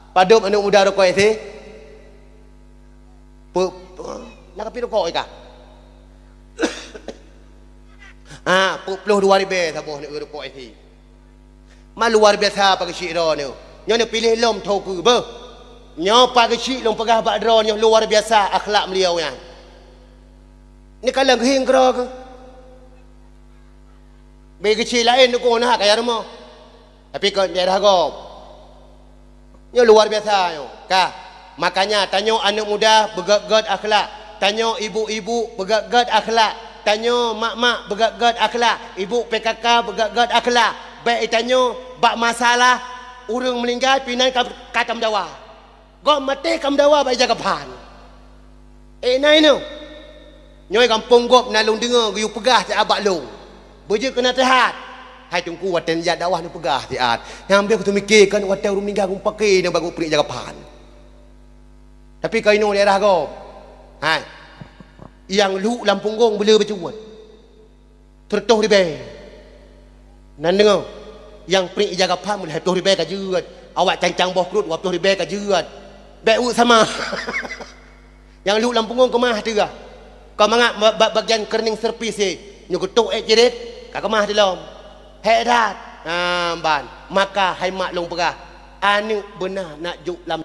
Padum aneuk muda rukok ese? Pe-, pe-, na kapi rukok ika? Ah, peuet ploh dua ribèe saboh neuk rukok ese. Ma luar biasa Pak Keuchik droeneuh. Nyoe neupiléh lom tho keu beuh. Nyoe Pak Keuchik lôn peugah bak droeneuh luar biasa akhlak beliau nyan. Neukalon geuhieng keudroe keuh. Bèk Keuchik laén neuko na kaya rumoh. Tapi kon daerah gob. Nyoe luar biasa nyoe. Ka. Makanya tanyoe aneuk muda beugèt-gèt akhlak. Tanyoe ibu-ibu beugèt-gèt akhlak. Tanyoe mak-mak beugèt-gèt akhlak. Ibu P K K beugèt-gèt akhlak. Bèk tanyoe bak masalah ureueng meuninggai pinan ka, ka tameudawa. Gob maté ka meudawa bak ija kaphan. Eh, na inoe. Nyoe gampông gob na lôn deungoe geuyue peugah siat bak lôn. Beujeuet keu naseuhat. Hai Teungku, watèe neujak dakwah neupeugah siat. Nyang bèk kuteumiké kan watèe ureueng meuninggai geupakè nyan bagoe peurik ija kaphan. Tapi ka inoe daerah gob. Hai. Nyang lhok lam punggong beuleu bacut. Sireutoh ribèe. Nan deungoe, nyang prik ija kaphan lhèe ploh ribèe ka jeuet, awak cancang boh krot dua ploh ribèe ka jeuet. Bèk uek sama. Nyang lhok lam punggong keumah teuh. Ka mangat ba-, ba-, bagian keureuning servis, eh, nyoe geutok ék cirét, ka keumah dilom. Hék that. Ha, ban. Maka hai mak lôn peugah, aneuk beuna nak jok lam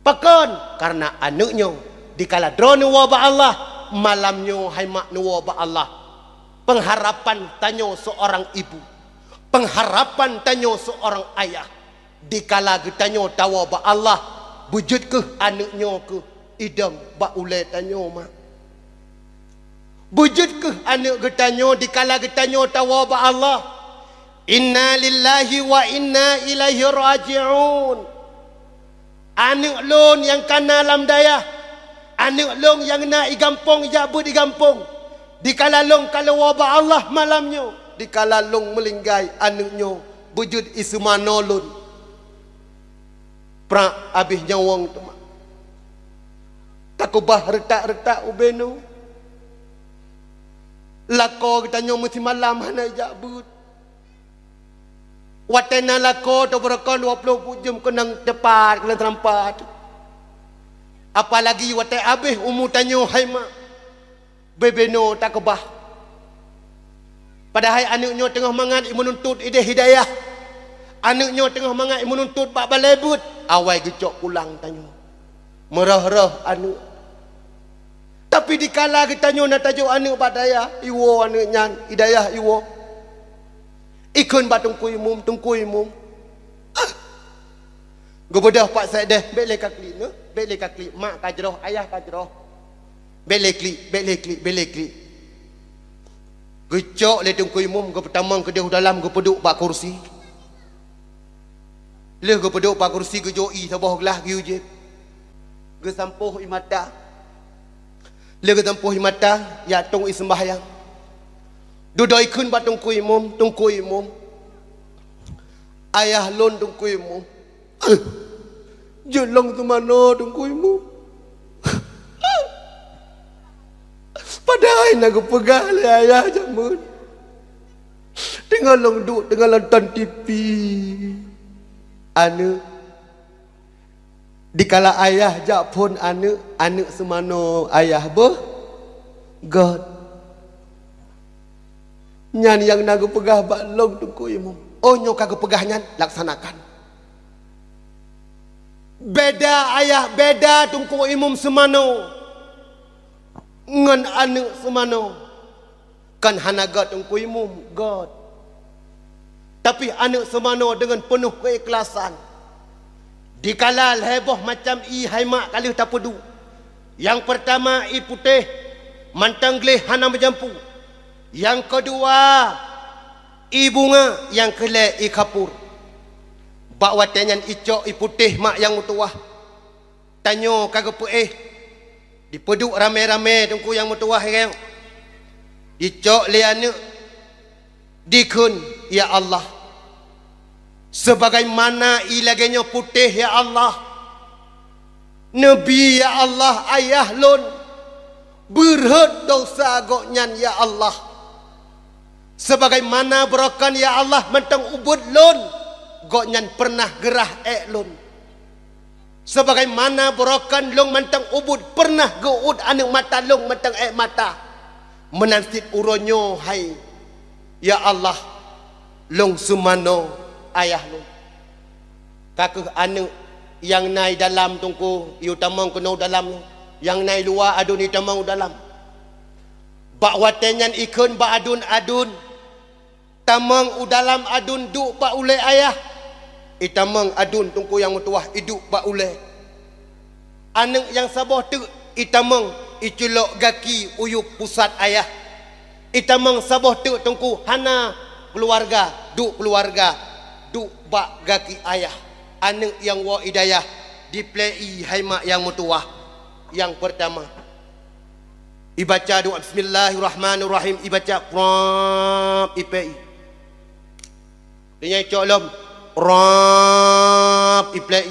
Pakon? Kareuna aneuk nyoe dikala droeneuh woe bak Allah, malam nyoe hai mak neuwoe bak Allah. Pengharapan tanyoe seorang ibu, pengharapan tanyoe seorang ayah, dikala geutanyoe tawoe bak Allah, beujeuet kheueh aneuk nyoe keu idong bak ulèe tanyoe, mak. Beujeuet kheueh aneuk geutanyoe dikala geutanyoe tawoe bak Allah. Inna lillahi wa inna ilaihi raji'un. Aneuk lôn nyang ka na lam dayah, aneuk lôn nyang na i gampông ijak beuet i gampông, dikala lôn ka lôn woe bak Allah malam nyoe, dikala lôn meulinggai aneuk nyoe beujeuet i seumanoe lôn. Prak abéh nyawöng teuma. Takeubah reutak-reutak ubé nyoe. Lakoe geutanyoe meusimalam hana ijak beuet. Watèe na lakoe teubeurokon dua ploh peuet jeuem keunong teupat, keunong teurampat. Apalagi watèe abéh umu tanyoe hai mak. Beubeungoh takeubah. Padahai aneuk nyoe teungoh mangat imeununtut idéh hidayah. Aneuk nyoe teungoh mangat imeununtut bak balèe beuet. Awai geucok pulang tanyoe. Meurôh-rôh aneuk. Tapi dikala geutanyoe na tajok aneuk bak dayah, iwoe aneuk nyan, idayah iwoe. Ikheun bak Teungku Imum, Teungku Imum. Geubeudôh Pak Saideh, bèk lé ka klik neuh, bèk lé ka klik, mak ka jroh, ayah ka jroh. Bèk lé klik, bèk lé klik, bèk lé klik. Geucok lé Teungku Imum, geupeutamong keudéh u dalam, geupeuduek bak kursi. Lheueh geupeuduek bak kursi, geujok ié saboh glah geuyue jieb. Geusampôh ié mata. Lheueh geusampôh ié mata, jak tông ié seumbahyang. Dudoe ikheun bak Teungku Imum, Teungku Imum. Ayah lôn Teungku Imum. Jeuet lôn seumanoe Teungku Imum. Padahai na geupeugah lé ayah jameun. Teungoh lôn duek, teungoh lôn nonton T V. Aneuk. Dikala ayah jak phôn aneuk, aneuk seumanoe ayah beuh. Göt. Nyan nyang na geupeugah bak lôn Teungku Imum. Oh, nyoe ka geupeugah nyan, laksanakan. Beda ayah, beda Teungku Imum seumanoe ngon aneuk seumanoe. Kan hana göt Teungku Imum, göt. Tapi aneuk seumanoe deungon peunoh keuikhlasan. Dikala lhèe boh macam ié hai mak ka lheueh tapeuduek. Nyang peurtama ié putéh, mantong gleh hana meujampu. Nyang keudua, ié bunga, nyang keulhèe ié kapur. Bak watèe nyan icok ié putéh mak nyang meutuwah. Tanyoe ka geupeuéh. Dipeuduek ramé-ramé Teungku nyang meutuwah nyan. Icok lé aneuk. Dikheun, "Ya Allah, seubagaimana ié lagèe nyoe putéh, ya Allah, neubi, ya Allah, ayah lôn, beurhot desya gobnyan, ya Allah. Seubagaimana beurokon, ya Allah, mantong ubeuet lôn, gobnyan peureunah geurhah èk lôn." Seubagaimana beurokon lôn mantong ubeuet peureunah geuôt aneuk mata lôn mantong èk mata. Meunan cit uroe nyoe hai, ya Allah, lôn seumanoe ayah lôn. Ka keuh aneuk nyang na i dalam Teungku, ié tamong keunoe u dalam nyoe. Nyang na i luwa aduen ié tamong u dalam. Bak watèe nyan ikheun bak aduen-aduen, tamong u dalam aduen duek bak ulèe ayah. Itamong aduen Teungku nyang meutuwah iduek bak ulèe. Aneuk nyang saboh teuk itamong iculok gaki u yup pusat ayah. Itamong saboh teuk Teungku hana keuluwarga, duek keuluwarga, duek bak gaki ayah. Aneuk nyang woe i dayah Diplei hai mak nyang meutuwah. Nyang peurtama, ibaca doa, "Bismillahirrahmanirrahim," ibaca, prap, iplei. Donya icok lom, prap, iplei.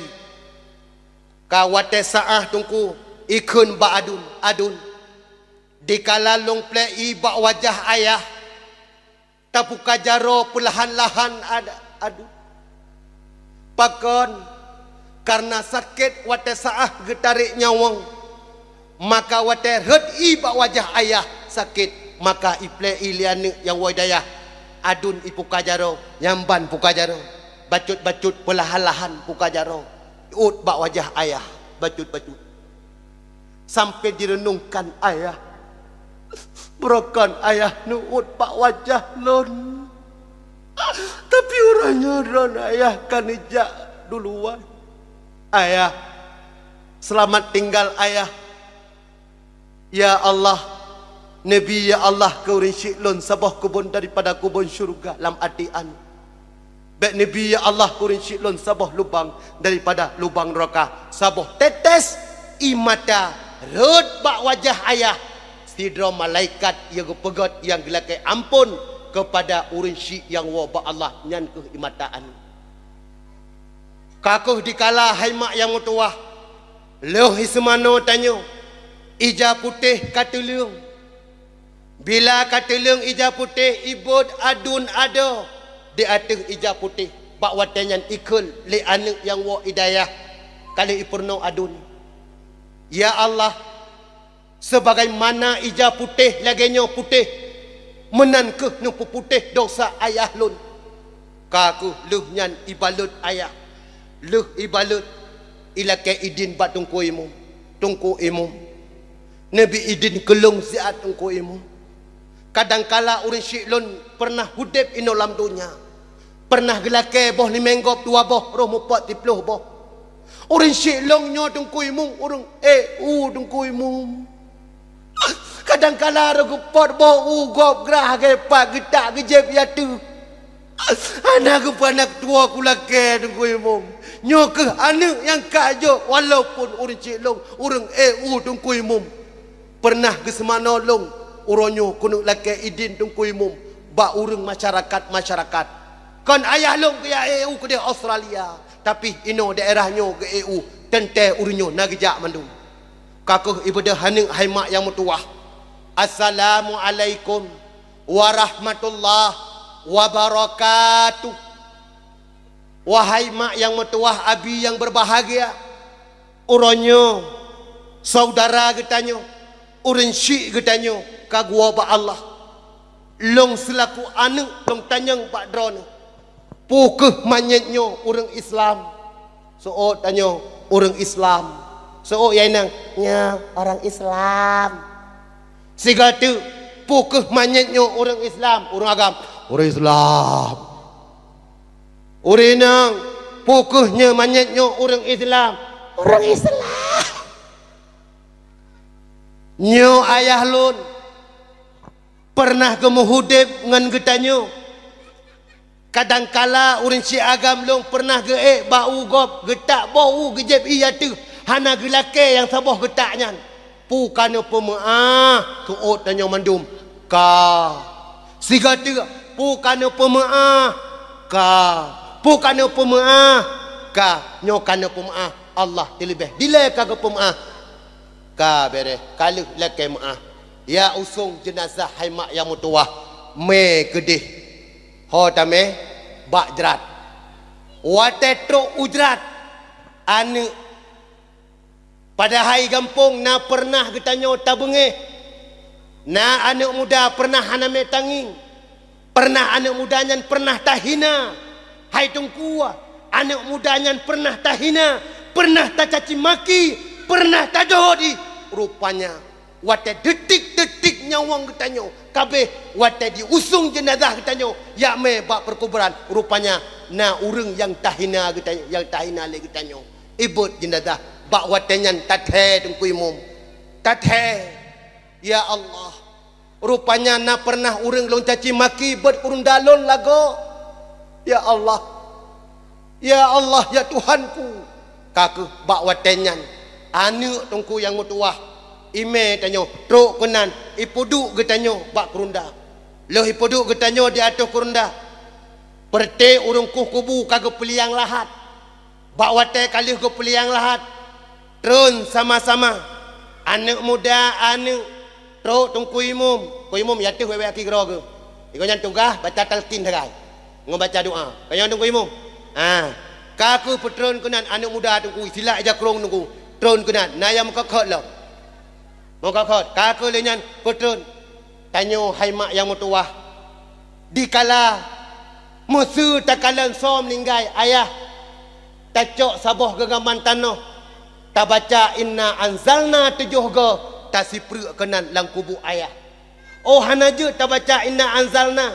Ka watée saah Teungku ikheun bak adun, "Adun, dikala lôn plei bak wajah ayah, tapuka jaroe peulahan-lahan ad-, adun." Pakon? Kareuna sakét watée saah geutarek nyawöng. Maka watée rhot ié bak wajah ayah sakét, maka iplei lé aneuëk nyang woe dayah. Adun ipuka jaroe, nyang ban puka jaroe. Bacut-bacut peulahan-lahan puka jaroe. Iôt bak wajah ayah, bacut-bacut. Sampai direnungkan ayah. Beurokon ayah neuôt bak wajah lôn. Tapi uroe nyoe droeneuh ayah ka neujak duluan. Ayah, seulamat tinggal ayah. Ya Allah, neubi ya Allah keu ureuëng syiek lôn saboh keubon daripada keubon syeuruga lam até aneuëk. Bék neubi ya Allah keu ureuëng syiek lôn saboh lubang daripada lubang nuraka, saboh teutes ié mata rhot bak wajah ayah, sidroe malaikat nyang geupeugét nyang geulakée amphon keupada ureuëng syiek nyang woe bak Allah, nyan kheueh ié mata aneuëk. Ka kheueh dikala hai mak nyang meutuwah, lheueh iseumanoe tanyoe, ija putéh ka teuleueng. Bila ka teuleueng ija putéh, ibot adun adoe di ateueh ija putéh. Bak watée nyan ikheun lé aneuëk nyang woe ié dayah, ka lheueh ipeurunoe adun, "Ya Allah, seubagaimana ija putéh lagée nyoe putéh, meunan kheueh neupeuputéh desya ayah lôn." Ka kheueh lheueh nyan ibalot ayah. Lheueh ibalot, ilakée idin bak Teungku Imum. "Teungku Imum, neubi idin keu lôn siat Teungku Imum. Kadangkala ureuëng syiek lôn peureunah udeb inoe lam donya. Peureunah geulakée boh limong gob dua boh, roh mupot siplôh boh. Ureuëng syiek lôn nyoe Teungku Imum, ureuëng ék u Teungku Imum. Kadangkala roh geupot boh u gob grah geupat geutak geujieb ié ateueh. Hana geupeuaneuk tuwoe kulakée Teungku Imum. Nyoe kheueh aneuëk nyang ka jok, walaupun ureuëng syiek lôn ureuëng ék u Teungku Imum. Peureunah geuseumanoe lôn, uroe nyoe keuneuk lakée idin Teungku Imum bak ureuëng masyarakat-masyarakat. Kon ayah lôn geujak ék u keudeh Australia, tapi inoe daerah nyoe geuék u, teuntée ureuëng nyoe na geujak mandum." Ka kheueh ibeudôh aneuëk hai mak nyang meutuwah, "Assalamualaikum warahmatullahi wabarakatuh." Wahai mak nyang meutuwah, abi nyang beubahgia, uroe nyoe syedara geutanyoe, ureuëng syiek geutanyoe ka geuwoe bak Allah. Lôn seulaku aneuëk lôn tanyong bak droeneuh, "Peu kheueh manyét nyoe ureuëng Islam?" Seuôt tanyoe, "Ureuëng Islam." Seuôt nyang inong, "Nyoe ureuëng Islam." Sigoe teuk, "Peu kheueh manyét nyoe ureuëng Islam?" Ureuëng agam, "Ureuëng Islam." Ureuëng inong, "Peu kheueh nyoe manyét nyoe ureuëng Islam?" "Ureuëng Islam." Nyoe ayah lôn peureunah geumeuudeb ngon geutanyoe. Kadangkala ureuëng syiek agam lôn peureunah geuék bak u gob, geutak boh u geujieb ié ateueh, hana geulakée nyang saboh geutak nyan. Peu ka neupeumeuáh? Seuôt tanyoe mandum, "Ka." Sigoe teuk, "Peu ka neupeumeuáh?" "Ka." "Peu ka neupeumeuáh?" "Ka." "Nyoe ka neupeumeuáh, Allah teuleubeh dilée ka geupeumeuáh." Ka béréh, ka lheueh lakée meuáh, ya usong jeunazah hai mak nyang meutuwah, mé keudeh. Ho tamé bak jrat. Watée trok u jrat, aneuëk, padahai gampông na peureunah geutanyoe tabeungéh. Na aneuëk muda peureunah hana mé tangieng. Peureunah aneuëk muda nyan peureunah tahina. Hai Teungku, aneuëk muda nyan peureunah tahina, peureunah tacaci maki, peureunah tadot ih. Rupanya, watée detik-detik nyawöng geutanyoe, kabeh watée jiusong jeunazah geutanyoe jak mé bak peukuburan, rupanya na ureuëng nyang tahina geutanyoe, nyang tahina lé geutanyoe. Ibot jeunazah, bak watée nyan tathée Teungku Imum. Tathée. Ya Allah, rupanya na peureunah ureuëng lôn caci maki, beuet ureuëng dalon lagoe. Ya Allah, ya Allah, ya Tuhanku, Ka kheueh bak watée nyan, aneuëk Teungku nyang meutuwah, imé tanyoe trok keunan, ipeuduek geutanyoe bak keurunda. Lheueh ipeuduek geutanyoe di ateueh keurunda, peureuté ureuëng kueh kubu ka geupeuliang lahat. Bak watée ka lheueh geupeuliang lahat, tron sama-sama, aneuëk muda, aneuëk, trok Teungku Imum. Teungku Imum i ateueh wék-wék aki keudroe geuh. Di gobnyan tugaih baca talkin sagai ngon baca doa. Ka nyoe Teungku Imum. Ah, ka kheueh peutron keunan aneuëk muda Teungku, silak ija krong Teungku, tron keunan, na nyang meukhot-khot lom. Meukhot-khot, ka kheueh lheueh nyan peutron. Tanyoe hai mak nyang meutuwah, dikala meuseu takalon soe meuninggai, ayah, tacok saboh geunggaman tanoh, tabaca inna anzalna tujoh goe, tasipreuk keunan lam kubu ayah. Oh hana jeuet tabaca inna anzalna,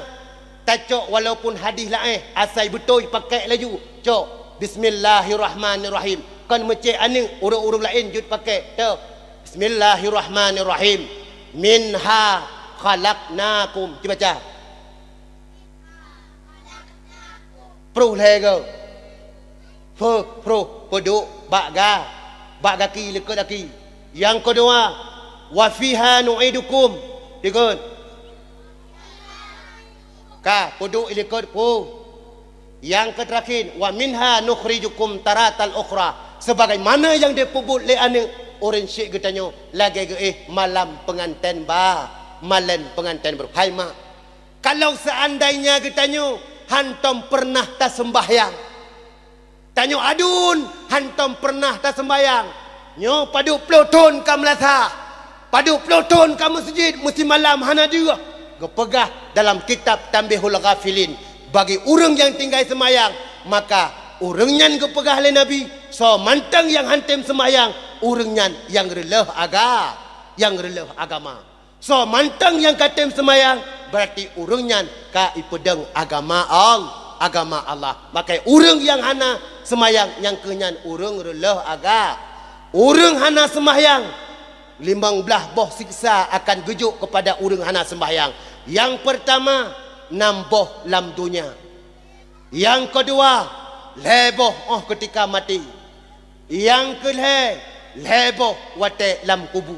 tacok walaupun hadih laén, asai beutôi pakék laju, cok bismillahirrahmanirrahim. Kon meucék aneuëk, ureuëng-ureuëng laén jeuet pakék, teuh. Bismillahirrahmanirrahim. Minha khalaqnakum. Cuba baca. Pruh lhée goe. Peuh, pruh, peuduek bak ga, bak gaki, likot gaki. Nyang keudua, wa fiha nu'idukum. Dikon. Ka, peuduek i likot ku. Nyang keuterakhir, wa minha nukhrijukum taratal ukhra. Sebagaimana nyang dipeubuet lé aneuëk, ureuëng syik geutanyoe lagée geuéh malam peunganten ba, malam peunganten baru. Hai mak, kalau seandainya geutanyoe hantom peureunah taseumbahyang, tanyoe aduen hantom peureunah taseumbahyang, nyoe padub ploh thon ka meulasah, padub ploh thon ka meuseujid, meusimalam hana deuh. Geupeugah dalam kitab Tanbihul Ghafilin, bagi ureuëng nyang tinggai seumayang, maka ureuëng nyan geupeugah lé Nabi, soe mantong nyang hantom seumayang, ureuëng nyan nyang reuloh aga-, nyang reuloh agama. Soe mantong nyang ka tem seumayang, beurati ureuëng nyan ka ipeudong agama Al-, agama Allah. Maka ureuëng nyang hana seumayang, nyang keuh nyan ureuëng reuloh aga-, ureuëng hana seumayang, limong blaih boh siksa akan geujok keupada ureuëng hana seumayang. Nyang peurtama, nam boh lam donya. Nyang keudua, lhée boh óh keutika maté. Nyang keulhée, lhée boh watée lam kubu.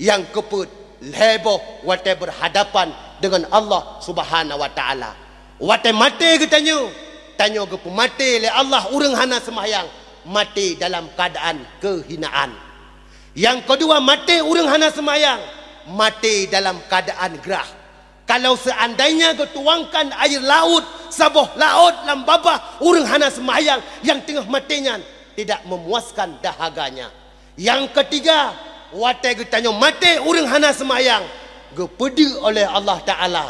Nyang keupeuet, lhée boh watée beurhadapan deungon Allah Subhanahu wa Taala. Watée maté geutanyoe, tanyoe geupeumaté lé Allah ureuëng hana seumayang, maté dalam keuadaan keuhinaan. Nyang keudua, maté ureuëng hana seumayang, maté dalam keuadaan grah. Kalau seandainya geutuangkan air laôt, saboh laôt lam babah ureuëng hana seumayang nyang teungoh maté nyan, tidak memuaskan dahaganya. Nyang keutiga, watée geutanyoe maté ureuëng hana seumayang, geupeudeuek oleh Allah Taala.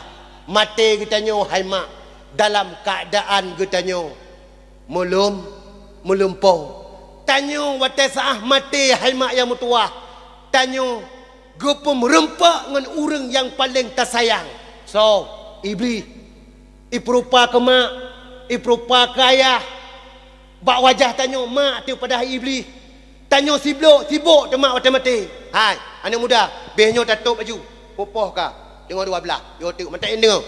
Maté geutanyoe hai mak, dalam keuadaan geutanyoe meulum-, meulumpoe. Tanyoe watée saát maté hai mak nyang meutuwah, tanyoe geupeumeureumpok ngon ureuëng nyang paleng tasayang. Soe? Iblih. Ipeurupa keu mak, ipeurupa keu ayah. Bak wajah tanyoe mak teuh padahai iblih. Tanyoe siblok, sibok teuma watée maté. Hai, aneuëk muda, béh nyoe tatôb laju. Pupoh ka, teungoh dua blaih, yoh teuk mantong ék deungoe.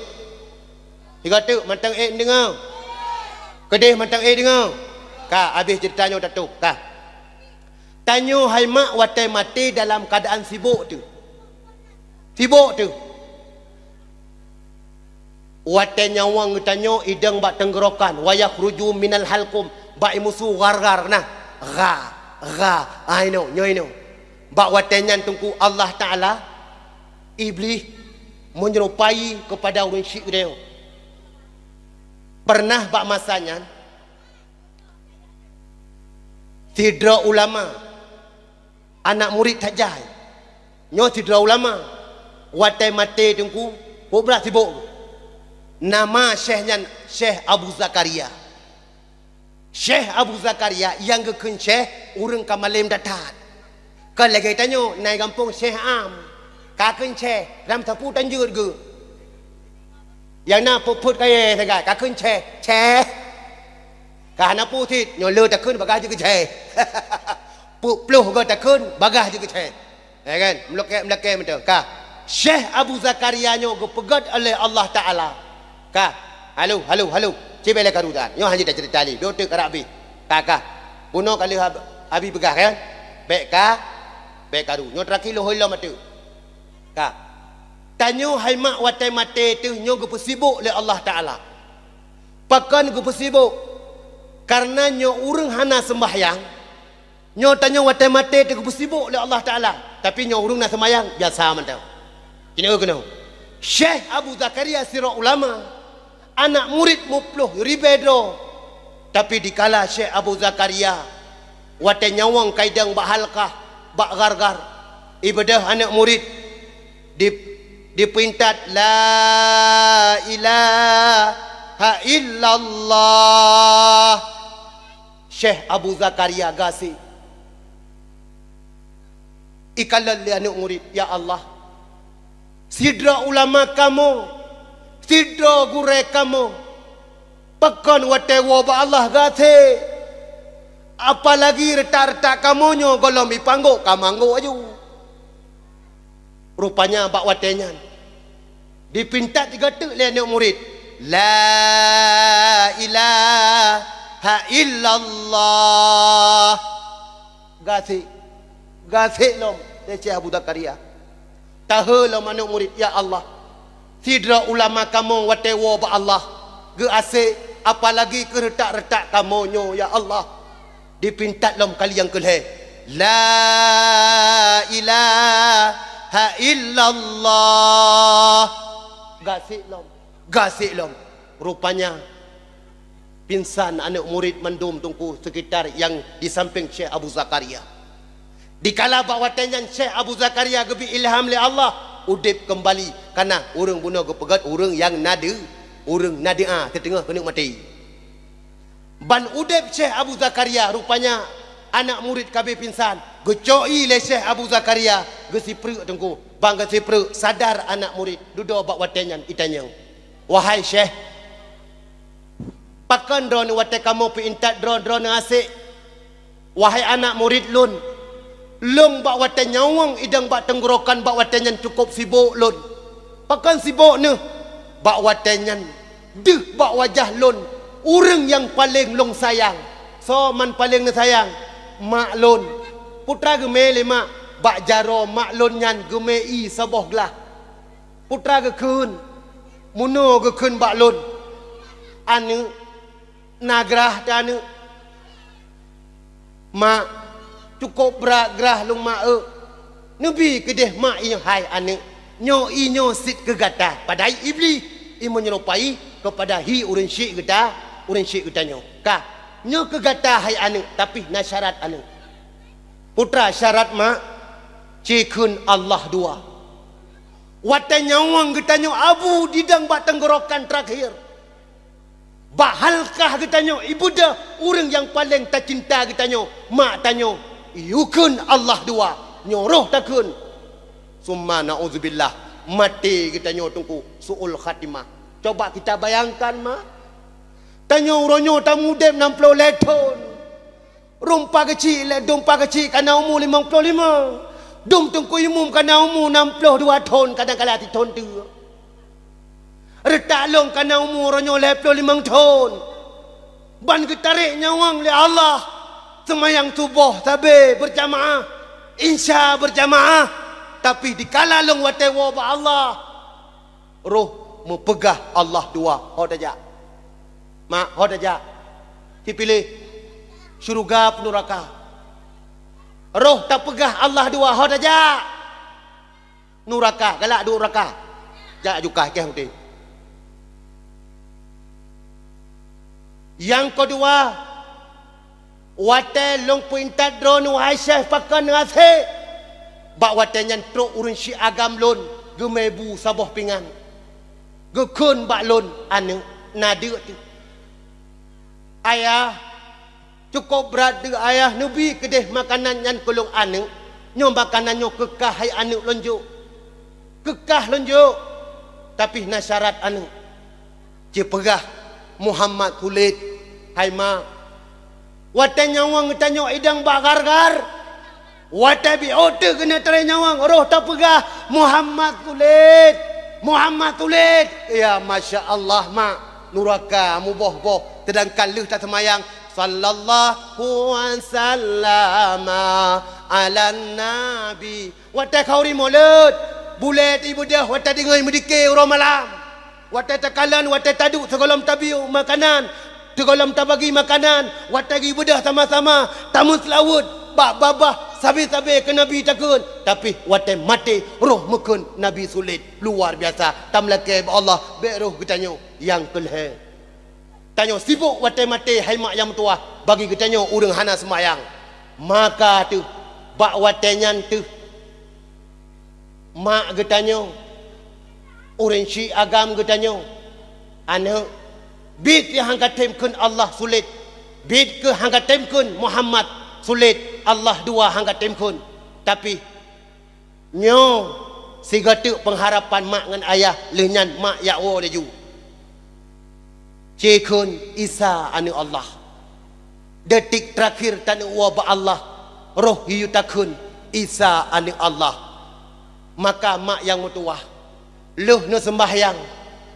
Sigoe teuk mantong ék deungoe. Keudeh mantong ék deungoe. Ka, habéh ceurita nyoe tatôb. Ka. Tanyoe hai mak watée maté dalam keuadaan sibok teuh. Sibok teuh. Watée nyawöng geutanyoe idong bak teunggorokan, wa yakhruju minal halqum, bak imusu gar-gar na. Ga, ga, ai no, nyoe no. Bak watée nyan Teungku Allah Taala, iblih meunyerupai keupada ureuëng syik geutanyoe. Pernah bak masa nyan, sidroe ulama, anak murit that jai. Nyoe sidroe ulama, watée maté Teungku, peue brat sibok. Nama syekh nyan Syekh Abu Zakaria. Syekh Abu Zakaria nyang geukheun syekh ureuëng ka malém that-that. Kon lagée tanyoe na i gampông Syekh Am. Ka kheun syekh, lam sapeue tan jeuet geuh. Nyang na peuet-peuet kayée sagai, ka kheun syekh, syekh. Ka hana peue cit, nyoe le takheun bagaih jeuet keu syekh. Peuet ploh goe takheun bagaih jeuet keu syekh. Ya kan? Meulakée-meulakée mantong. Ka. Syekh Abu Zakaria nyoe geupeugét oleh Allah Taala. Ka. Halo, halo, halo. Cibée lé karu tan. Nyoe hana taceurita lé. Dua teuk karab bih. Ka, ka. Bunoe ka lheueh hab-, habéh peugah, kan? Bèk ka, bèk karu. Nyoe teurakhi lôn hôi lom ateueh. Ka. Tanyoe hai mak watèe maté teuh nyoe geupeusibok lé Allah Taala. Pakon geupeusibok? Kareuna nyoe ureueng hana seumbahyang, nyoe tanyoe watèe maté teuh geupeusibok lé Allah Taala. Tapi nyoe ureueng na seumbahyang, biasa mantong. Keunoe, keunoe. Syekh Abu Zakaria sidroe ulama. Aneuk murit muplôh ribèe droe. Tapi dikala Syekh Abu Zakaria watèe nyawöng ka idong bak halkah, bak gar-gar, ibeudôh aneuk murit, di, dipeuintat, "La ilaha illallah." Syekh Abu Zakaria gasien. Ikalon lé aneuk murit, "Ya Allah, sidroe ulama kamoe, sidroe gurèe kamoe, pakon watèe woe bak Allah gasien, apalagi reutak-reutak kamoe nyoe gohlom ipanggok ka manggok aju." Rupanya bak watèe nyan, dipeuintat sigoe teuk lé aneuk murit, "La ilaha illallah." Gasien, gasien lom lé Syekh Abu Zakaria. Tahô lom aneuk murit, "Ya Allah, sidroe ulama kamoe watèe woe bak Allah geuasèe, apalagi keu reutak-reutak kamoe nyoe, ya Allah." Dipeuintat lom kali nyang keu lhèe, "La ilaha illallah." Gasien lom, gasien lom. Rupanya pingsan aneuk murit mandum teungku sekitar nyang di sampéng Syekh Abu Zakaria. Dikala bak watèe nyan Syekh Abu Zakaria geubri ilham lé Allah, udép keumbali, kareuna ureueng bunoe geupeugöt ureueng nyang na deu-, ureueng na deu'a siteungoh keuneuk maté. Ban udép Syekh Abu Zakaria, rupanya aneuk murit ka abéh pingsan, geucok ie lé Syekh Abu Zakaria, geusipreuk teungku. Ban geusipreuk, sadar aneuk murit, dudoe bak watèe nyan itanyong, "Wahai Syekh, pakon droeneuh watèe kamoe peuintat droe, droeneuh asèe?" "Wahai aneuk murit lôn, lôn bak watèe nyawöng idong bak teunggorokan, bak watèe nyan cukôp sibok lôn." "Pakon sibok neuh?" "Bak watèe nyan deuh bak wajah lôn ureueng nyang paleng lôn sayang." "Soe man paleng neusayang?" "Mak lôn." "Peue teuma geumè lé mak?" "Bak jaroe mak lôn nyan geumè ie saboh glah." "Peue teuma geukheun?" "Meunoe geukheun bak lôn, 'Aneuk, na grah teuh aneuk.' 'Mak, cukôp brat grah lôn mak eu.' 'Neubi keudeh mak ie nyoe, hai aneuk, nyoe ie nyoe cit keu gata, padahai Iblih ie meunyerupai keupada hi ureueng syik geuta, ureueng syik geutanyoe. Ka, nyoe keu gata hai aneuk, tapi na syarat aneuk.' 'Peue teuma syarat mak?' "Ci kheun Allah dua." Watèe nyawöng geutanyoe abu didong bak teunggorokan teurakhier, bak halkah geutanyoe ibeudôh ureueng nyang paleng tacinta geutanyoe, mak tanyoe, yue kheun Allah dua, nyoe roh takheun. Summa na'udzubillah, maté geutanyoe teungku, su'ul khatimah. Coba kita bayangkan mak, tanyoe uroe nyoe tamudép nam ploh lhèe thon. Rumpah keuchik lé, dum pah keuchik kana umu limong ploh limong. Dum teungku imum kana umu nam ploh dua thon, kadang kala sithon teuk. Reutak lôn kana umu uroe nyoe lhèe ploh limong thon. Ban geutarek nyawöng lé Allah, seumayang suboh sabé beurjamaah, insya beurjamaah, tapi dikala lôn watèe woe bak Allah, roh meupeugah Allah dua, ho tajak. Mak, ho tajak. Ci piléh, syeuruga peue nuraka. Roh tapeugah Allah dua, ho tajak. Nuraka, galak duek nuraka. Jak jukah kèe udép. Nyang keudua, watèe lôn peuintat droeneuh, wahai Syekh, pakon neuh asèe? Bak watèe nyan trok ureueng syik agam lôn geumè bu saboh pingan. Geukheun bak lôn, aneuk, na deuk teuh. Ayah, cukôp brat deuk ayah, neubi keudeh makanan nyan keu lôn aneuk. Nyoe makanan nyoe keu kah hai aneuk lôn jok. Keu kah lôn jok. Tapi na syarat aneuk. Ci peugah Muhammad Sulet, hai ma. Watèe nyawöng geutanyoe idong bak gar-gar, watèe biôh teuh keuneuk tré nyawöng, roh tapeugah, "Muhammad Sulet, Muhammad Sulet." Ya, masya Allah, mak. Nuraka muboh-boh, seudangkan lheueh taseumayang, Sallallahu wasallama 'alan nabi. Watée khauri mulod, bulée ibeudôh watée deungon meudike uroe malam. Watée takalon, watée taduek sigohlom tabiyeu makanan, sigohlom tabagi makanan, watée geubeudôh sama-sama, tameuseulaweuet bak babah sabe-sabe keu Nabi takheun. Tapi watée maté, roh meukheun Nabi sulet. Luar biasa. Tameulakée bak Allah, bék roh geutanyoe nyang keu lhée. Tanyoe sibok watée maté hai mak nyang meutuwah, bagi geutanyoe ureuëng hana seumayang. Maka teuh, bak watée nyan teuh, mak geutanyoe, ureuëng syik agam geutanyoe, aneuëk, biet nyang han ka tem kheun Allah sulet, biet keu han ka tem kheun Muhammad sulet, Allah dua han ka tem kheun. Tapi nyoe sigoe teuk peungharapan mak ngon ayah, lheueh nyan mak jak woe laju. Cikheun Isa aneuëk Allah. Detik terakhir taneuk woe bak Allah, roh yue takheun Isa aneuëk Allah. Maka mak nyang meutuwah, lheueh neuseumbahyang,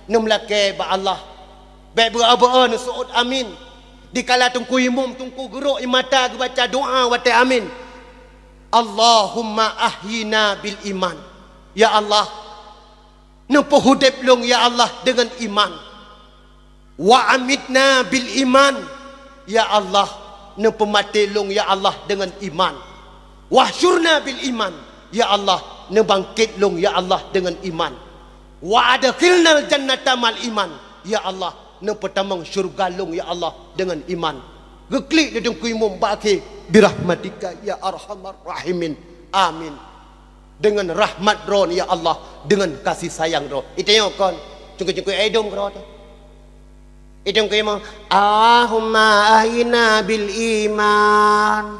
neumeulakée bak Allah, bék beu-a-beu-a neuseuôt amin. Dikala teungku imum, teungku geurok ie mata geubaca doa watée amin, Allahumma ahyina bil iman. Ya Allah, neupeuhudeb lôn ya Allah deungon iman. Wa amitna bil iman. Ya Allah, neupeumaté lôn ya Allah deungon iman. Wahsyurna bil iman. Ya Allah, neubangkét lôn ya Allah deungon iman. Wa adkhilnal jannata mal iman. Ya Allah, neupeutamong syeuruga lôn ya Allah deungon iman. Geuklik lé teungku imum bak akhé, birahmatika ya arhamar rahimin. Amin. Deungon rahmat Droe ya Allah, deungon kasih sayang Droe. Itanyoe kon, cungkui-cungkui idong keudroe teuh. Idong keu imum, Allahumma ahyina bil iman.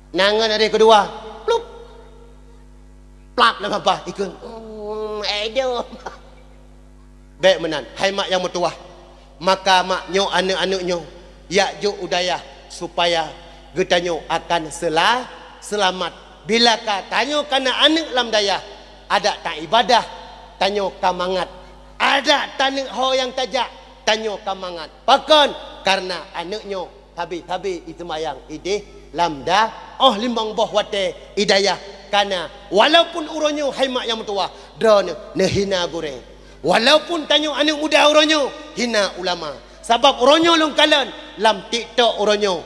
Nangon hari kedua, plup. Plak lam babah ikheun. Hmm, idong. Bék meunan, hai mak nyang meutuwah. Maka mak nyoe aneuëk-aneuëk nyoe, jak jok u dayah supaya geutanyoe akan sela-, seulamat. Bila ka tanyoe kana aneuëk lam dayah, adak taibadah, tanyoe ka mangat. Adak taneuk ho nyang tajak, tanyoe ka mangat. Pakon? Kareuna aneuëk nyoe sabe-sabe iseumayang ideh lam da-, óh limong boh watée i dayah kana. Walaupun uroe nyoe hai mak nyang meutuwah, droeneueh neuhina gurée. Walaupun tanyoe aneuëk muda uroe nyoe hina ulama. Sabab uroe nyoe lôn kalon lam TikTok uroe nyoe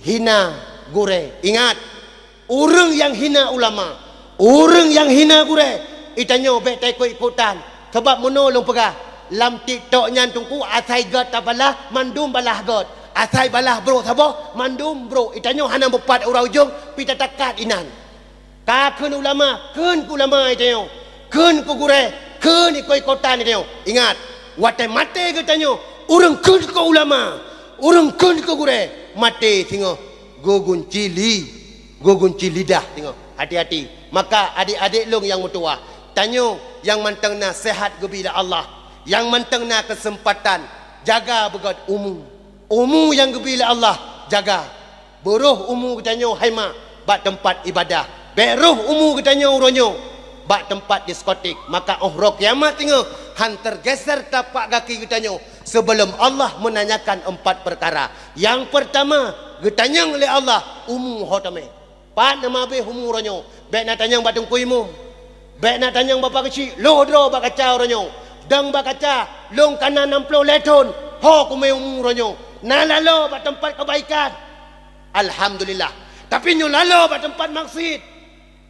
hina gurée. Ingat, ureuëng nyang hina ulama, ureuëng nyang hina gurée, itanyoe bék taikot-ikotan. Sabab meunoe lôn peugah, lam TikTok nyan teungku asai gét tabalah, mandum balah gét. Asai balah brok saboh, mandum brok. Itanyoe hana meupat uroe ujong, pih tatakat inan. Ka kheun ulama, kheun keu ulama itanyoe. Kheun keu gurée, kheun ikot-ikotan itanyoe. Ingat, watée maté geutanyoe, ureuëng kheun keu ulama, ureuëng kheun keu gurée, maté singoh geugunci li-, geugunci lidah singoh. Hati-hati. Maka adék-adék lôn nyang meutuwah, tanyoe nyang mantong na seuhat geubi lé Allah, nyang mantong na keuseumpatan, jaga beugét umu. Umu nyang geubi lé Allah, jaga. Beuroh umu geutanyoe hai mak bak teumpat ibadah. Bék roh umu geutanyoe uroe nyoe bak teumpat diskotik. Maka óh uroe kiamat singoh han teugeuser tapak gaki geutanyoe sigohlom Allah meunanyakan empat peukara. Nyang peurtama, geutanyong lé Allah umu ho tamé. Pat na meuhabéh umu uroe nyoe? Bék na tanyong bak teungku imum. Bék na tanyong bak Pak Geuchik, lhôh droe bak kaca uroe nyoe. Dong bak kaca, lôn kana nam ploh lhée thon, ho kumé umu uroe nyoe. Na laloe bak teumpat keubaikan, alhamdulillah. Tapi nyoe laloe bak teumpat maksiet.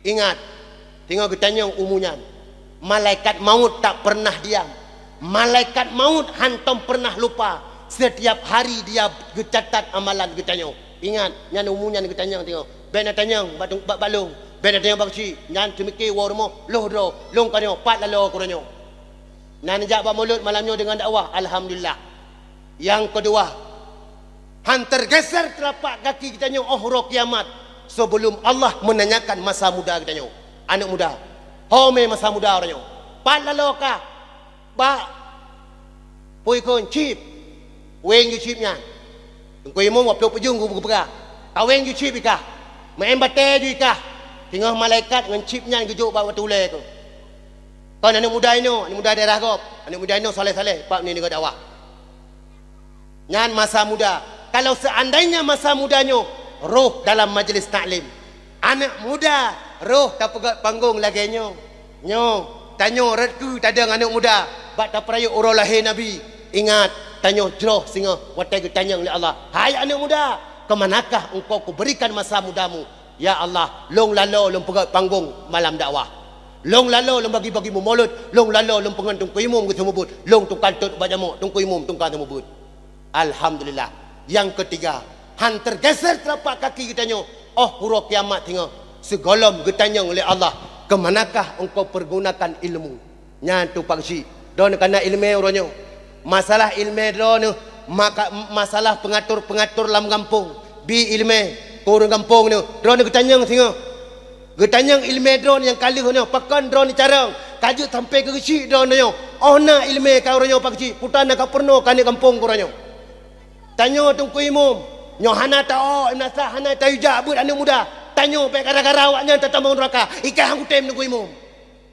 Ingat, singoh geutanyong umu nyan, malaikat maut tak pernah diam. Malaikat maut hantom pernah lupa. Setiap hari dia geucatat amalan geutanyoe. Ingat, nyan umu nyan geutanyong singoh. Bék na tanyong bak, bak, bak lôn. Bék na tanyong bak Geuchik. Nyan teumike woe rumoh, lhôh droe. Lôn ka nyoe, pat laloe keu uroe nyoe. Na neujak bak mulod malam nyoe deungon dakwah, alhamdulillah. Nyang keudua, han teugeuser teulapak gaki geutanyoe óh uroe kiamat sigohlom Allah meunanyakan masa muda geutanyoe. Aneuëk muda, ho mé masa muda uroe nyoe? Pat laloe kah? Bak peue kheun chip. Wéng ju chip nyan. Teungku imum waploh peujeueng geupeugah, ka wéng ju chip i kah. Meu'en batée ju i kah. Singoh malaikat ngon chip nyan geujok bak watée ulée keuh. Kon aneuëk muda inoe, aneuëk muda daerah gob, aneuëk muda inoe saleh-saleh, pat ni deungon dakwah. Nyan masa muda. Kalau seandainya masa muda nyoe roh dalam majlis taklim, aneuk muda roh tapeugét panggong lagée nyoe, nyoe tanyoe rot keu tadong aneuk muda bak tapeurayeuk uroe lahé Nabi. Ingat, tanyoe jroh singoh watée geutanyong lé Allah, "Hai aneuk muda, ke manakah engkau kuberikan masa mudamu?" "Ya Allah, lôn lalo lôn peugét panggong malam dakwah. Lôn lalo lôn bagi-bagi meumulod, lôn lalo lôn peungon teungku imum geuseumeubeuet, lôn tukang tot bak jamok, teungku imum tukang seumeubeuet." Alhamdulillah. Nyang keutiga, han teugeser teulapak kaki geutanyoe óh uroe kiamat singoh, sigohlom geutanyong lé Allah, "Ke manakah engkau pergunakan ilmu?" Nyan tu Pak Geuchik. Droeneuh kana iéleumé uroe nyoe. Masalah iéleumé droeneuh, maka, masalah peungatur-peungatur lam gampông, bi iéleumé keu ureuëng gampông nyoe. Droeneuh geutanyong singoh. Geutanyong iéleumé droeneuh nyang ka lheueh nyoe, pakon droeneuh carông, ka jeuet sampoe keu Geuchik droeneuh nyoe. Óh na iéleumé ka uroe nyoe Pak Geuchik, peue na ka peurunoe keu aneuk gampông keu uroe nyoe. Tanyoe teungku imum, nyoe hana ta-o, meunasah hana tayue jak beuet aneuk muda. Tanyoe bék gara-gara awaknyan tatamong neuraka. Ikai han kutem teungku imum.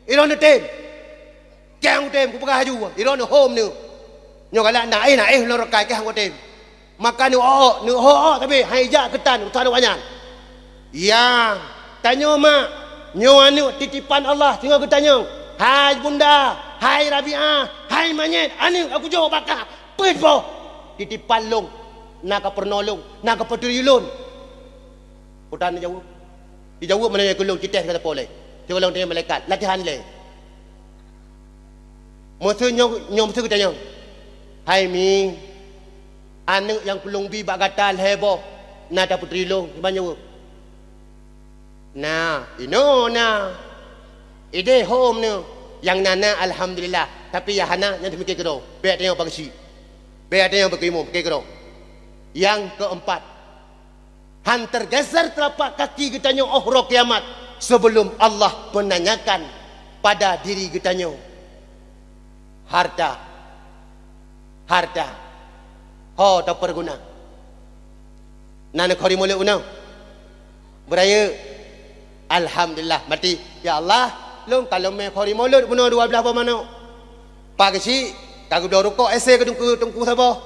Droeneuh tem. Kiang tem kupeugah laju, droeneuh hom nyoe. Nyoe galak naéh-naéh lôn rakai kah anggota. Maka nyoe ôk, nyoe ôk, tapi hai jak keutan urusan awaknyan. Ya, tanyoe mak, nyoe aneuk titipan Allah singoh geutanyong. Hai bunda, hai Rabiah, hai manyét, aneuk aku jok baka, peuet boh. Titipan lôn, na ka peurunoe lôn, na ka peuturi lôn. Peue tan jaweueb? Jijaweueb meunyoe keu lôn, ci teh ka sapeue lé. Sigohlom tanyong malaikat, latihan lé. Meuseu nyoe, nyoe meuseu geutanyong, "Hai mi, aneuk nyang keu lôn bi bak gata lhée boh, na tapeuturi lôn?" Kiban jaweueb, "Na, inoe na." Ideh hom nyoe, nyang na na alhamdulillah, tapi nyang hana nyan teumiké keudroe. Bék tanyong Pak Geuchik. Bék tanyong Pak Imum, piké keudroe. Nyang keumpat, han teugeser teulapak kaki geutanyoe óh uroe kiamat, sebelum Allah menanyakan pada diri geutanyoe, harta, harta, ho tapeuguna. Na neukhori mulod bunoe? Beurayeuk. Alhamdulillah, maté. Ya Allah, lôn ka lôn mé khori mulod bunoe dua blaih boh manok. Pak Geuchik, ka geubloe rukok ese keu teungku, teungku saboh.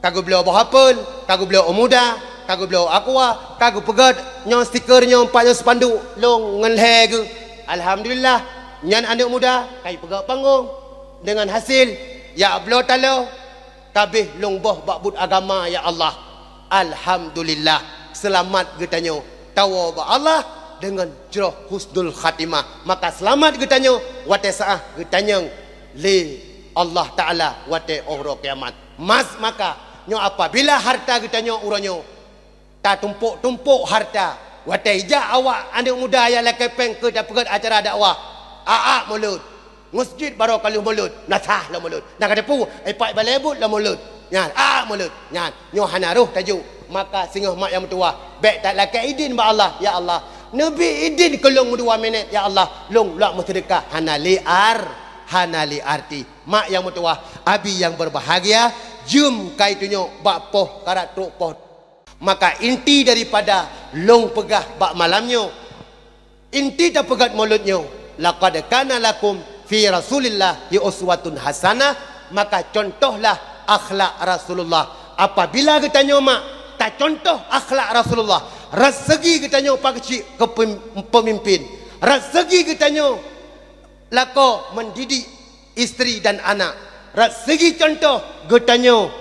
Ka geubloe boh apel, ka geubloe eumuda, ka geubloe aqua, ka geupeugét nyoe stiker nyoe empat nyoe spanduk lôn ngon lhée geuh. Alhamdulillah, nyan aneuk muda ka jipeugét panggong deungon hasil jak bloe taloe. Kabeh lôn boh bak buet agama, ya Allah. Alhamdulillah, seulamat geutanyoe tawoe bak Allah deungon jroh husnul khatimah. Maka seulamat geutanyoe watée saát geutanyong lé Allah Taala watée óh uroe kiamat. Mas maka nyoe apabila harta geutanyoe uroe nyoe, tatumpok-tumpok harta. Watée jak awak aneuk muda nyang lakée péng keu tapeugét acara dakwah, aak mulod. Meuseujid barô ka lheueh mulod, na sah lom mulod. Na ka teupeu, ipak balée buet lom mulod. Nyan, aak mulod. Nyan, nyoe hana roh tajok. Maka singoh mak nyang meutuwah, bék talakée idin bak Allah, "Ya Allah, neubi idin keu lôn meudua minét, ya Allah, lôn lak meuseudeukah." Hana lé ar-, hana lé arti. Mak nyang meutuwah, abi nyang berbahagia, jeuem kai tunyok bak poh karat trok poh. Maka inti daripada lôn peugah bak malam nyoe, inti tapeugét mulod nyoe, "Laqad kana lakum fi Rasulillahi uswatun hasanah," maka contohlah akhlak Rasulullah. Apabila geutanyoe mak tacontoh akhlak Rasulullah, rot segi geutanyoe Pak Geuchik keu pem-, pemimpin, rot segi geutanyoe lakoe mendidik isteri dan anak. Rot segi contoh geutanyoe,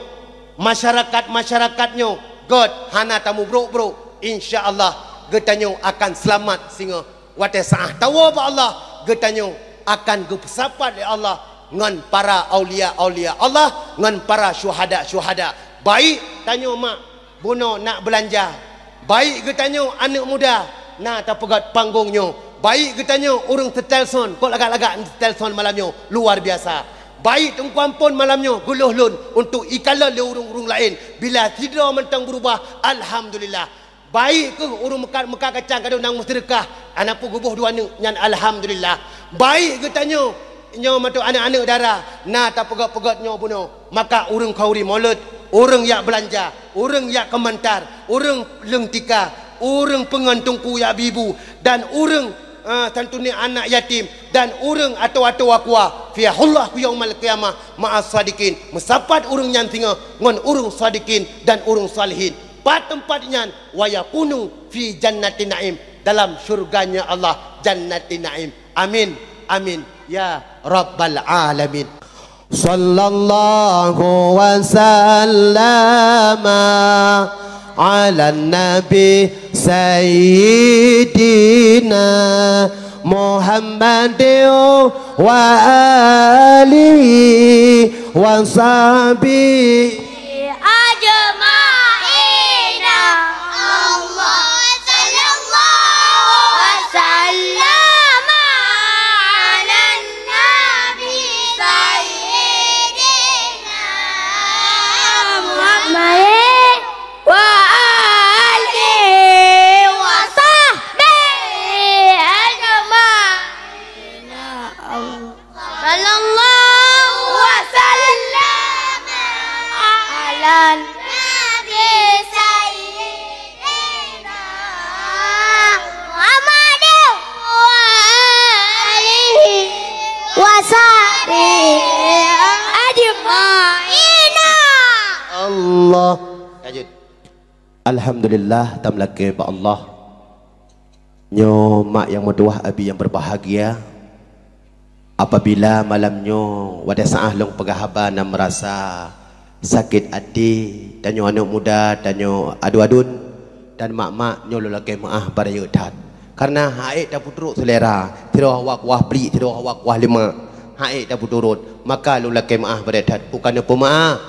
masyarakat-masyarakat nyoe gét hana tamubrok-brok, insya Allah geutanyoe akan seulamat singoh. Watée saát tawoe bak Allah, geutanyoe akan geupeusapat lé Allah ngon para aulia-aulia Allah, ngon para syuhada-syuhada. Baik tanyoe mak bunoe nak beulanja. Baik geutanyoe aneuk muda na tapeugét panggong nyoe. Baik geutanyoe ureuëng seutélson, kok lagak-lagak seutélson malam nyoe, luar biasa. Baik teungku amphon malam nyoe geulôh lôn untuk ikalon lé ureuëng-ureuëng laén bila sidroe mantong beurubah, alhamdulillah. Baik kheueh ureuëng meukat-meukat kacang ka dong nyang meuseudeukah, aneuk peuguboh dua neuk nyan, alhamdulillah. Baik geutanyoe nyoe mantong aneuk-aneuk dara na tapeugét-peugét nyoe bunoe. Maka ureuëng khauri mulod, ureuëng jak beulanja, ureuëng jak keumantar, ureuëng leueng tika, ureuëng peungon teungku jak bi bu, dan ureuëng, eh, santuni anak yatim, dan ureuëng atoe-atoe aqua, Yusyaffa'ullahu yaumal qiyamah ma'as shadiqin, meusapat ureuëng nyan singoh ngon ureuëng shadiqin dan ureuëng shalihin. Pat teumpat nyan? Wa yakunu fi jannati na'im, dalam syurganya Allah, jannati na'im. Amin, amin, ya rabbal alamin. Sallallahu wa sallama ala nabi sayyidina Muhammadin wa alihi wa sahbihi ajma'ina. Allah, sallallahu wa sallama ala nabi sayyidina Muhammadin wa alihi wa sahbihi ajma'in. Sallallahu wa sallam ala nabi sayyidina Muhammad wa alihi wa sahbihi ajma'ina. Allah. Lanjut. Alhamdulillah, tameulakée bak Allah. Nyoe mak nyang meutuwah, abi nyang berbahagia. Apabila malam nyoe watée saah lôn peugah haba na meurasa sakét até, tanyoe aneuëk muda, tanyoe adu-adun, dan mak-mak, nyoe lôn lakée meuáh barayeuk that. Kareuna han ék tapeuturot seulera, sidroe hawa kuah pliek, sidroe hawa kuah leumah. Han ék tapeuturot, maka lôn lakée meuáh barayeuk that, bukan neupeumaáh.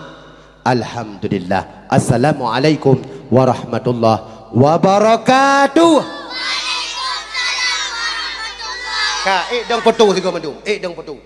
Alhamdulillah. Assalamualaikum warahmatullahi wabarakatuh. Ka, ék dong foto sigoe mandum. Ék dong foto.